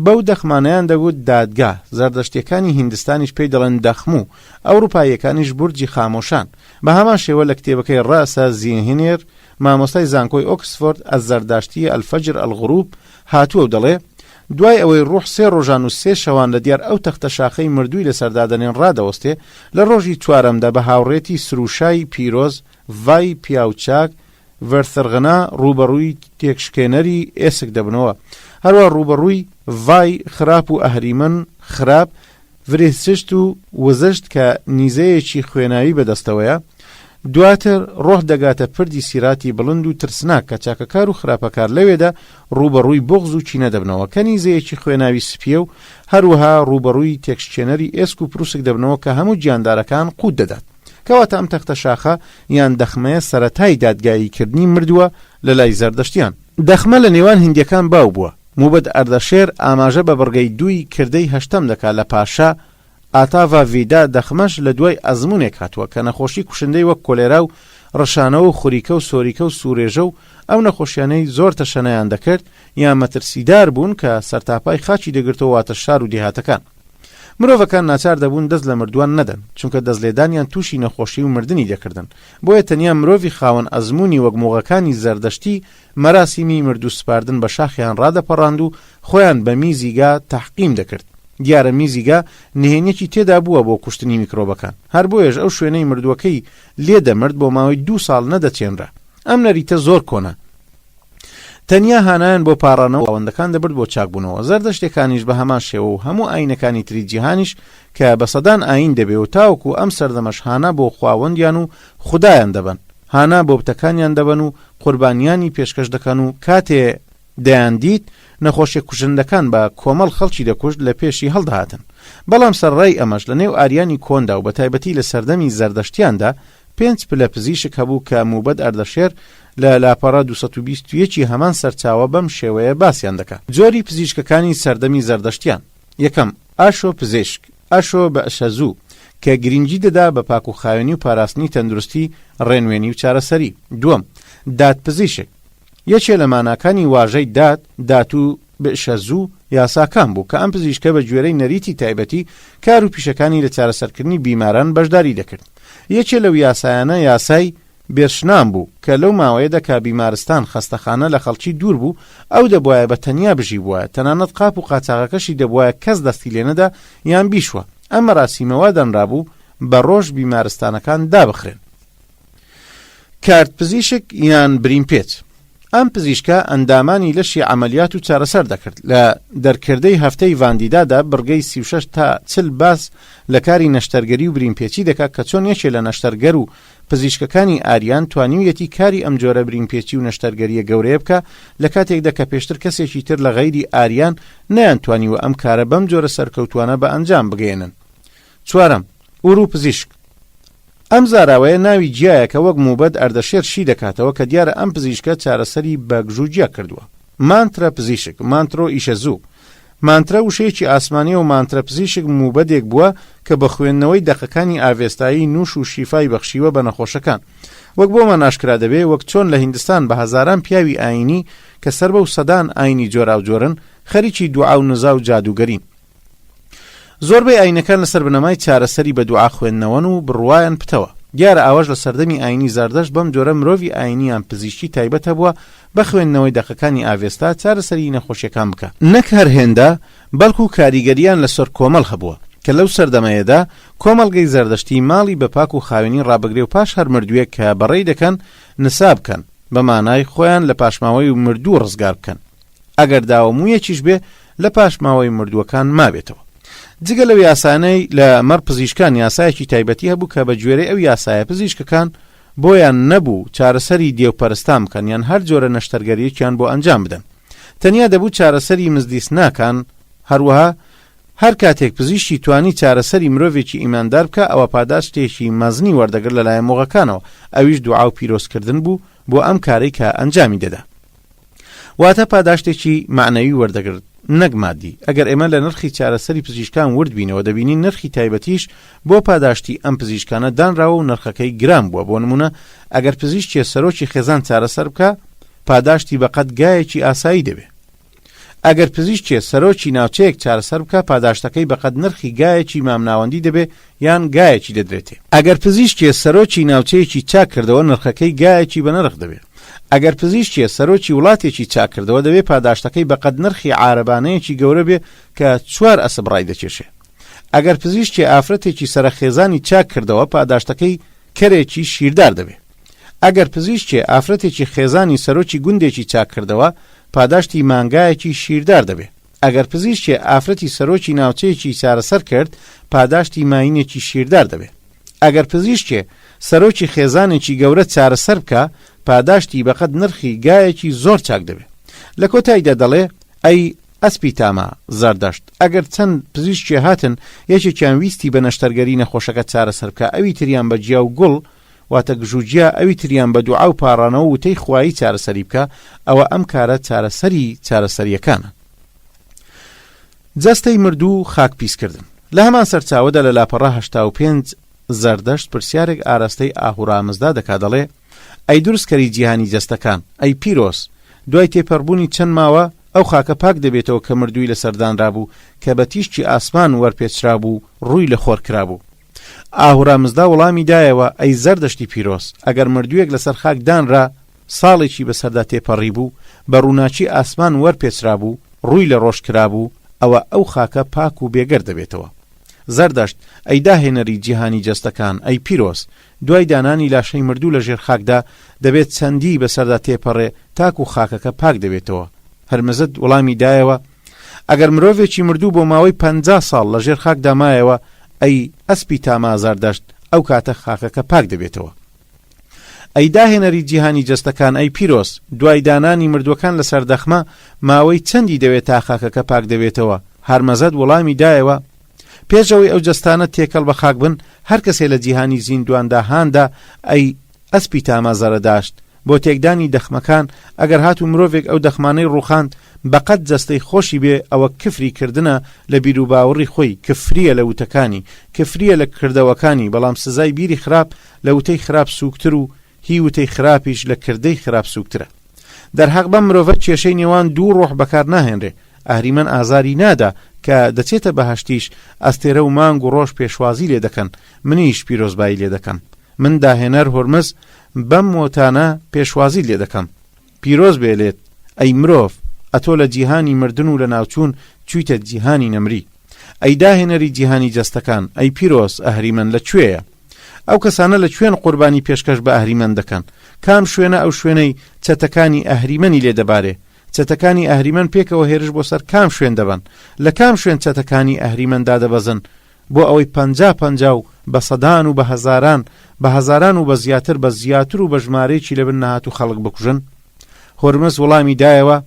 بەو دەخمانەیان دەگوت دادگا، زەردەشتییەکانی هیندستانیش پێی دەڵێن دەخمو، ئەوروپاییەکانیش بورجی خامۆشان. بە هەمان شێوە لە کتێبەکەی ڕەئسە زینهنێر مامۆستای زانکۆی ئۆکسفۆرد الزرداشتیە الفجر الغروب هاتووە و دەڵێ، دوای ئەوەی ڕوح سێ ڕۆژان و سێ شەوان لە دیار ئەو تەختە شاخەی مردووی لەسەر دادەنێن ڕادەوەستێ، لە ڕۆژی چوارەمدا بە هاوڕێتی سروشای پیرۆز ڤای پیاوچاک ڤرثرغنا ڕووبەڕووی تێکشکێنەری ئێسک دەبنەوە، هەروا ڕووبەڕووی ڤای خراپ و ئەهریمەن خراپ ڤریسشت و وزشت کە نیزەیەکی خوێناوی بەدەستەوەیە، دواتر ڕۆح دەگاتە پردی سیراتی بڵند و ترسناک کە چاکەکار و خراپەکار لەوێدا ڕووبەڕووی بوغز و کینە دەبنەوە کە نیزەیەکی خوێناوی سپییە و هەروەها ڕووبەڕووی تێکشکێنەری ئێسک و پروسک دەبنەوە کە هەموو گیاندارەکان قووت دەدات. کەواتە ئەم تەختە شاخە یان دەخمەیە سەرەتای دادگاییکردنی مردووە لە لای زەردەشتیان. دەخمە لە نێوان هیندیەکان باو بووە. موبەد ئەردەشێر ئاماژە بە بڕگەی دووی کردەی هەشتەم دەکا لە پاشا ئاتاڤا ڤیدا دەخمەش لە دوای ئەزموونێک هاتووە کە نەخۆشی کوشندەی وەک کۆلێرا و ڕشانەوە و خوریکە و سۆریکە و سوورێژە و ئەو نەخۆشیانەی زۆر تەشەنەیان دەکرد یان مەترسیدار بوون کە سەرتاپای خاکی دەگرتەوە واتە شار و دێهاتەکان. مرۆڤەکان ناچار دەبوون دەست لە مردووان نەدەن، چونکە دەستلێدانیان تووشی نەخۆشی و مردنی دەکردن، بۆیە تەنیا مرۆڤی خاوەن ئەزموونی وەک موغەکانی زەردەشتی مەراسیمی مردوو سپاردن بە شاخیان ڕادەپەڕاند و خۆیان بە میزی گا تەحقیم دەکرد. دیارە میزی گا نهێنیەکی تێدا بووە بۆ کوشتنی میکرۆبەکان. هەر بۆیەش ئەو شوێنەی مردووەکەی لێ دەمرد بۆ ماوەی دوو ساڵ نەدەچێنرا. ئەم نەریتە زۆر کۆنە. تەنیا هانایان بۆ پاڕانەوە خواوەندەکان دەبرد بۆ چاکبوونەوە. زەردەشتیەکانیش بە هەمان شێوە و هەموو ئایینەکانی تری جیهانیش کە بە سەدان ئایین دەبێ و تاوەکو ئەم سەردەمەش هانا بۆ خواوەندیان و خودایان دەبەن. هانا بۆ بتەکانیان دەبەن و قوربانیانی پێشکەش دەکەن و کاتێ دەیاندیت نەخۆشیە کوشندەکان بە کۆمەڵ خەڵکی دەکوشت لە پێشی هەڵدەهاتن. بەڵام سەرەڕای ئەمەش لە نێو ئاریانی کۆندا و بەتایبەتی لە سەردەمی زەردەشتیاندا پێنج پلە پزیشک هەبوو کە موبەد ئەردەشێر لە لاپەڕە 221 ی هەمان سەرچاوە بەم شێوەیە باسیان دەکا. جۆری پزیشکەکانی سەردەمی زەردەشتیان. یەکەم، ئاشۆ پزیشک، ئاشۆ بەئشەزوو، کە گرینگی دەدا بە پاک و خاوێنی و پاراستنی تەندروستی، ڕێنوێنی و چارەسەری. دووەم، داد پزیشک. یەکێ لە ماناکانی واژەی داد، دات و بئشەزوو، یاساکان بوو، کە ئەم پزیشکە بە گوێرەی نەریتی تایبەتی کار و پیشەکانی لە چارەسەرکردنی بیماران بەشداری دەکرد. یەکێ لەو یاسایانە یاسای، بێرشنام، بوو، کە لەو ماوەیەدا کە بیمارستان، خەستەخانە، لە خەڵکی دوور بوو، ئەو دەبوایە بە تەنیا بژیبوایە، تەنانەت قاپ و قاچاغەکەشی دەبوایە کەس دەستی لێ نەدا یان بیشوا. ئەم مەراسیمە وا دانرابوو بە ڕۆژ بیمارستانەکان دابخرێن. کارت پزیشک یان برینپێچ. ئەم پزیشکە ئەندامانی لەشی عەمەلیات و چارەسەر دەکرد. لە دەرکردەی هەفتەی ڤاندیدادا بڕگەی 36 تا 40 باس لە کاری نەشتەرگەری و برینپێچی دەکات کە چۆن یەکێ لە نەشتەرگەر و پزیشکەکانی ئاریان توانیویەتی کاری ئەم جۆرە برینپێچی و نەشتەرگەریە گەورەیە بکا لە کاتێکدا کە پێشتر کەسێکی تر لە غەیری ئاریان نەیانتوانیوە ئەم کارە بەم جۆرە سەرکەوتوانە بە ئەنجام بگەیەنن. چوارەم، ئورو پزیشک. ئەم زاراوەیە ناوی گیایەکە وەک موبەد ئەردەشێر شی دەکاتەوە کە دیارە ئەم پزیشکە چارەسەری بە گژوگیا کردووە. مانترە پزیشک، مانترۆ ئیشەزوو. مانترە وشەیەکی ئاسمانییە و مانترە پزیشک موبەدێک بووە کە بە خوێندنەوەی دەقەکانی ئاڤێستایی نووش و شیفای بەخشیوە بە نەخۆشەکان. وەک بۆمان ئاشکرا دەبێ وەک چۆن لە هیندستان بە هەزاران پیاوی ئایینی کە سەر بەو سەدان ئایینی جۆراوجۆرن خەریکی دوعا و نزا و جادووگەرین. زۆربەی ئاینەکان لەسەر بنەمای چارەسەری بە دوعا خوێندنەوەن و بڕوایان پتەوە. دیارە ئاواش لە سەردەمی ئاینی زەردەشت بەم جۆرە مرۆڤی ئاینی یان پزیشکی تایبەت هەبووە بە خوێندنەوەی دەقەکانی ئاڤێستا چارەسەریی نەخۆشیەکان بکا. نەک هەر هێندە، بەڵکو کاریگەرییان لەسەر کۆمەڵ هەبووە. کە لەو سەردەمەیەدا کۆمەڵگەی زەردەشتی ماڵی بە پاک و خاوێنی ڕابگرێ و پاش هەر مردوویەک کە بەڕێی دەکەن نسا بکەن، بە مانای خۆیان لە پاشماوەی مردوو ڕزگار بکەن. ئەگەر داوە موویەکیش بێ لە پاشماوەی مردووەکان مابێتەوە. جگە لەو یاسانەی لە مەڕ پزیشکان یاسایەکی تایبەتی هەبوو کە بە گوێرەی ئەو یاسایە پزیشکەکان بۆیان نەبوو چارەسەری دێوپەرستان بکەن یان هەر جۆرە نەشتەرگەرییەکیان بۆ ئەنجام بدەن. تەنیا دەبوو چارەسەری مزدیسناکان، هەروەها هەر کاتێک پزیشکی توانی چارەسەری مرۆڤێکی ئیماندار بکا ئەوە پاداشتێکی مەزنی وەردەگرت لەلایەن مۆغەکانەوە ئەویش دوعا و پیرۆزکردن بوو بۆ ئەم کارەی کە ئەنجامی دەدا واتە پاداشتێکی مەعنەوی وەردەگرت نەک مادی ئەگەر ئێمە لە نرخی چارەسەری پزیشکان ورد بینەوە دەبینین نرخی تایبەتیش بۆ پاداشتی ئەم پزیشکانە دانراوە و نرخەکەی گران بووە بۆ نمونە ئەگەر پزیشکێ سەرۆکی خێزان چارەسەر بکا پاداشتی بەقەد گایەکی ئاسایی دەبێ. ئەگەر پزیشکێ سەرۆکی ناوچەیەک چارەسەر بکا پاداشتەکەی بەقەد نرخی گایەکی مامناوەندی دەبێ یان گایەکی دەدرێتێ. ئەگەر پزیشکێ سەرۆکی ناوچەیەکی چاک کردەوە نرخەکەی گایەکی بەنرخ دەبێ. ئەگەر پزیشکێ سەرۆکی وڵاتێکی چاک کردەوە دەبێ پاداشتەکەی بەقەد نرخی عارەبانەیەکی گەورە بێ کە چوار ئەسپ ڕایدەکێشێ. ئەگەر پزیشکێ ئافرەتێکی سەرەخێزانی چاک کردەوە پاداشتەکەی کەرێکی شیردار دەبێ. ئەگەر پزیشکێ ئافرەتێکی خێزانی سەرۆکی گوندێکی چاک کردەوە، پاداشتی مانگایەکی شیردار دەبێ. ئەگەر پزیشکێ ئافرەتی سەرۆکی ناوچەیەکی چارەسەر کرد، پاداشتی ماینێکی شیردار دەبێ. ئەگەر پزیشکێ سەرۆکی خێزانێکی گەورە چارەسەر بکا، پاداشتی بەقەد نرخی گایەکی زۆر چاک دەبێ. لە کۆتاییدا دەڵێ، ئەی ئەسپی تاما، زەردەشت، ئەگەر چەند پزیشکێ هاتن، یەکێکیان ویستی بە نەشتەرگەری نەخۆشەکە چارەسەر بکا، ئەوی تریان بە گیا و گوڵ، واتە گژوگیا، ئەوی تریان بە دوعا و پاڕانەوە و وتەی خوایی چارەسەری بکا، ئەوە ئەم کارە چارەسەری چارەسەرییەکانە. جەستەی مردوو خاک پیس کردن. لە هەمان سەرچاوەدا لە لاپەڕە 85 زەردەشت پرسیارێک ئاراستەی ئاهورامزدا دەکا دەڵێ، ئەی دروستکەری جیهانی جەستەکان، ئەی پیرۆز، دوای تێپەڕبوونی چەند ماوە، ئەو خاکە پاک دەبێتەوە کە مردووی لەسەر دانرابوو، کە بە تیشکی ئاسمان وەرپێچرابوو و ڕووی لە خۆر کرابوو. ئاهورامزدا وەڵامی دایەوە، ئەی زەردەشتی پیرۆز، ئەگەر مردوویەک لەسەر خاک دانرا، ساڵێکی بەسەردا تێپەڕیبوو، بە ڕووناکی ئاسمان وەرپێچرابوو، ڕووی لە ڕۆژ کرابوو، ئەوە ئەو خاکە پاک و بێگەرد دەبێتەوە. زەردەشت، ئەی داهێنەری جیهانی جەستەکان، ئەی پیرۆز، دوای دانانی لاشەی مردوو لە ژێر خاکدا، دەبێت چەندی بەسەردا تێپەڕێ تاکو خاکەکە پاک دەبێتەوە؟ هەرمزد وەڵامی دایەوە، ئەگەر مرۆڤێکی مردوو بۆ ماوەی 50 ساڵ لە ژێر خاکدا مایەوە، ئەی ئەسپی تاما زەردەشت، ئەو کاتە خاکەکە پاک دەبێتەوە. ئەی داهێنەری جیهانی جەستەکان، ئەی پیرۆز، دوای دانانی مردووەکان لەسەر دەخمە، ماوەی چەندی دەوێت تا خاکەکە پاک دەبێتەوە؟ هەرمزد وەڵامی دایەوە، پێش ئەوەی ئەو جەستانە تێکەڵ بە خاک بن، هەر کەسێ لە جیهانی زیندواندا هاندا، ئەی ئەسپی تاما زەرەداشت، بۆ تێکدانی دەخمەکان، ئەگەر هاتوو مرۆڤێک ئەو دەخمانەی ڕووخاند، بەقەد جەستەی خۆشی بێ، ئەوە کفری کردنە لە بیروباوڕی خۆی، کفرییە لە وتەکانی، کفرییە لە کردەوەکانی، بەڵام سزای بیری خراپ لە وتەی خراپ سووکتر و هی وتەی خراپیش لە کردەی خراپ سووکترە. دەرهەق بەم مرۆڤە کێشەی نێوان دوو ڕۆح بەکار ناهێنرێ، ئەهریمەن ئازاری نادا، کە دەچێتە بەهەشتیش ئەستێرە و مانگ و ڕۆژ پێشوازی لێ دەکەن، منیش پیرۆزبایی لێ دەکەم. من داهێنەر هۆرمز بەم وتانە پێشوازیت لێ دەکەم. پیرۆز بێ لێت ئەی مرۆڤ، ئەتۆ لە جیهانی مردن و لەناوچوون چوویتە جیهانی نەمری. ئەی داهێنەری جیهانی جەستەکان، ئەی پیرۆز، ئەهریمەن لە کوێیە؟ ئەو کەسانە لە کوێن قوربانی پێشکەش بە ئەهریمەن دەکەن؟ کام شوێنە ئەو شوێنەی چەتەکانی ئەهریمەنی لێ دەبارێ؟ چەتەکانی ئەهریمەن پێکەوە هێرش بۆ سەر کام شوێن دەبەن؟ لە کام شوێن چەتەکانی ئەهریمەن دادەبەزن بۆ ئەوەی پەنجا پەنجا و بە سەدان و بە هەزاران بە هەزاران و بە زیاتر بە زیاتر و بە ژمارەیەکی لەبن نەهاتوو خەڵک بکوژن؟ هۆرمز وڵامی دایەوە،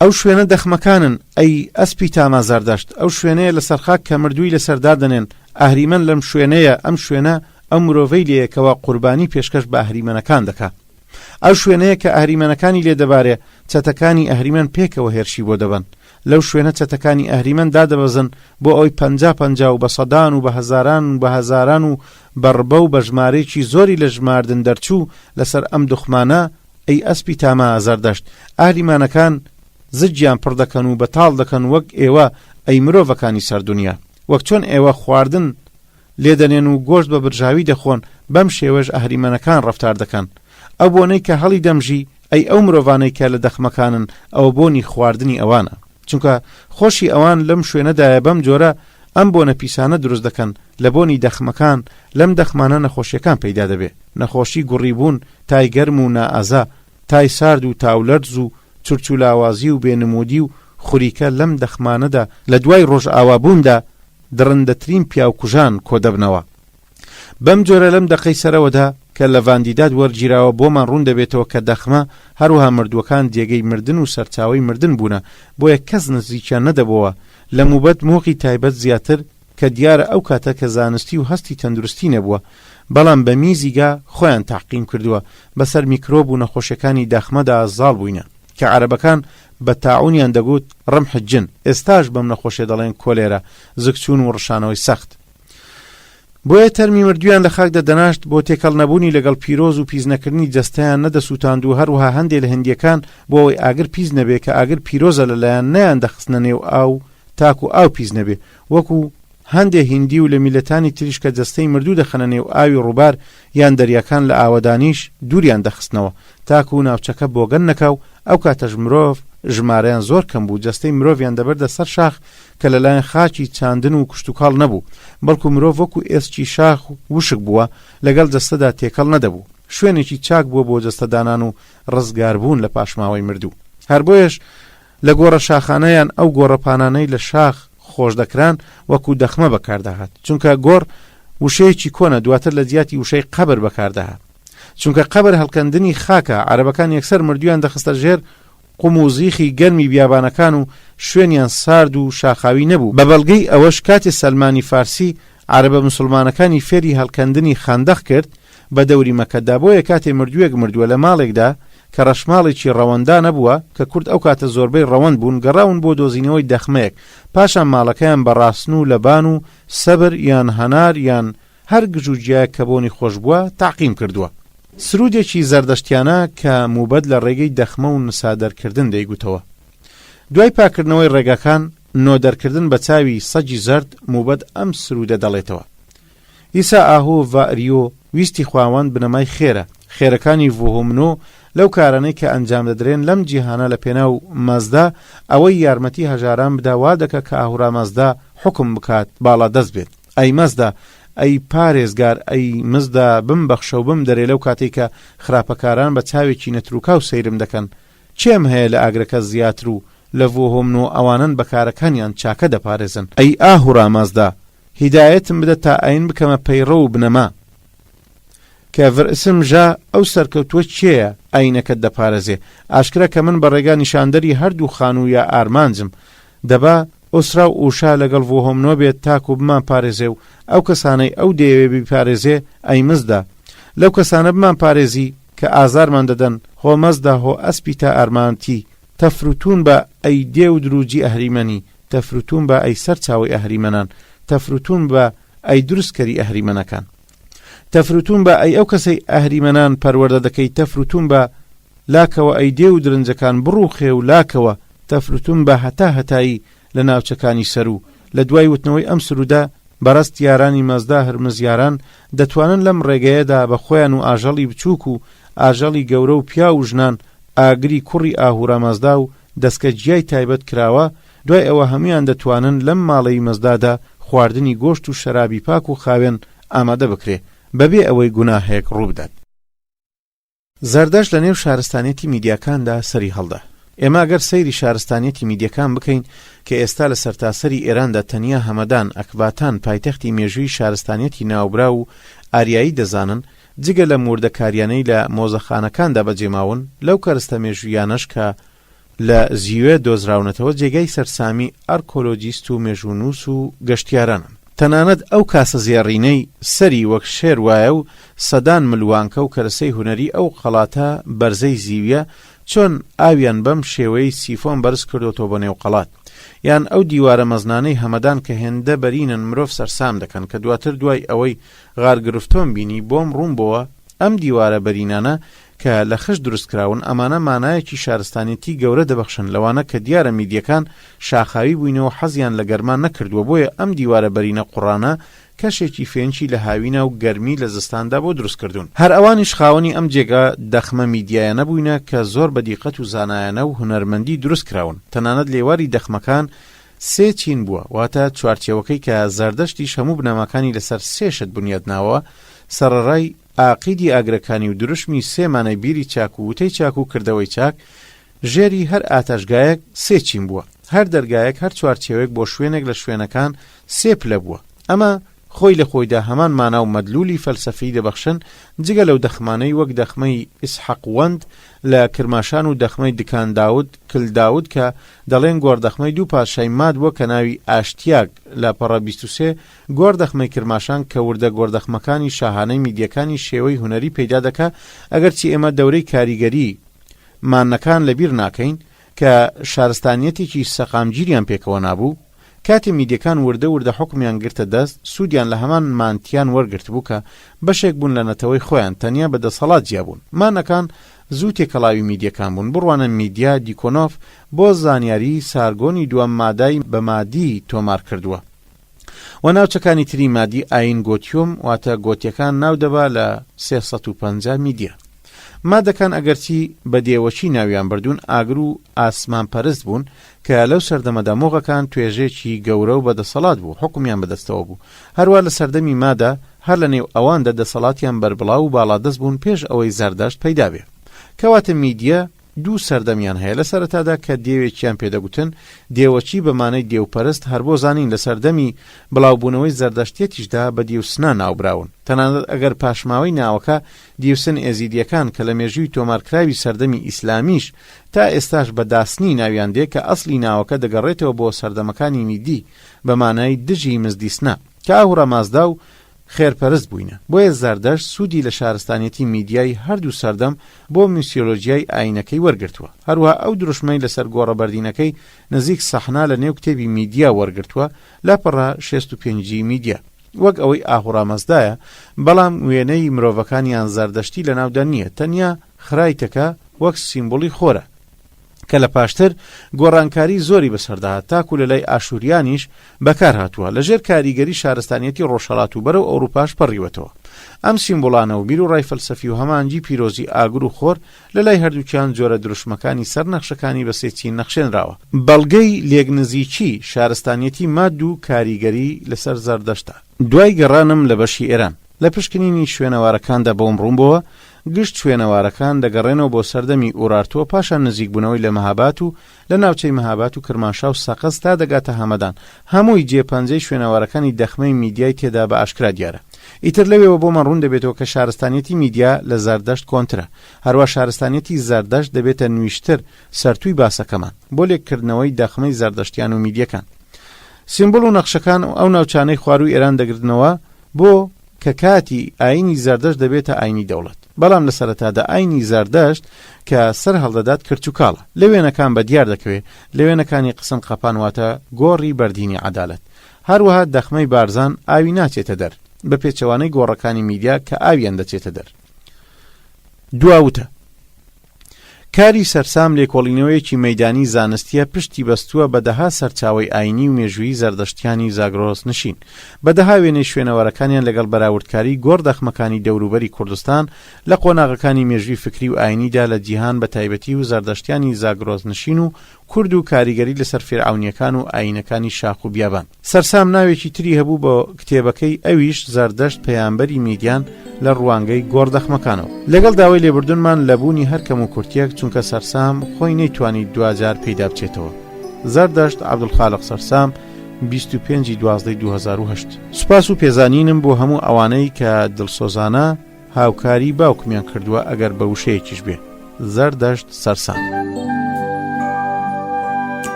ئەو شوێنە دەخمەکانن، ئەی ئەسپی تاما زەردەشت، ئەو شوێنەیە لەسەر خاک کە مردووی لەسەر دادەنێن، ئەهریمەن لەم شوێنەیە، ئەم شوێنە ئەو مرۆڤەی لێیە کەوا قوربانی پێشکەش بە ئەهریمەنەکان دەکا. ئەو شوێنەیە کە ئەهریمەنەکانی لێ دەبارێ، چەتەکانی ئەهریمەن پێکەوە هێرشی بۆ دەبەن. لەو شوێنە چەتەکانی ئەهریمەن دادەبەزن بۆ ئەوەی پەنجا پەنجا و بە سەدان و بە هەزاران و بە هەزاران و بە ڕبە و بە ژمارەیەکی زۆری لە ژماردن دەرچوو لەسەر ئەم دوخمانە ئەی ئەسپی تاما زەردەشت، ئەهریمانەکان زگیان پڕ دەکەن و بەتاڵ دەکەن وەک ئێوە ئەی مرۆڤەکانی سەر دونیا. وەک چۆن ئێوە خواردن لێ دەنێن و گۆشت بە برژاوی دەخۆن، بەم شێوەیەش ئەهریمەنەکان ڕەفتار دەکەن. ئەو بۆنەی کە هەڵی دەمژی، ئەی ئەو مرۆڤانەی کە لە دەخمەکانن، ئەوە بۆنی خواردنی ئەوانە. چونکە خۆشی ئەوان لەم شوێنەدایە بەم جۆرە. ئەم بۆنە پیسانە دروست دەکەن لە بۆنی دەخمەکان، لەم دەخمانە نەخۆشیەکان پەیدا دەبێ، نەخۆشی گوڕی بوون، تای گەرم و نائازا، تای سارد و تاولەرز و چرچ و لاوازی و بێ نموودی و خوریکە لەم دەخمانەدا لە دوای ڕۆژئاوا بووندا دڕندەترین پیاوکوژان کۆدەبنەوە. بەم جۆرە لەم دەقەی سەرەوەدا کە لە ڤاندیداد وەرگیراوە بۆمان ڕوون دەبێتەوە کە دەخمە، هەروەها مردووەکان جێگەی مردن و سەرچاوەی مردن بوونە، بۆیە کەس نزیکیان نەدەبۆوە. لە موبەد مۆغی تایبەت زیاتر کە دیارە ئەو کاتە کە زانستی و هەستی تەندروستی نەبووە بەڵام بە میزی گا خۆیان تەعقیم کردووە بەسەر میکرۆب و نەخۆشیەکانی داخمەدا زاڵ بووینە کە عەرەبەکان بە تاعونیان دەگوت رمح الجن ئێستاش بەم نەخۆشیە دەڵێن کۆلێرا زگچوون و ڕشانەوەی سەخت. بۆیە تەرمی مردوویان لە خاکدا دەناشت بۆ تێکەڵ نەبوونی لەگەڵ پیرۆز و پیس نەکردنی جەستەیان نەدەسووتاند و هەروەها هەندێ لە هندییەکان بۆ ئەوەی ئاگر پیس نەبێ کە ئاگر پیرۆزە لەلایان نەیان دەخستنە نێو ئاو تاکو ئاو پیس نەبێ وەکو هەندێ هیندی و لە میللەتانی تریش کە جەستەی مردوو دەخەنە نێو ئاوی ڕووبار یان دەریاکان لە ئاوەدانیش دووریان دەخستنەوە تاکو ناوچەکە بۆگەن نەکا و ئەو کاتەش مرۆڤ ژمارەیان زۆر کەم بوو جەستەی مرۆڤیان دەبردە سەر شاخ کە لەلایەن خاکی چاندن و کشتوکاڵ نەبوو بەڵکو مرۆڤ وەکو ئێسکی شاخ وشک بووە لەگەڵ جەستەدا تێکەڵ نەدەبوو شوێنێکی چاک بووە بۆ جەستە دانان و ڕزگاربوون لە پاشماوەی مردوو هەر بۆیەش لە گۆڕە شاخانە یان ئەو گۆڕەپانانەی لە شاخ خۆش دەکران وەکو دەخمە بەکاردەهات چونکە گۆڕ وشەیەکی کۆنە دواتر لە جیاتی وشەی قەبر بەکاردەهات چونکە قەبر هەڵکەندنی خاکە عەرەبەکان یەکسەر مردویان دەخستە ژێر قوم و زیخی گەرمی بیابانەکان و شوێنیان سارد و شاخاوی نەبوو بە بەڵگەی ئەوەش کاتێ سەلمانی فارسی عەرەبە مسوڵمانەکانی فێری هەڵکەندنی خەندەق کرد بە دەوری مەکەدا بۆیە کاتێ مردووێک مردووە لە ماڵێکدا کە ڕەشماڵێکی ڕەوەندا نەبووە کە کورد ئەو کاتە زۆربەی ڕەوەند بوون گەڕاون بۆ دۆزینەوەی دەخمەیەک پاشان ماڵەکەیان بە ڕاسن و لەبان و سەبر یان هەنار یان هەر گژ و گیایەک کە بۆنی خۆش بووە تەعقیم کردووە. سروودێکی زەردەشتیانە کە موبەد لە ڕێگەی دەخمە و نسا دەرکردن دەیگوتەوە. دوای پاکردنەوەی ڕێگاکان، نۆ دەرکردن بە چاوی سەگی زەرد موبەد ئەم سروودە دەڵێتەوە. ئیسا ئاهۆ ڤا ئریۆ ویستی خواوەند بنەمای خێرە، خێرەکانی ڤۆهۆمنۆ لەو کارانەی کە ئەنجام دەدرێن لەم جیهانە لە پێناو مەزدا، ئەوەی یارمەتی هەژاران بدا وا دەکا کە ئاهورامەزدا حوکم بکات، باڵادەست بێت. ئەی مەزدا، ئەی پارێزگار، ئەی مزدا بمبەخشە و بمدەرێ لەو کاتەی کە خراپەکاران بە چاوێکی نەتروکاو سەیرم دەکەن. کێم هەیە لە ئاگرەکە زیاتر و لە ڤۆهۆمن و ئەوانەن بە کارەکانیان چاکە دەپارێزن. ئەی ئاهورا مەزدا، هیدایەتم بدە تا ئاین بکەمە پەیڕەو و بنەما. کە ڤرئسم ژا ئەو سەرکەوتووە کێیە ئاینەکەت دەپارێزێ؟ ئاشکرا کە من بە ڕێگا نیشاندەری هەردوو خانوو یا ئارمانجم. دەبا ئۆسرا و ئوشا لەگەڵ ڤۆهۆمنۆ بێت تاکو بمانپارێزێ و ئەو کەسانەی ئەو دەیەوێ بیپارێزێ ئەی مزدا لەو کەسانە بمانپارێزی کە ئازارمان دەدەن هۆ مەزدا هۆ ئەسپی تا ئارمانتی تەفروتون بە ئەی دێو دروجی ئەهریمەنی تەفروتون بە ئەی سەرچاوەی ئەهریمەنان تەفروتون بە ئەی دروستکەری ئەهریمەنەکان تەفروتون بە ئەی ئەو کەسەی ئەهریمەنان پەروەردە دەکەی تەفروتون بە لاکەوە ئەی دێو و درنجەکان بڕوخێ و لاکەوە تەفروتون بە هەتا هەتایی لە ناوچەکانی سەروو. لە دوای وتنەوەی ئەم سروودە، بەڕەست یارانی مەزدا هرمز یاران دەتوانن لەم ڕێگەیەدا بە خۆیان و ئاژەڵی بچووک و ئاژەڵی گەورە و پیاو و ژنان ئاگری کوڕی ئاهورا مەزدا و دەسکە گیای تایبەت کراوە، دوای ئەوە هەموویان دەتوانن لەم ماڵەی مەزدادا خواردنی گۆشت و شەرابی پاک و خاوێن ئامادە بکرێ بەبێ ئەوەی گوناهێک ڕووبدات. زەردەشت لە نێو شارستانیەتی میدیاکاندا سەری هەڵدا. ئێمە گەر سەیری شارستانیەتی میدیەکان بکەین کە ئێستا لە سەرتاسەری ئێراندا تەنیا هەمەدان، ئەکباتان، پایتەختی مێژووی شارستانیەتی ناوبراو و ئاریایی دەزانن، جگە لەم وردەکاریانەی لە مۆزەخانەکاندا بەجێماون، لەو کەرستە مێژووییانەش کە لە زیوێ دۆزراونەتەوە جێگای سەرسامی ئەرکۆلۆجیست و مێژوونووس و گەشتیارانن. تەنانەت ئەو کاسە زێڕینەی سەری وەک شێر وایە و سەدان ملوانکە و کەرەسەی هونەری ئەو قەڵاتە بەرزەی زیویە چۆن ئاویان بەم شێوەیەی سیفۆن بەرز کردۆتەوە بۆ نێو قەڵات یان ئەو دیوارە مەزنانەی هەمەدان کە هێندە بەرینن مرۆڤ سەرسام دەکەن کە دواتر دوای ئەوەی غارگرفتۆم بینی بۆم ڕوون بۆوە ئەم دیوارە بەرینانە کە لە خشت دروست کراون، ئەمانە مانایەکی شارستانیەتی گەورە دەبەخشن، لەوانە کە دیارە میدیەکان شاخاوی بووینە و حەزیان لە گەرما نەکردووە، بۆیە ئەم دیوارە بەرینە قوڕانە کەشێکی فێنکی لە هاوینا و گەرمی لە زستاندا بۆ دروست کردوون. هەر ئەوانیش خاوەنی ئەم جێگا دەخمە میدیایانە بووینە کە زۆر بە دیقەت و زانایانە و هونەرمەندی دروست کراون، تەنانەت لێواری دەخمەکان. سێ چین بووە، واتە چوارچێوەکەی کە زەردەشتیش هەموو بنەماکانی لەسەر سێ شت بنیات ناوە، سەڕەڕای ئاقیدی ئاگرەکانی و دروشمی سێ مانای بیری چاک و وتەی چاک و کردەوەی چاک، ژێری هەر ئاتەشگایەک سێ چین بووە. هەر دەرگایەک، هەر چوارچێوەیەک بۆ شوێنێک لە شوێنەکان سێ پلە بووە. ئەمە خۆی لە خۆیدا هەمان مانا و مەدلولی فەلسەفی دەبەخشن، جگە لەو دەخمانەی وەک دەخمەی ئیسحەق وەند لە کرماشان و دەخمەی دکان داود، کل داود کە دەڵێن گۆڕدەخمەی دوو پادشای ماد بووە کە ناوی ئاشتیاگ، لاپەڕە 23، گۆڕدەخمەی کرماشان کە وردە گۆڕدەخمەکانی شاهانەی میدیەکانی شێوەی هونەری پەیدا دەکا، ئەگەرچی ئێمە دەورەی کاریگەری مانەکان لەبیر ناکەین کە شارستانیەتێکی سەقامگیریان پێکەوە نابوو، کاتێ میدیەکان وردە وردە حوکمیان گرتە دەست سوودیان لە هەمان مانتیان وەرگرتبوو کە بەشێک بوون لە نەتەوەی خۆیان تەنیا بە دەسەڵات جیا بوون. مانەکان زوو تێکەڵاوی میدیەکان بوون بڕوانە میدیا دیکۆنۆف بۆ زانیاری سارگۆنی دووەم مادای بە مادی تۆمار کردووە. و ناوچەکانی تری مادی ئاین گۆتیۆم واتە گۆتیەکان ناو دەبا لە 350 میدیا. مادەکان ئەگەرچی بە دێوەکی ناویان بردوون ئاگر و ئاسمان پەرست بوون کە لەو سەردەمەدا مۆغەکان توێژێکی گەورە و بەدەسەڵات بوو حوکمیان بەدەستەوە بوو هەروا لە سەردەمی مادا هەر لە نێو ئەواندا دەسەڵاتیان بەربڵاو و باڵادەست بوون پێش ئەوەی زەردەشت پەیدا بێ کەواتە میدیە دوو سەردەمیان هەیە لە سەرەتادا کە دێوێکیان پێ دەگوتن دێوەکی بە مانای دێوپەرست هەر بۆ زانین لە سەردەمی بڵاوبوونەوەی زەردەشتیەتیشدا بە دیوسنا ناوبراون تەنانەت ئەگەر پاشماوەی ناوەکە دیوسن ئێزیدیەکان کە لە مێژووی تۆمارکراوی سەردەمی ئیسلامیش تا ئێستاش بە داسنی ناویان دێ کە ئەسڵی ناوەکە دەگەڕێتەوە بۆ سەردەمەکانی میدی بە مانای دژی مزدیسنا کە ئاهورا مازدا و خێرپەرست بووینە. بۆیە زەردەشت سوودی لە شارستانیەتی میدیای هەردوو سەردەم بۆ میسیۆلۆجیای ئایینەکەی وەرگرتووە. هەروەها ئەو دروشمەی لەسەر گۆڕە بەردینەکەی نزیک سەحنا لە نێو کتێبی میدیا وەرگرتووە، لاپەڕە 65 ی میدیا. وەک ئەوەی ئاهورامەزدایە، بەڵام وێنەی مرۆڤەکان یان زەردەشتی لەناودا نییە، تەنیا خرایتەکە وەک سیمبوڵی خۆرە. کە لە پاشتر گۆڕانکاری زۆری بەسەردا هات تاکو لە لای ئاشوریانیش بەکار هاتووە لە ژێر کاریگەری شارستانیەتی ڕۆژهەڵات و بەرەو ئەوروپاش پەڕیوەتەوە. ئەم سیمبوڵانە و بیروڕای فەلسەفی و هەمانگی پیرۆزی ئاگر و خۆر لە لای هەردووکیان جۆرە دروشمەکانی سەر نەخشەکانی بە سێ چین نەخشێنراوە. بەڵگەی لێکنزیکی شارستانیەتی ماد و کاریگەری لەسەر زەردەشتە. دوای گەڕانم لە بەشی ئێران، لە پشکنینی شوێنەوارەکاندا بۆم ڕوون بۆوە، گشت شوێنەوارەکان دەگەڕێنەوە بۆ سەردەمی ئورارتۆ پاشان نزیکبوونەوەی لە مەهابات و لە ناوچەی مەهابات و کرمانشا و سەقز تا دەگاتە هەمەدان هەمووی جێ پەنجەی شوێنەوارەکانی دەخمەی میدیای تێدا بە ئاشکرا دیارە. ئیتر لەوێوە بۆمان ڕوون دەبێتەوە کە شارستانیەتی میدیا لە زەردەشت کۆنترە. هەروا شارستانیەتی زەردەشت دەبێتە نویشتر سەرتووی باسەکەمان بۆ لێککردنەوەی دەخمەی زەردەشتیان و میدیەکان. سیمبوڵ و نەخشەکان ئەو ناوچانەی خوارووی ئێران دەگرنەوە بۆ کە کاتی ئاینی زەردەشت دەبێتە ئاینی دەوڵەت. بەڵام لە سەرەتادا ئاینی زەردەشت کە سەر هەڵدەدات کرچ و کاڵە. لە وێنەکان بە دیار دەکەوێ، لە وێنەکانی قسن قەپان واتە گۆڕی بەردینی عەدالەت. هەروەها دەخمەی بارزان ئاوی ناچێتە دەر. بە پێچەوانەی گۆڕەکانی میدیا کە ئاویان دەچێتە دەر. دوا وتە. کاری سەرسام لێکۆڵینەوەیەکی مەیدانی زانستییە پشتی بەستووە بە دەها سەرچاوەی ئایینی و مێژوویی زەردەشتیانی زاگرۆس نشین، بە دەها وێنەی شوێنەوارەکانیان لەگەڵ بەراوردکاری گۆڕ دەخمەکانی دەوروبەری کوردستان لە قۆناغەکانی مێژووی فکری و ئایینیدا لە جیهان بە تایبەتی و زەردەشتیانی زاگرۆس نشین و کورد و کاریگەری لەسەر فیرعەونیەکان و ئایینەکانی شاخ و بیابان. سەرسام ناوێکی تری هەبوو بۆ کتێبەکەی ئەویش زەردەشت پەیامبەری میدیان لە ڕوانگەی گۆڕدەخمەکانەوە. لەگەڵ داوای لێبوردنمان لە بوونی هەر کەموکورتیەک چونکە سەرسام خۆی نەیتوانی دواجار پێیدا بچێتەوە. زەردەشت عەبدولخالق سەرسام 25 ی دوازدەی 2008. سوپاس و پێزانینم بۆ هەموو ئەوانەی کە دڵسۆزانە هاوکاری باوکمیان کردووە ئەگەر بە وشەیەکیش بێ. زەردەشت سەرسام.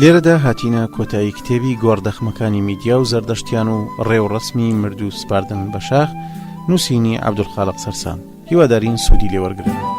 لێرەدا هاتینە کۆتایی کتێبی گۆڕدەخمەکانی میدیا و زەردەشتیان و ڕێوڕەسمی مردوو سپاردن بە شاخ نووسینی عەبدولخالق سەرسام هیوادارین سوودی لێوەرگرن.